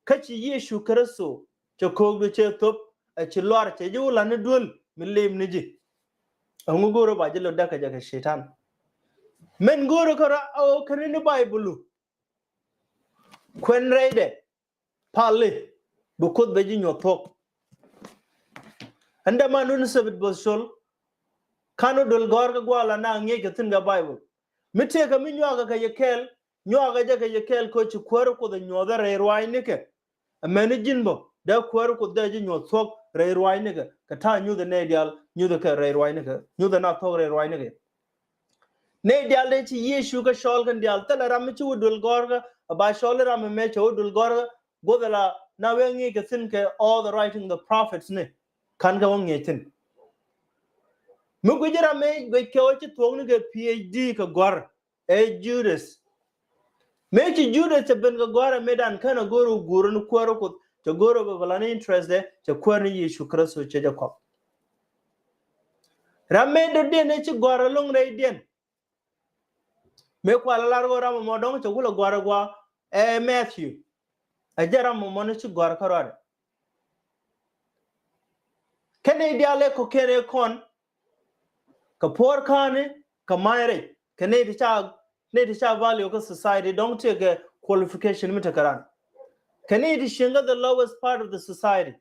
Kä ci Yecu Kritho cɛ ko̱o̱kdu cɛ thop, ɛ ci luar cɛ ji̱ wä la̱t ni duel mi lem ni ji̱. Ɛŋu go̱o̱r ɣöö ba ji̱ lɔ däk kɛ jɛ kɛ Cɛytan? Min go̱o̱r ɣöö kä rɔ a ɣöö kɛn ni Baybölu. Kuɛn rɛydɛ. Pali bi Kuoth bɛ ji̱ nyuɔ̱th thuɔ̱k. Ɛn dämandu ni Thebit Bo̱th Col. Ka̱n wä duel gɔ̱rkä gua̱a̱th la na ŋi̱eec kɛ thi̱n kɛ Bayböl. Mi tëëkɛ mi nyuakä kɛ yɛ kɛɛl, nyuakä jɛ kɛ yɛ kɛɛl kɛ ɣöö ci kuäär Kuoth ɛ nyuɔ̱thɛ rɛy ruaacnikɛ. Amäni ji̱n bä dee kuäär Kuoth dee ji̱ nyuɔ̱th thuɔ̱k rɛy ruaacnikɛ, kɛ ta̱a̱ nyuthɛ nɛy diaal nyuthɛ kɛ rɛy ruaacnikɛ, nyuthɛ na thuɔ̱k rɛy ruaacnikɛ. Nɛy diaal dee ci Yecu kɛ cɔɔl kɛn diaal, thilɛ ram mi ci wä duel gɔ̱rkä, a ba cɔɔl i̱ ram ɛmɛ cɛ wä duel gɔ̱rkä, guɔth ala na wee ŋi̱i̱c kɛ thi̱n kɛ all the writing the prophets ni, ka̱n kɛ wä ŋi̱eec thi̱n. Mi guic ram mi guic kɛ wä ci thuɔ̱k ni kɛ P H D kɛ gɔ̱r, ɛ Judas. Mëë ci Judas cɛ ben kɛ gɔ̱a̱r ɛ mëëdan känɛ go̱o̱r ɛ guur ni kuäär Kuoth, cɛ go̱o̱r ɛ bɛ bɛ la ni interest dɛ, cɛ kuäär ni Yecu Kritho cɛ jɛ kɔk. Ram mëë dɔ̱diɛn ɛ ci gɔ̱a̱r ɛ lo̱ŋ rɛydiɛn. Mëë kual ɛ lar ɣöö ram ɛmɔ dɔ̱ŋ cɛ kulɛ gɔ̱a̱r ɛ gua̱a̱ ɛ Matthew. Ɛ jɛ ram ɛmɔ ni ci gɔ̱a̱r kä ruaadɛ. Kɛn i̱ diaal ɛ kɔ̱kiɛn ɛ kɔn, kɛ puɔ̱ɔ̱r ka̱a̱ni, kɛ ma̱a̱ny rɛc, kɛ nɛy ti ca, nɛy ti ca value kä society, dɔ̱ŋ tëëkɛ qualification mi tekɛ ran. Kɛ nɛy ti cieŋ kä the lowest part of the society.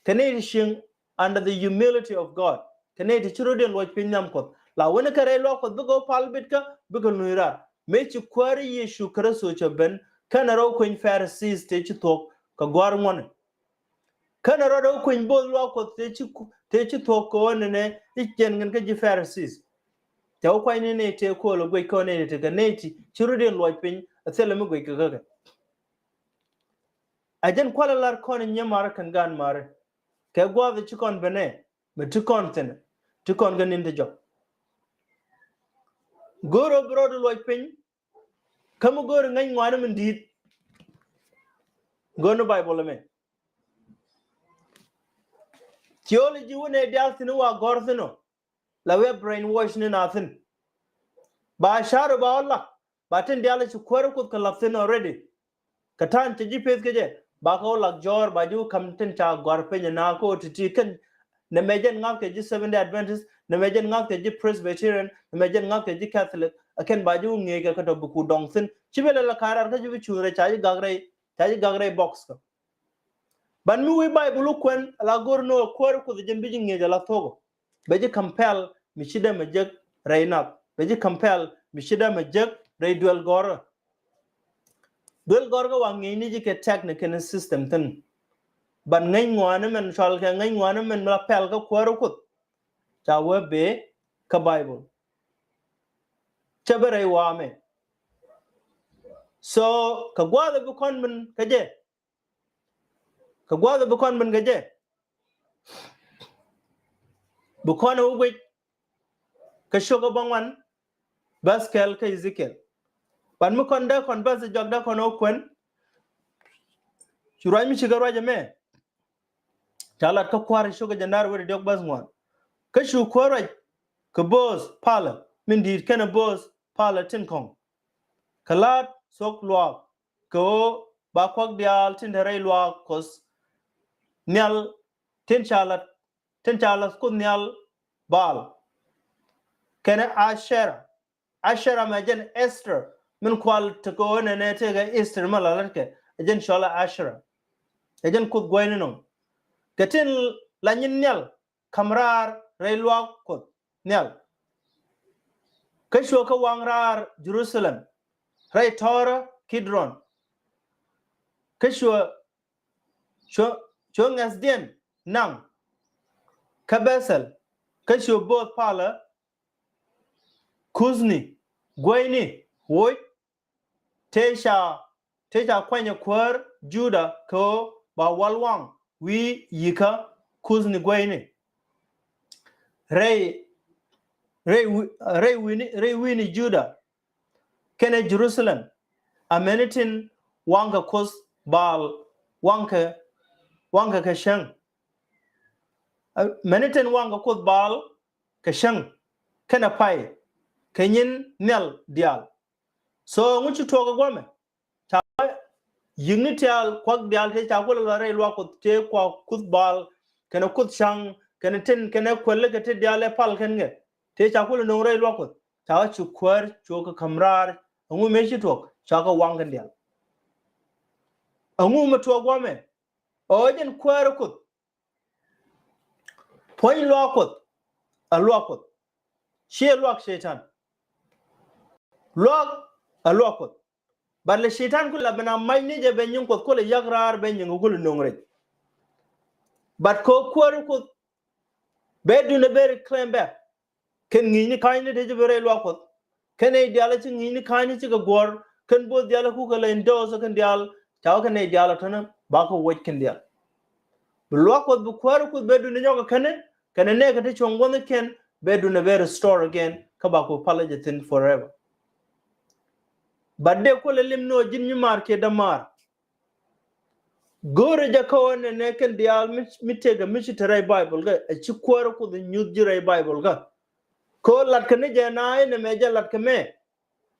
Kɛ nɛy ti cieŋ under the humility of God. Kɛ nɛy ti ci rɔ̱diɛn luɔc piny nhiam Kuɔth. La wen kɛ rɛy luaak Kuɔth bikɛ wä pal bitkä, bikɛ luny raar. Mëë ci kuäär Yecu Kritho cɛ ben, kɛnɛ rɔ kueny Pharisees tëë ci thuɔ̱k kɛ gɔ̱a̱r ŋuɔ̱ni. Känɛ rɔɔdɛ wä kueny bo̱o̱th luaak Kuɔth tëë ci ku-, tëë ci thuɔ̱k kɛ ɣöö nɛnɛ i̱ ciɛn kɛn kä ji̱ Pharisees. Cɛ wä kuany ni nɛy tëë kööl ɛ guic kɛ ɣöö nɛy tëë kɛ nɛy ti ci rɔ̱diɛn luɔc piny ɛ thilɛ mi guic kɛ kä kɛ. Ɛ jɛn kualɛ lar kɔn nyimaar kɛn gaanmaar. Kɛ gua̱a̱th ci kɔn ben ɛ mi ti kɔn thi̱n, ti kɔn kɛ ni̱n ti jɔk. Go̱o̱r ɣöö bi rɔɔdu luɔc piny. Kä mi go̱o̱ri ŋäc ŋuani min di̱i̱t. Go̱o̱r ni Baibol ɛmɛ. Theology wä nɛy diaal thi̱n wa gɔ̱r thi̱n ɔ. La wee brainwash ni na thi̱n. Ba ca̱r ɔ ba wä lak. Ba tin diaal ci kuäär Kuoth kɛ lak thi̱n already. Kɛ ta̱a̱n cɛ ji̱ peth kɛ jɛ. Ba kɛ wä lak jɔ̱ɔ̱r ba ji̱ wä ka̱m tin ca gɔ̱r piny na kä wä ti̱ti̱ kɛn. Nɛ mɛ jɛn ŋa̱th kɛ ji̱ Seventh Day Adventist, nɛ mɛ jɛn ŋa̱th kɛ ji̱ Presbyterian, nɛ mɛ jɛn ŋa̱th kɛ ji̱ Catholic, ɛ kɛn ba ji̱ wä ŋi̱eec kɛ kä tɔ bi ku dɔŋ thi̱n. Ci bɛ lɛ la ka̱raar kä ji̱ bi cuun rɛy ca ji̱ gak rɛy, ca ji̱ gak rɛy box kä. Ban mi wi̱i̱ Baibul wä kuɛn la go̱r ni wä kuäär Kuoth jɛn bi ji̱ ŋi̱eec ala thuɔ̱k ɔ. Bɛ ji̱ compel mi ci dee mɛ jek rɛy nath. Bɛ ji̱ compel mi ci dee mɛ jek rɛy duel gɔ̱rä. Duel gɔ̱rä kɛ wa ŋi̱eecni ji̱ kɛ technical system thi̱n. Ban ŋäc ŋuani mɛn cɔal kɛ ŋäc ŋuani mɛn la pɛl kä kuäär Kuoth. Ca wee bee kä Baibul. Cɛ bi rɛy waamɛ. So kɛ gua̱a̱th bi kɔn min kä jɛ. Kɛ gua̱a̱th bi kɔn min kä jɛ. Bi kɔn wä guic kä cio̱k ɛ bäŋuan bäth kɛl kä Ezekiel. Ban mi kɔn dee kɔn bäth jɔak dee kɔn wä kuɛn. Cu ruac mi ci kɛ ruac ɛmɛ. Ca lat kä Kua̱r cio̱k ɛ jɛ nar weri diɔk bäth ŋuan. Kä cu Kuäär ruac kɛ bööth palä min di̱i̱t kɛnɛ bööth palä tin kɔ̱ŋ. Kɛ la̱t thok luaak kɛ ɣöö ba kuak diaal tin te rɛy luaak Kuɔth nhial tin ca la̱t, tin ca la̱t Kuoth nhial Baal. Kɛnɛ Ashera, Ashera mɛ jɛn Esther min kual tekɛ ɣöö nɛnɛ tekɛ Esther mi la la̱tkɛ, ɛ jɛn cɔalɛ Ashera. Ɛ jɛn kuoth guäyni nɔŋ. Kɛ tin la nyin nhial ka̱m raar rɛy luaak Kuɔth nhial. Kä cuɛ kɛ waŋ raar Jerusalem rɛy tɔ̱rä Kidron. Kä cuɛ, cuɛ, cuɛ ŋɛ̈thdiɛn naŋ kä Bethel. Kä cuɛ bo̱o̱th palä Kuthni guäyni woc tëë ca, tëë ca kuanyɛ kuäär Juda kɛ ɣöö ba wal waŋ wi̱i̱ yi̱kä Kuthni guäyni. Rɛy, rɛy wi-, rɛy wi̱ni, rɛy wi̱ni Juda kɛnɛ Jerusalem, amäni tin waŋkɛ Kuoth Baal, waŋkɛ, waŋkɛ kɛ cäŋ. Amäni tin waŋkɛ Kuoth Baal kɛ cäŋ kɛnɛ pay kɛ nyin nhial diaal. So ŋu ci tuɔɔk ɛ guɔmɛ? Ca yi̱kni tial kuak diaal tëë ca kulɛ la rɛy luaak Kuɔth tëë kua kuth Baal kɛnɛ kuth cäŋ kɛnɛ tin kɛnɛ kuɛli kɛ ti diaal ɛ pal kɛn kɛ tëë ca kulɛ no̱o̱ŋ rɛy luaak Kuɔth. Ca ci kuäär cuɔ kɛ ka̱m raar. Ɛŋu mëë ci tuɔɔk? Ca kɛ waŋ kɛn diaal. Ɛŋu mi tuɔɔk guɔmɛ? Ɛ ɣöö jɛn kuäär Kuɔth. Puɔ̱ny luaak Kuɔth ɛ luaak Kuɔth. Ciɛ luaak Cɛytan. Luaak ɛ luaak Kuɔth. But lɛ Cɛytan kulɛ ben a mac ni jɛ ben nyin Kuɔth kulɛ yak raar ben nyin kɛ kulɛ no̱o̱ŋ rɛc. But kɛ kuäär Kuɔth bɛ dun a bɛ reclaim back. Kɛn ŋi̱i̱cni ka̱nyni te ci bi rɛy luaak Kuɔth. Kɛn nɛy diaal ci ŋi̱i̱cni ka̱nyni cikɛ guɔ̱r. Kɛn bo̱o̱th diaal kukɛ la endorse kɛn diaal. Ca wä kɛn nɛy diaal a tɔ̱nä bakɛ wec kɛn diaal. Bi luaak Kuɔth bi kuäär Kuɔth bɛ duni nyɔk kɛ kɛn kɛn nɛɛkɛ ti cuɔ̱ŋ gua̱thnikiɛn bɛ duni bɛ restore again kä bakɛ palä jɛ thi̱n forever. But dee kulɛ lim ni ɣöö ji̱n mi maar kiɛ dämaar. Go̱o̱rɛ jɛ kä ɣöö nɛnɛ kɛn diaal mi, mi tëëkɛ mi ci te rɛy Baibol kä ɛ ci kuäärä Kuoth nyuth ji̱ rɛy Baibol kä. Kä ɣöö latkɛ ni jɛ na inɛ mɛ jɛ latkɛ mɛ.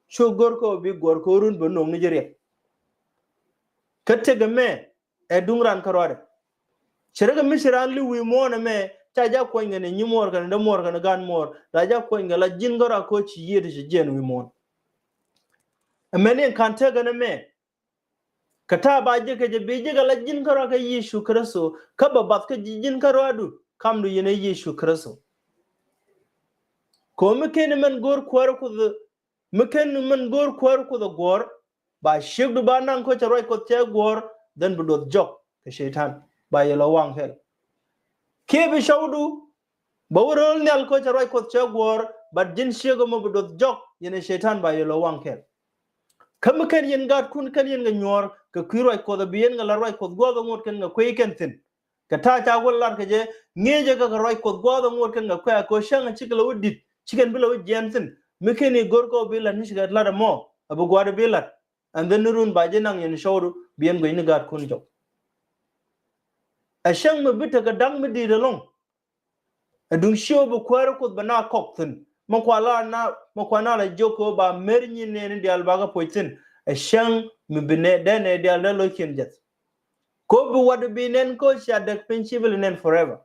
Cu go̱r kä ɣöö bi guɔ̱r kä ɣöö run bɛ no̱o̱ŋ ni jɛ riɛk. Kä tëëkɛ mɛ ɛ duŋ ran kä ruaadɛ. Cɛ rɛ kɛ mi ci raan li̱w wi̱i̱ muɔ̱ɔ̱n ɛmɛ ca jak kuɔ̱ny kɛn ɛ nyimuɔɔr kɛn ɛ dämuɔɔr kɛn ɛ ga̱a̱n muɔɔr la jak kuɔ̱ny kɛn la ji̱n kä ruaak kä ɣöö ci yiëë ti ci jiɛn wi̱i̱ muɔ̱ɔ̱n. Ɛmɛni ɛn ka̱n tëëkɛ ni mɛ. Kä ta̱a̱ ba jek kɛ jɛ bi jek ala ji̱n kärɔa kɛ Yecu Kritho kä bä bath kä ji̱ ji̱n kärɔadu kamdu yɛnɛ Yecu Kritho. Kɛ ɣöö mi ken mɛn go̱o̱r kuäärä Kuoth, mi ken mɛn go̱o̱r kuäärä Kuoth ɛ guɔ̱ɔ̱r ba ciekdu ba naŋ kä cɛ ruac Kuɔth cɛ guɔ̱ɔ̱r, then bi duɔth jɔk kɛ Cɛytan ba yɛ lɔ waŋ kɛl. Kiɛ bi cɔwdu bä wä ro̱o̱l nhial kä cɛ ruac Kuɔth cɛ guɔ̱ɔ̱r, but ji̱n ciek ɛmɔ bi duɔth jɔk yɛnɛ Cɛytan ba yɛ lɔ waŋ kɛl. Kä mi ken yɛn gaatkun ken yɛn kɛ nyuɔ̱ɔ̱r kɛ kui̱ ruac Kuɔth a bi yɛn kɛ la ruac Kuɔth gua̱a̱th ɛ ŋot ken kɛ kui̱ kɛn thi̱n. Kɛ ta̱a̱ ca wä lar kɛ jɛ ŋi̱eecɛ kɛ kɛ ruac Kuɔth gua̱a̱th ɛ ŋot ken kɛ kui̱ a kɛ ɣöö cäŋ a cikɛ la wä di̱t cikɛn bi la wä jiɛɛn thi̱n. Mi ken i̱ go̱r kɛ wä bi lat ni cikɛ lat ɛmɔ a bi gua̱a̱r bi lat. And then ni run ba ji̱ naŋ yɛn cɔwdu bi yɛn guic ni gaatkun jɔk. Ɛ cäŋ mi bi tekɛ da̱ŋ mi di̱i̱t ɛlɔ̱ŋ. Ɛ duŋ ciö bi kuäärä Kuoth bɛ na kɔk thi̱n. Mɛ kua la na, mɛ kua na la jiök kɛ ɣöö ba mer nyin nɛɛni diaal bakɛ puɔc thi̱n. Ɛ cäŋ mi bi nɛ dee nɛ diaal dee lo̱ckiɛn jɛth. Kɛ ɣöö bi wat bi nɛn kɛ ɣöö cia däk piny ci bi lɛ nɛn forever.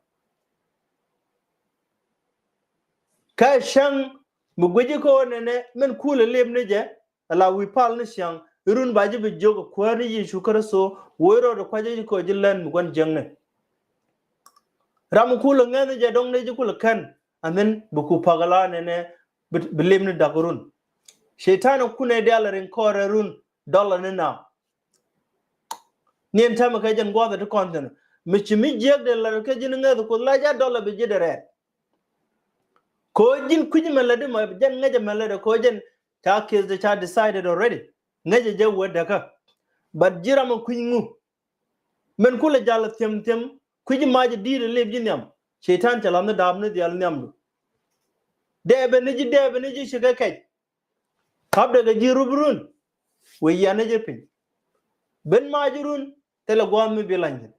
Kä ɛ cäŋ mi guici kɛ ɣöö nɛnɛ min kulɛ lip ni jɛ. Ala wi̱i̱ pal ni ciaŋ irun ba ji̱ bi jiök ɛ kuäär ni Yecu Kritho wee rɔɔdɛ kua̱c ji̱ kɛ ji̱ lɛn mi gua̱n jiäkni. Ram kulɛ ŋäth ni jɛ dɔ̱ŋ ni ji̱ kulɛ kän and then bi ku pa̱k ala nɛnɛ bi, bi lim ni da̱k run. Cɛytan ɛ kunɛ diaal ɛ riŋ kɔɔrɛ run dɔlɔ ni na. Ni ɛn täämɛ kɛ jɛn gua̱a̱th ɛ ti kɔn thi̱n mi ci mi jiäk dee la̱r kɛ ji̱n ŋäth kuoth la jɛ dɔlɔ bi ji̱ dee rɛɛt. Kɛ ɣöö ji̱n kui̱c mɛ lätdi mɛ jɛn ŋäcɛ mɛ lätdɛ kɛ ɣöö jɛn ca case de ca decided already. Ŋäcɛ jɛ wee däkä. But ji̱ ram ɛ kui̱ny ŋu. Min kulɛ jal thiäm thiäm kui̱c mac di̱i̱t ɛ lip ji̱ nhiam. Cɛytan cɛ la̱th ni da̱a̱p ni dhial nhiamdu. Dɛɛpɛ ni ji̱ dɛɛpɛ ni ji̱ cikɛ kɛc. Kapdɛ kɛ ji̱ rup run. Wee yian ni ji̱ piny. Ben mac run. Thilɛ gua̱a̱th mi bi lany thi̱n.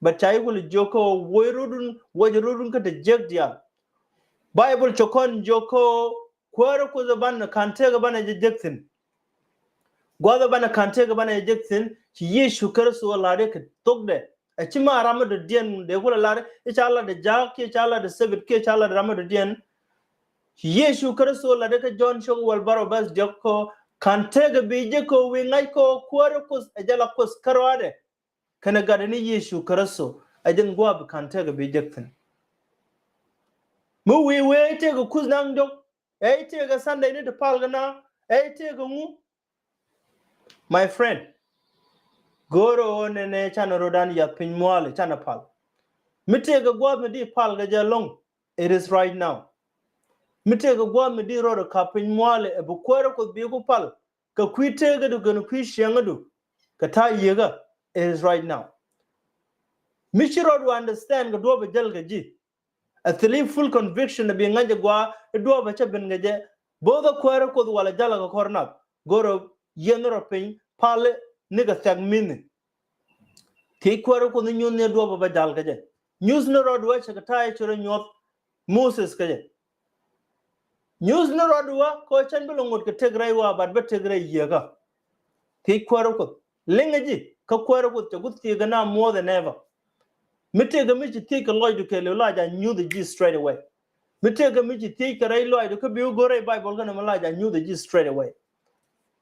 But ca yi kulɛ jiök kä ɣöö woc rɔ̱dun, woc rɔ̱dun kä te jiäk diaal. Baibol cɛ kɔn jiök kä ɣöö kuäärä Kuoth ɛ banɛ ka̱n tëëk ɛ banɛ jɛ jiäk thi̱n. Gua̱a̱th ɛ banɛ ka̱n tëëk ɛ banɛ jek thi̱n, ci Yecu Kritho ɛ la̱r i̱ kɛ thokdɛ. Ɛ ci ma ram mi dɔ̱diɛn dee kulɛ la̱r i̱ ca la̱t ɛ Jaak kiɛ ca la̱t ɛ Thebit kiɛ ca la̱t ɛ ram mi dɔ̱diɛn. Ci Yecu Kritho ɛ la̱t i̱ kä Jɔ̱ɔ̱n cio̱k wäl bärɔw bäth diɔ̱k kɛ ɣöö ka̱n tëëk ɛ bi jek kɛ ɣöö wi̱i̱ ŋa̱c kɛ ɣöö Kuäär ɛ Kuoth ɛ jɛ la Kuoth kärɔaadɛ. Kɛnɛ Gatdɛ ni Yecu Kritho ɛ jɛn gua̱a̱th bi ka̱n tëëk ɛ bi jek thi̱n. Mi wi̱i̱ wee tëëk ɛ kuth naŋ diɔ̱k, ɛ tëëk ɛ Sunday ni ti pal kɛ na, ɛ tëëk ɛ ŋu? My friend, go̱o̱rɛ ɣöö nɛnɛ canɛ rɔ̱dan yath piny mua̱a̱li canɛ pal. Mi tëëk ɛ gua̱a̱th mi di pal kɛ jɛ ɛlɔ̱ŋ, it is right now. Mi tëëk ɛ gua̱a̱th mi di rɔɔdɛ ka̱p piny mua̱a̱li ɛ bi Kuäär ɛ Kuoth bi ku pal kɛ kui̱ tëëkädu kɛnɛ kui̱ ciɛŋädu kɛ ta̱a̱ yieekä, it is right now. Mi ci rɔɔdu understand kɛ duɔ̱ɔ̱p ɛ jäl kɛ ji̱. Ɛ thili full conviction ɛ bi ŋa̱c ɛ gua̱a̱ i̱ duɔ̱ɔ̱p ɛ cä ben kɛ jɛ. Bo̱o̱th ɛ Kuäär ɛ Kuoth walɛ ja̱lä kɛ kɔr nath. Go̱rɛ yieth ni rɔ piny pal ni kɛ thiak mi̱ni. Thiec Kuäär ɛ Kuoth ni nyuth ni ɛ duɔ̱ɔ̱p ɛ bä ja̱l kɛ jɛ. Nyuth ni rɔɔdu ɛ cɛ kɛ ta̱a̱ ɛ ci rɔ nyuɔ̱th Moses kɛ jɛ. Nyuth ni rɔɔdu ɛ kɛ ɣöö cɛn bi lɛ ŋot kɛ tëk rɛy wä, but bä tëk rɛy yieekä. Thiec Kuäär ɛ Kuoth. Liŋɛ ji̱ kä Kuäär ɛ Kuoth cɛ guth thiek kɛ na more than ever. Mi tëëk kɛ mi ci thiec kɛ lɔcdu kɛɛliw la ja̱ nyuth ji̱ straight away. Mi tëëk kɛ mi ci thiec kɛ rɛy lɔcdu kä bi wä go̱r rɛy Bible kɛnɛ mi la ja̱ nyuth ji̱ straight away.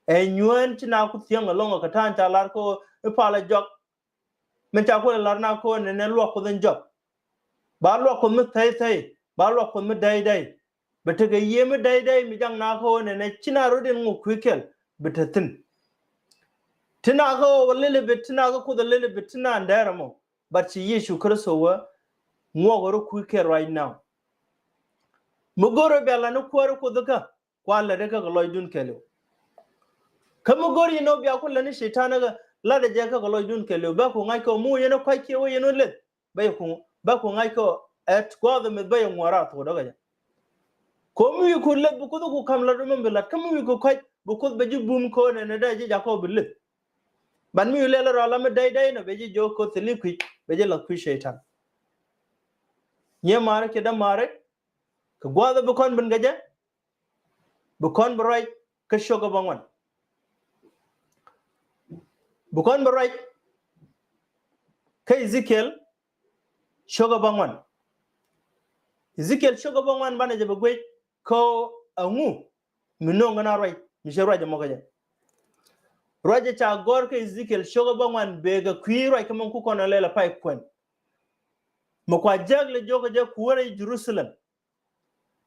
Ɛ nyuɛn ci na ku thiäŋ ɛlɔ̱ŋ ɛ kɛ ta̱a̱n ca lar kɛ ɣöö i̱ palä jɔak. Min ca kulɛ lar na kɛ ɣöö nɛnɛ luak Kuoth in jɔak. Ba luak Kuoth mi thɛy thɛy, ba luak Kuoth mi dɛy dɛy. Bɛ tekɛ yiëë mi dɛy dɛy mi jaŋ na kɛ ɣöö nɛnɛ ci na rot in ŋuk kui̱ kɛl bi te thi̱n. Ti na kɛ ɣöö a little bit, ti na kɛ Kuoth a little bit, ti na dɛɛr ɛmɔ. But ci Yecu Kritho wä ŋuɔk rɔ kui̱ kɛl right now. Mi go̱r rɔ bia la ni Kuäär ɛ Kuoth kä kua lät ɛ kä kɛ lɔcdun kɛɛliw. Kä mi go̱r yɛn ɔ bia ku lät ni Cɛytan ɛ kä lat ɛ jɛ kä kɛ lɔcdun kɛɛliw. Bä ku ŋa̱c kɛ ɔ mi wä yɛn ɔ kua̱c kiɛ wä yɛn ɔ leth. Bä yɛ ku, bä ku ŋa̱c kɛ ɔ ɛ gua̱a̱th ɛ meth bä yɛ ŋuɔ̱t raar thok dɔ̱k ɛ jɛ. Kɛ ɔ mi wi̱i̱ ku leth bi Kuoth ku ka̱m lat ɔ mɛn bi lat. Kä mi wi̱i̱ ku kua̱c bi Kuoth bɛ ji̱ bum kɛ ɔ nɛnɛ dee ji̱ jakɔ bi leth. Ban mi wi̱i̱ lɛl ɛ rɔ la mi dɛy dɛy nɔ bɛ ji̱ jiök kɛ ɔ thili kui̱c bɛ ji̱ lath kui̱ Cɛytan. Nyiɛ ma̱a̱ri kiɛ däma̱a̱ri kɛ gua̱a̱th ɛ bi kɔn ben kɛ jɛ. Bi kɔn bi ruac kä cio̱k ɛ bä ŋuan. Bi kɔn bi ruac kä Ezekiel cio̱k ɛ bä ŋuan. Ezekiel cio̱k ɛ bä ŋuan banɛ jɛ bi guic kɛ ɣöö ɛŋu mi no̱o̱ŋ kɛn a ruac mi cɛ ruac ɛmɔ kä jɛ. Ruac ɛ ca gɔ̱r kä Ezekiel cio̱k ɛ bä ŋuan bëë kɛ kui̱ ruac kä min ku kɔn ɛ lɛl ɛ pay kuɛn. Mi kua jääk lɛ jiök ɛ jɛ ku wä rɛy Jerusalem.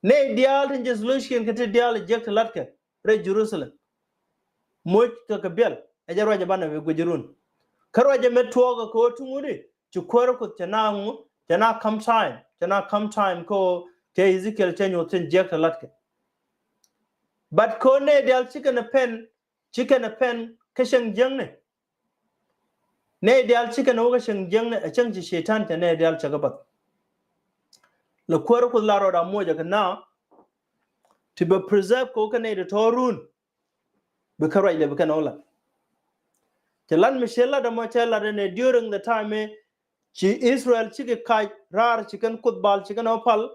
Nɛy diaal tin Thessalonian kɛ ti diaal jiäk ti la̱tkɛ rɛy Jerusalem. Moc kɛ kɛ biɛl ɛ jɛ ruacɛ banɛ bi guic run. Kä ruacɛ mi tuɔɔk kɛ ɣöö ti ŋut i̱ ci Kuäär Kuoth cɛ na ŋu, cɛ na ka̱m time, cɛ na ka̱m time kɛ ɣöö cɛ Ezekiel cɛ nyuɔth tin jiäk ti la̱tkɛ. But kɛ ɣöö nɛy diaal ci kɛn ɛ pɛn, ci kɛn ɛ pɛn kä cäŋ jiäkni. Nɛy diaal ci kɛn ɛ wä kä cäŋ jiäkni, ɛ cäŋ ci Cɛytan cɛ nɛy diaal cɛ kɛ bath. Lɛ Kuäär Kuoth la rɔɔd a muɔcɛ kɛ na ti bɛ preserve kɛ wä kä nɛy ti tɔ̱ run. Bi kä ruac lɛ bi kɛn ɛ wä lat. Cɛ lat mi cɛ lat ɛmɔ cɛ lat ɛn ɛ during the time ɛ ci Israel cikɛ kac raar ci kɛn Kuoth Baal ci kɛn ɛ wä pal.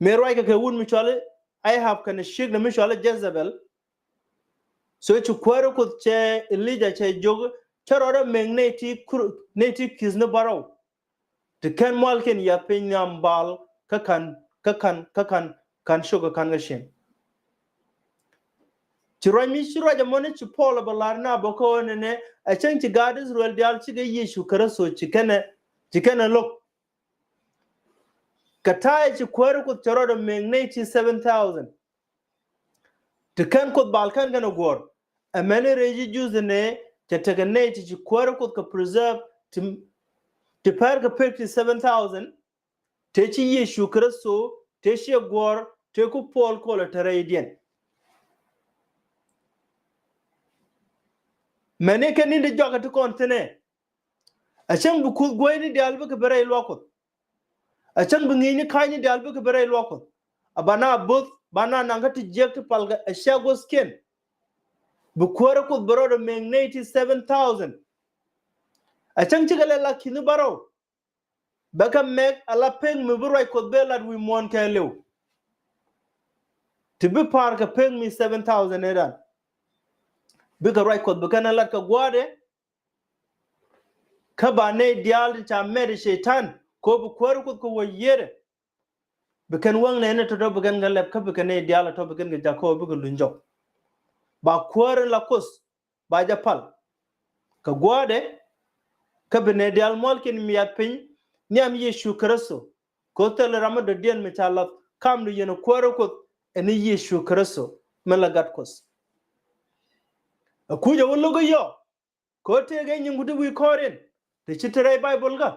Mëë ruackɛ kɛ wut mi cɔali Ahab kɛnɛ ciekdɛ mi cɔali Jezebel. So ci Kuäär Kuoth cɛ Elija cɛ jiök cä rɔɔdɛ mɛk nɛy ti kur, nɛy ti ki̱th ni bärɔw. Ti kɛn mualkiɛn yath piny nhiam Baal kä ka̱n, kä ka̱n, kä ka̱n, ka̱n cio̱k kä ka̱n kä cieŋ. Ci ruac mi ci ruac ɛmɔni ci Paul ɛ bɛ lar na bä kä ɣöö nɛnɛ ɛ cäŋ ci gaat Israel diaal cikɛ Yecu Kritho ci kɛnɛ, ci kɛnɛ lo̱k. Kɛ ta̱a̱ ci Kuäär Kuoth cɛ rɔɔdɛ mɛk nɛy ti seven thousand. Ti kɛn Kuoth Baal kɛn kɛn ɛ guɔ̱ɔ̱r. Ɛ mɛni rɛy ji̱ Jews nɛ cɛ tekɛ nɛy ti ci Kuäär Kuoth kɛ preserve ti, ti pɛr kɛ pek ti seven thousand. Tëë ci Yecu Kritho tëë ciɛ guɔ̱ɔ̱r tëë ku Paul kolɛ te rɛydiɛn. Mɛni kɛ ni̱n ti jɔak ɛ ti kɔn thi̱nɛ. A cäŋ bi kuth gueyni diaal bikɛ bi rɛy luaak Kuɔth. A cäŋ bi ŋi̱i̱cni ka̱a̱cni diaal bikɛ bi rɛy luaak Kuɔth. A ba na bo̱th ba na naŋ kä ti jiäk ti palkɛ a cia guɔ̱thkiɛn. Bi Kuäär Kuoth bi rɔɔdɛ mɛk nɛy ti seven thousand. A cäŋ cikɛ lɛ la ki̱ni bärɔw. Bɛ kɛ mɛk a la pek mi bi ruac Kuɔth bɛ lat wi̱i̱ muɔ̱ɔ̱n kɛɛliw. Ti bi pa̱a̱r kɛ pek mi seven thousand ëëdan. bikɛ ruac Kuɔth bi kɛn ɛ lat kɛ gua̱a̱dɛ. Kä ba nɛy diaal tin ca mɛt ɛ Cɛy-tan kɛ ɣöö bi kuäär Kuoth kɛ wä yiëëdɛ, bi kɛn wäŋ nɛɛni tɔ̱tɔ̱ bi kɛn kɛ lɛp kä bi kɛn nɛy diaal tɔ̱tɔ̱ bi kɛn kɛ jak kɛ ɣöö bikɛ luny jɔk. Ba kuäär in la Kuoth ba jɛ pal kɛ gua̱a̱dɛ. Kä bi nɛy diaal muɔ̱lkiɛn miath piny nhiam Yecu Kritho. Kɛ ɣöö thilɛ ram mi dɔ̱diɛn mi ca lath kamdu yɛn kuäär Kuoth ɛn ni Yecu Kritho min la Gat Kuɔth. Ɛ kuc ɛ wä lo̱k i̱ yɔ kɛ ɣöö tëëkɛ nyiŋku ti wi̱i̱ kɔɔriɛn ti ci te rɛy Baibol kä.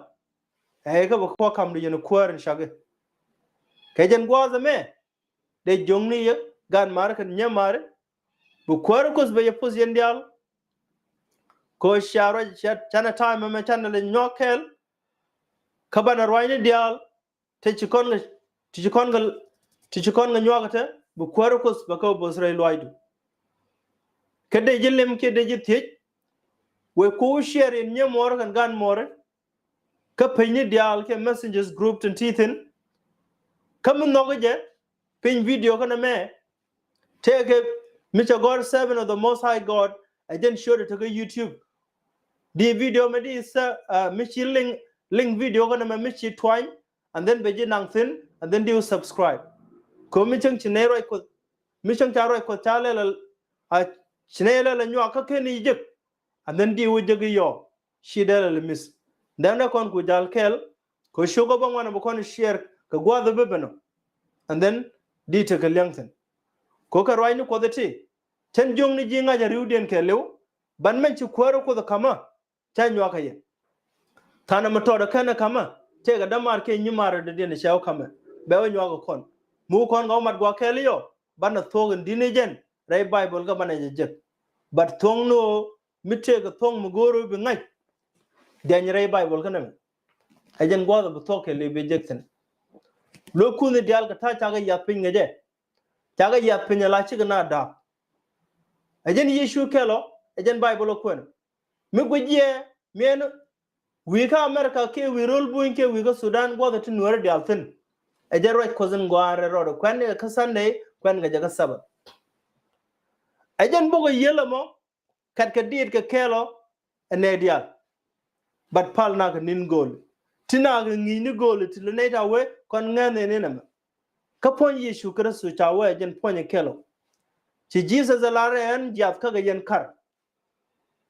Ɛ kä bɛ kuɔ kamdu yɛn kuäär in cak i̱ kɛ jɛn gua̱a̱th ɛmɛ. Dee jo̱ŋni yɛ gan mari kɛn nyɛ mari. Bi kuäär Kuoth bɛ yɛ puth yɛn diaal. Kɛ ɣöö cia ruac cia canɛ ta̱a̱ mɛmɛ canɛ lɛ nyuak kɛɛl. Kä banɛ ruacni diaal ti ci kɔn kɛ ti ci kɔn kɛ ti ci kɔn kɛ nyuak kä te bi kuäär Kuoth bɛ kɛ bo̱th rɛy luaacdu. Kä dee ji̱ lim kiɛ dee ji̱ thiec. Wee ku share in nyɛ muɔɔr kɛn gan muɔɔri. Kä pecni diaal kiɛ messengers group tin ti thi̱n. Kä mi nhɔk jɛ piny video kɛn ɛmɛ. Tëëkɛ mi cɛ gɔ̱r Servant of the Most High God. Ɛ jɛn ciötdɛ tekä YouTube. Di video mi di sɛ mi ci link, link video kɛn ɛmɛ mi ci tuany. And then bɛ ji̱ naŋ thi̱n and then di wä subscribe. Kɛ ɣöö mi cäŋ ci nɛy ruac Kuɔth, mi cäŋ ca ruac Kuɔth ca lɛl a ci nɛy lɛl a nyuak kä ken i̱ jek. And then di wä jek i̱ yɔɔ ci dee lɛl i̱ miss. Then dee kɔn ku jal kɛɛl kɛ ɣöö cio̱kä bä ŋuan a bi kɔn share kɛ gua̱a̱th a bi ben ɔ. And then di tekɛ liɛŋ thi̱n. Kɛ ɣöö kɛ ruacni Kuɔth iti cän jiökni ji̱ ŋa̱c a ri̱wdiɛn kɛɛliw. Ban mɛn ci kuäär Kuoth ka̱mä. Ca nyuakä yɛ. Tha̱a̱n ɛmɛ tɔɔdɛ kɛn ɛ ka̱mä tëëkɛ dämaar kiɛ nyimaar ɛ dɔ̱diɛn ɛ cɛ wä ka̱mɛ bɛ wä nyuakä kɔn. Mi wä kɔn kɛ wä mat gua̱a̱th kɛɛl i̱ yɔ banɛ thuɔ̱k in di̱t ni jɛn rɛy Baibol kä banɛ jɛ jek. But thuɔ̱k ni ɣöö mi tëëkɛ thuɔ̱k mi go̱o̱r ɣöö bi ŋa̱c. Diany rɛy Baibol kä nɛmɛ. Ɛ jɛn gua̱a̱th ɛ bi thuɔ̱k kɛɛliw bi jek thi̱n. Lueekun ni diaal kɛ ta̱a̱ cakɛ yath piny ŋäcɛ. Cakɛ yath piny ala cikɛ na da̱a̱k. Ɛ jɛn Yecu kɛl ɔ ɛ jɛn Baibol ɔ kuɛn. Mi guic yɛ mi ɛn wi̱i̱ kä America kiɛ wi̱i̱ ro̱l buny kiɛ wi̱i̱ kä Sudan gua̱th ti nuääri diaal thi̱n. Ɛ jɛn ruac Kuɔth in gɔaa rɛl rɔɔdɛ kuɛn kɛ kä Sunday kuɛn kɛ jɛ kä Sabbath. Ɛ jɛn bok ɛ yiël ɛmɔ kɛt kɛ diit kɛ kɛɛl ɔ ɛ nɛy diaal. But pal nakɛ ni̱n gööl ti nakɛ ŋi̱i̱cni gööl ti lɛ nɛy ta wee kɔn ŋɛ̈th nɛy ni̱n ɛmɛ. Kä puɔ̱ny Yecu Kritho ca wee ɛ jɛn puɔ̱ny ɛ kɛl ɔ. Ci Jesus ɛ lar ɛ ɛn jiath kä kɛ yɛn kar.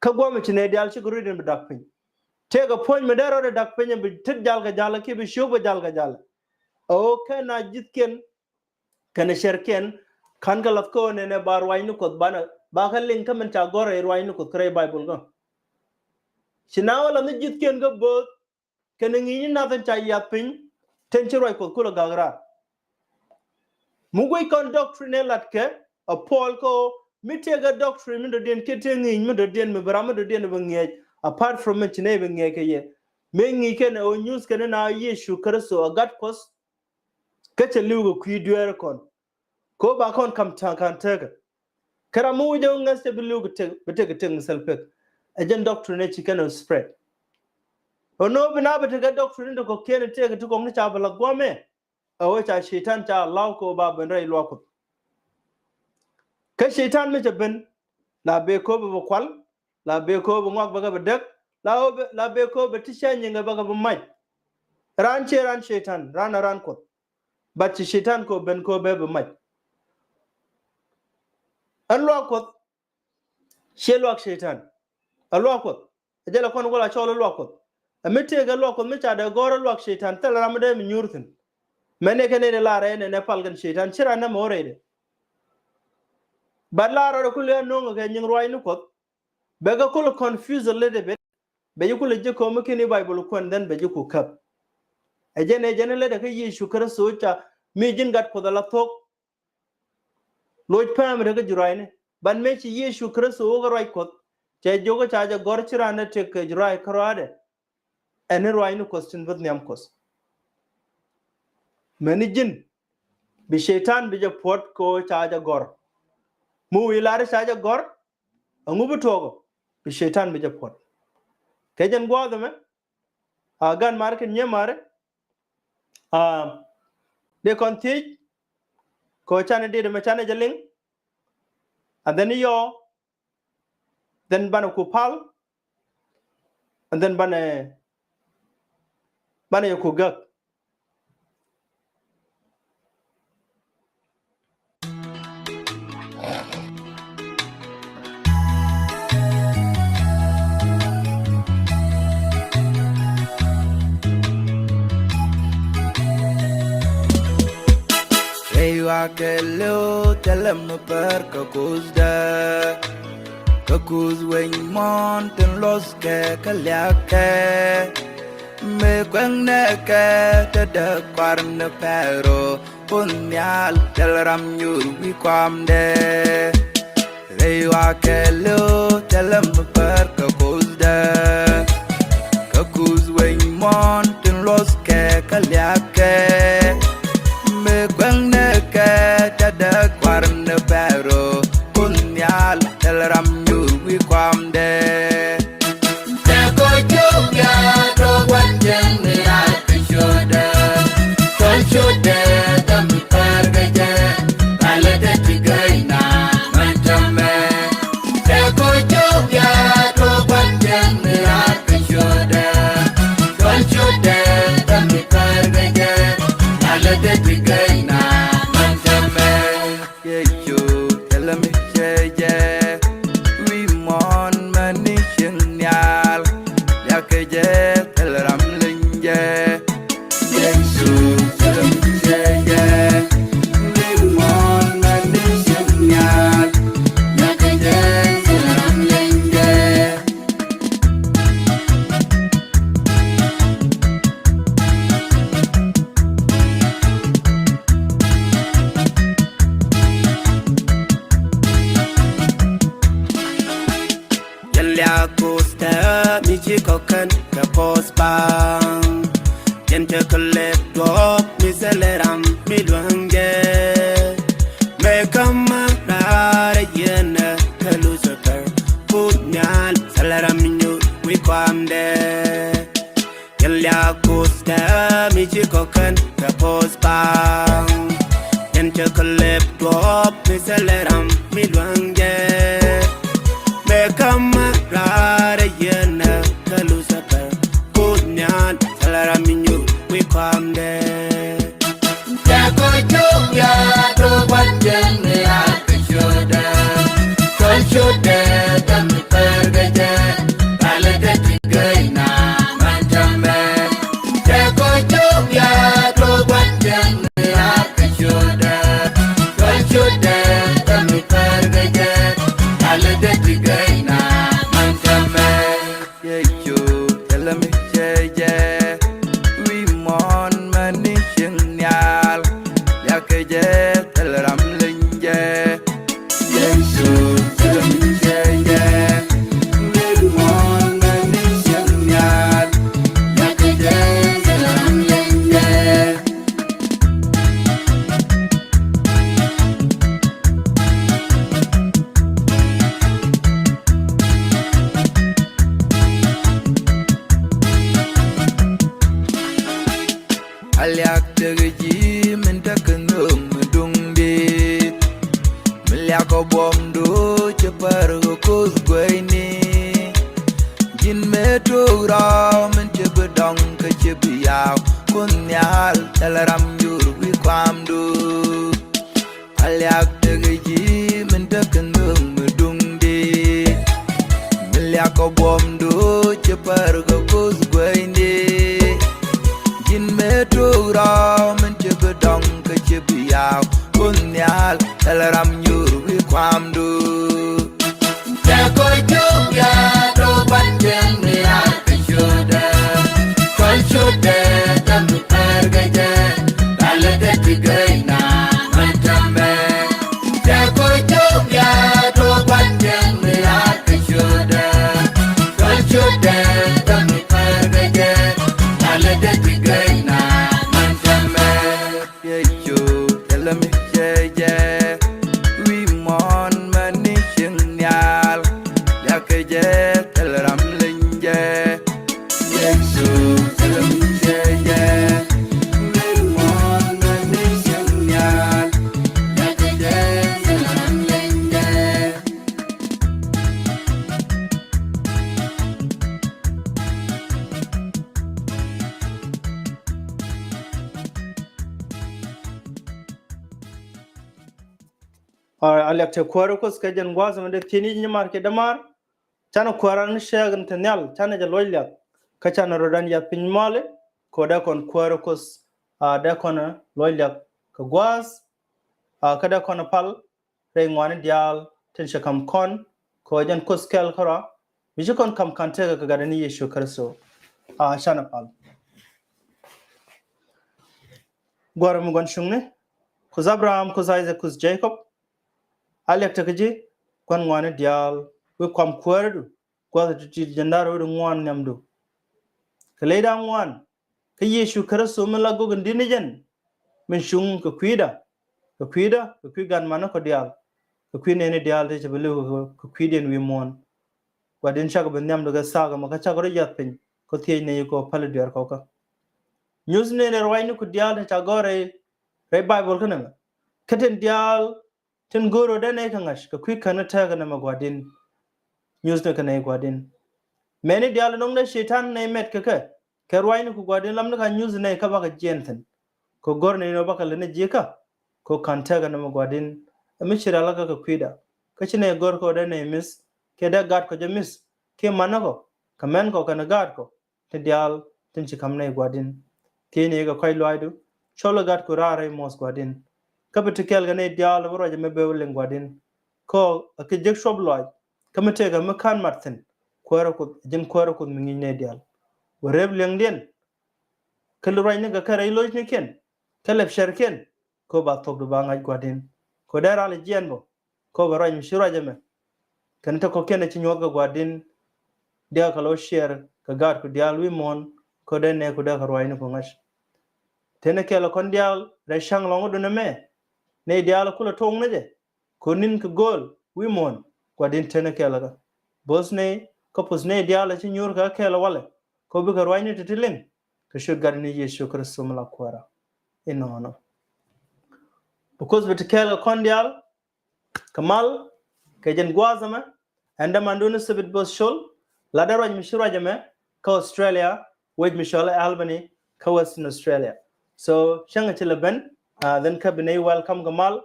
Kä guɔ̱mɛ ci nɛy diaal cikɛ rui̱dɛn bi dak piny. Tëëkɛ puɔ̱ny mi dee rɔɔdɛ dak piny bi tet jal kɛ jal kiɛ bi ciök bä jal kɛ jal. Ɛ ɣöö kɛn a ji̱thkiɛn kɛnɛ cärkiɛn ka̱n kɛ la̱th kä ɣöö nɛnɛ ba ruacni Kuɔth banɛ ba kɛ liŋ kä min ca gɔ̱r rɛy ruacni Kuɔth kä rɛy Baibol kä. Ci na wä la̱th ni ji̱thkiɛn kä bööth kɛnɛ ŋi̱i̱cni nath in ca yath piny tin ci ruac Kuɔth kulɛ gak raar. Mi guic kɔn doctrine ɛ latkɛ ɛ Paul kä ɣöö mi tëëkɛ doctrine mi dɔ̱diɛn kiɛ tëë ŋi̱i̱c mi dɔ̱diɛn mi bi ram mi dɔ̱diɛn bi ŋiɛc apart from min ci nɛy bi ŋiɛc kɛ yɛ. Mëë ŋi̱i̱c kɛn ɛ ɣöö nyuth kɛn ɛ na Yecu Kritho ɛ Gat Kuɔth. Kä cɛ li̱w kɛ kui̱ dueeri kɔn. Kɛ ɣöö ba kɔn ka̱m ta̱a̱ ka̱n tekä. Kä ram mi wä jɛ wä ŋäth cɛ bi li̱w kɛ tek bi tek kɛ tek mi thil pek. Ɛ jɛn doctrine ci kɛn ɛ spread. Ɣän ɣöö bi na bi tekɛ doctrine ti kɔ̱kiɛn ɛ tëëkɛ ti kɔ̱ŋ ni ca bi la̱th gua̱a̱mɛ. Ɛ ɣöö ca Cɛy-tan ca allow kɛ ɣöö ba ben rɛy luaak Kuɔth. Kä Cɛy-tan mi cɛ ben la bee kɛ ɣöö bɛ bi kual. La bee kɛ ɣöö bi ŋɔak bɛ kɛ bi däk. La ɣöö bɛ la bee kɛ ɣöö bɛ ti cä nyiŋɛ bɛ kɛ bi mac. Raan ciɛ raan Cɛy-tan raan ɛ raan Kuɔth. But ci Cɛy-tan kɛ ɣöö ben kɛ ɣöö bɛ bi mac. Ɛn luaak Kuɔth ciɛ luaak Cɛy-tan. Ɛ luaak Kuɔth. Ɛ jɛn la kɔn wä la cɔl i̱ luaak Kuɔth. Ɛ mi tëëkɛ luaak Kuɔth mi ca dee gɔ̱r i̱ luaak Cɛy-tan thilɛ ram mi dee mi nyuur thi̱n. Mɛn ni kɛn ni dee lar ɛn ɛn ɛ pal kɛn Cɛy-tan ci raan nɛmɛ wä rɛydɛ. But lar rɔɔdɛ kulɛ ɛ no̱o̱ŋ kɛ nyiŋ ruaacni Kuɔth. Bɛ kɛ kulɛ confuse a little bit. Bɛ ji̱ kulɛ ji̱ ko̱o̱m mi kɛn i̱ Baibol kuɛn then bɛ ji̱ ku käp. Ɛ jɛn ɛ jɛn ɛ lät ɛ kä Yecu Kritho ca mi ji̱n Gat Kuɔth ala thuɔ̱k. Loc pääm ɛ te kä ji̱ ruacni ban mëë ci Yecu Kritho wä kä ruac Kuɔth. Cɛ jiök kä ca jɛ gɔ̱r ci raan ɛ tëk kɛ ji̱ ruac kärɔaadɛ. Ɛn ni ruacni Kuɔth tin bä nhiam Kuɔth. Mɛni ji̱n bi Cɛy-tan bi jɛ puɔ̱t kɛ ɣöö ca jɛ gɔ̱r. Mi wi̱i̱ lar ca jɛ gɔ̱r. Ɛŋu bi tuɔɔk ɔ bi Cɛy-tan bi jɛ puɔ̱t. Kɛ jɛn gua̱a̱th ɛmɛ a gan mari kɛn nyiee mari. A dee kɔn thiec kɛ ɣöö canɛ dit ɛmɛ canɛ jɛ liŋ. And then yɔɔ then banɛ ku pal, and then banɛ, banɛ yɛ ku gäk. Rɛy wa kɛ leo thilɛ mi pär kä Kuothdä, kä Kuoth wec muɔ̱ɔ̱n tin luɔ̱thkɛ kä liakɛ. Mëë kuɛŋnɛ kɛ te dee kuar ni pɛro, Kuoth Nhial thil ram nyuur wi̱i̱ kuamdɛ. Rɛy wa kɛ leo thilɛ mi pär kä Kuothdä, kä Kuoth wec muɔ̱ɔ̱n tin luɔ̱thkɛ kä liakɛ. Mëë kuɛŋnɛ kɛ te dee kuar ni pɛro, Kuoth Nhial thil ram nyuur wi̱i̱ kuamdɛ. Yecu thilɛ mi cɛ jɛ, wi̱i̱ muɔ̱ɔ̱n mɛni cieŋ nhial, liakɛ jɛ thil ram leny jɛ. Yecu thilɛ mi cɛ jɛ, wi̱i̱ muɔ̱ɔ̱n mɛni cieŋ nhial, liakɛ jɛ thil ram leny jɛ. Yɛn liak Kuothdä mi ci kɔ̱kän kɛ post bank. Yɛn tekɛ lɛp duɔ̱ɔ̱p mi thilɛ ram mi luäŋ jɛ. Mëë kä ma raar yɛn kä Lucifer, Kuoth Nhial thilɛ ram mi nyuur wi̱i̱ kuamdɛ. Yɛn liak Kuothdä mi ci kɔ̱kän kɛ post bank. Yɛn tekɛ lɛp duɔ̱ɔ̱p mi thilɛ ram mi luäŋ jɛ. Mëë kä ma raar yɛn kä Lucifer, Kuoth Nhial thilɛ ram mi nyuur wi̱i̱ kuamdɛ. Yecu thilɛ mi cɛ jɛ, wi̱i̱ muɔ̱ɔ̱n mɛni cieŋ nhial, liakɛ jɛ thil ram leny jɛ. Yecu thilɛ mi cɛ jɛ, wi̱i̱ muɔ̱ɔ̱n mɛni cieŋ nhial, liakɛ jɛ thil ram leny jɛ. A liak tekɛ ji̱ min tekɛ nhök mi duŋdit. Mi liakɔ buɔ̱mdu ci pär kɛ Kuoth gueyni. Ji̱n mëë tuɔɔk rɔw min ci bi dɔŋ kä ci bi yaw, Kuoth Nhial thilɛ ram nyuur wi̱i̱ kuamdu. A liak tekɛ ji̱ min tekɛ nhök mi duŋdit. Mi liakɔ buɔ̱mdu ci pär kɛ Kuoth gueyni. Ji̱n mëë tuɔɔk rɔw min ci bi dɔŋ kä ci bi yaw, Kuoth Nhial thilɛ ram nyuur wi̱i̱ kuamdu. Yecu thilɛ mi cɛ jɛ, wi̱i̱ muɔ̱ɔ̱n A liak te kuäär Kuoth kɛ jɛn gua̱a̱th ɛmɛ dee thi̱n i̱ nyimaar kiɛ dämaar. Canɛ kuäär an cäk in te nhial, canɛ jɛ luɔc liak. Kä canɛ rɔ dan yath piny mali, kɛ dee kɔn kuäär Kuoth, a dee kɔn luɔc liak kɛ gua̱a̱th, a kä dee kɔn pal rɛy ŋuani diaal tin cɛ kam kɔn, kɛ jɛn Kuoth kɛl kärɔa, mi ci kɔn kam kan tekɛ kɛ Gatdɛ ni Yecu Kritho. A canɛ pal. Gua̱a̱r mi gua̱n cuŋni, Kuoth Abraham, Kuoth Isaac, Kuoth Jacob, a liak te kä ji̱ gua̱n ŋuani diaal, wi̱i̱ kuam kuäärädu, gua̱th ti ti jɛn da̱r wi̱i̱ ŋuan nhiamdu. Kɛ ley da̱ŋ ŋuan, kä Yecu Kritho mi la gök in di̱t ni jɛn, min cuŋ kɛ kui̱da, kɛ kui̱da, kɛ kui̱ gat mani kɔ diaal, kɛ kui̱ nɛɛni diaal ti cɛ bi li̱w kɛ kui̱diɛn wi̱i̱ muɔ̱ɔ̱n. Gua̱di̱n cakɔ bi nhiamdu kɛ thaak ɛmɛ kä cakɔ rɔ yath piny, kɔ thiec nɛy kɔ päl i̱ dueer kɔkä. Nyuth nɛɛni ruacni ku diaal ti ca gɔ̱r rɛy, rɛy Baibol kä nɛmɛ. Kä tin diaal tin go̱o̱r rɔ dee nɛy kɛ ŋa̱c kɛ kui̱ kän ni tɛɛkɛ nɛmɛ Gua̱di̱n. Nyuthni kɛ nɛy Gua̱di̱n. Mɛni diaal nɔŋ dee Cɛytan nɛy mɛt kɛ kɛ, kɛ ruacni ku Gua̱di̱n lamni ka nyuth nɛy kä bakɛ jiɛn thi̱n. Kɛ go̱r nɛy nɔ bakɛ lät ni ji̱ kä, kɛ kan tɛɛkɛ nɛmɛ Gua̱di̱n. Ɛ mi ci rɛl kä kɛ kui̱da. Kä ci nɛy go̱r kɛ dee nɛy mi̱th, kɛ dee gaatkɔ jɛ mi̱th, kɛ manikɔ, kɛ mɛnkɔ kɛnɛ gaatkɔ, ti diaal tin ci ka̱m nɛy Gua̱di̱n. Ki̱ni kɛ kɔ̱c luaacdu, cɔl ɛ gatku raar rɛy muɔ̱th Gua̱di̱n. Kä bi ti kɛɛl kɛ nɛy diaal bi ruac ɛmɛ bee wä liŋ Gua̱di̱n. Kä ɛ kɛ jek cuɔp luaac, kä mi tëëkɛ mi ka̱n mat thi̱n, kuäärä Kuoth, ji̱n kuäärä Kuoth mi ŋi̱i̱c nɛy diaal. Wä rep liɛŋdiɛn, kä li ruacni kɛ kɛ rɛy locnikiɛn, kä lɛp cärkiɛn, kä ba thokdu ba ŋa̱c Gua̱di̱n. Kä dee ral jiɛn bä, kä bɛ ruac mi ci ruac ɛmɛ. Kɛn te kɔ̱kiɛn ɛ ci nyuɔ̱th kɛ Gua̱di̱n, diaal kɛ lɔ ciɛɛr kɛ gaatku diaal wi̱i̱ muɔ̱ɔ̱n, kä dee nɛɛku dee kɛ ruacni ku ŋa̱c. Tënɛ kɛɛl kɔn diaal rɛy ca̱ŋ lɔ̱ŋädun ɛmɛ, nɛy diaal kulɛ toŋ ni jɛ, kä ni̱n kɛ gööl wi̱i̱ muɔ̱ɔ̱n, Gua̱di̱n tënɛ kɛɛl kä. Bo̱th nɛy, kä puth nɛy diaal ɛ ci nyuur kɛ kɛɛl walɛ, kä bikɛ ruacni ti ti liŋ, kɛ ciöt Gatdɛ ni Yecu Kritho mi la kuäärä. Inɔnɔ. Bi Kuoth bi ti kɛɛl kɛ kɔn diaal, kɛ mal, kɛ jɛn gua̱a̱th ɛmɛ, ɛn dämandun Thibit Bo̱th Col, la dee ruac mi ci ruac ɛmɛ, kä Australia, wec mi cɔl Albany, kä Western Australia. So, cäŋ ci lɛ ben, ah, then kä bi nɛy welcome kɛ mal,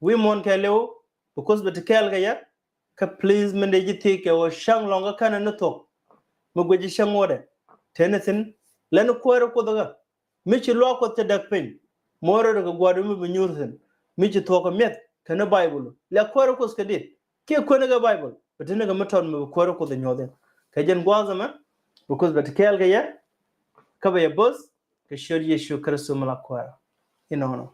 wi̱i̱ muɔ̱ɔ̱n kɛɛliw, bi Kuoth bi ti kɛɛl kɛ yɛ, kä please min dee ji̱ thiec kɛ ɣöö cäŋ lɔ̱ŋ kä kɛnɛ ni thuɔ̱k, mi guic ji̱ cäŋ ŋotdɛ, tëë ni thi̱n, lɛn kuäärä Kuoth kä, mi ci luaak Kuɔth cɛ däk piny, muɔ̱ɔ̱n rɛl kɛ Gua̱di̱ mi bi nyuur thi̱n, mi ci thuɔ̱k kɛ mi̱eth kɛnɛ Baibol. Lɛ kuäärä Kuoth kɛ di̱t, kiɛ kuäärä kɛ Baibol, bi te ni kɛ mi tɔt mi bi kuäärä Kuoth ɛ nyuɔ̱th in. Kɛ jɛn gua̱a̱th ɛmɛ, bi Kuoth bɛ ti kɛɛl kɛ yɛ, kä bɛ yɛ bo̱th, kɛ ciöt Yecu Kritho mi la kuäärä. Inɔnɔ.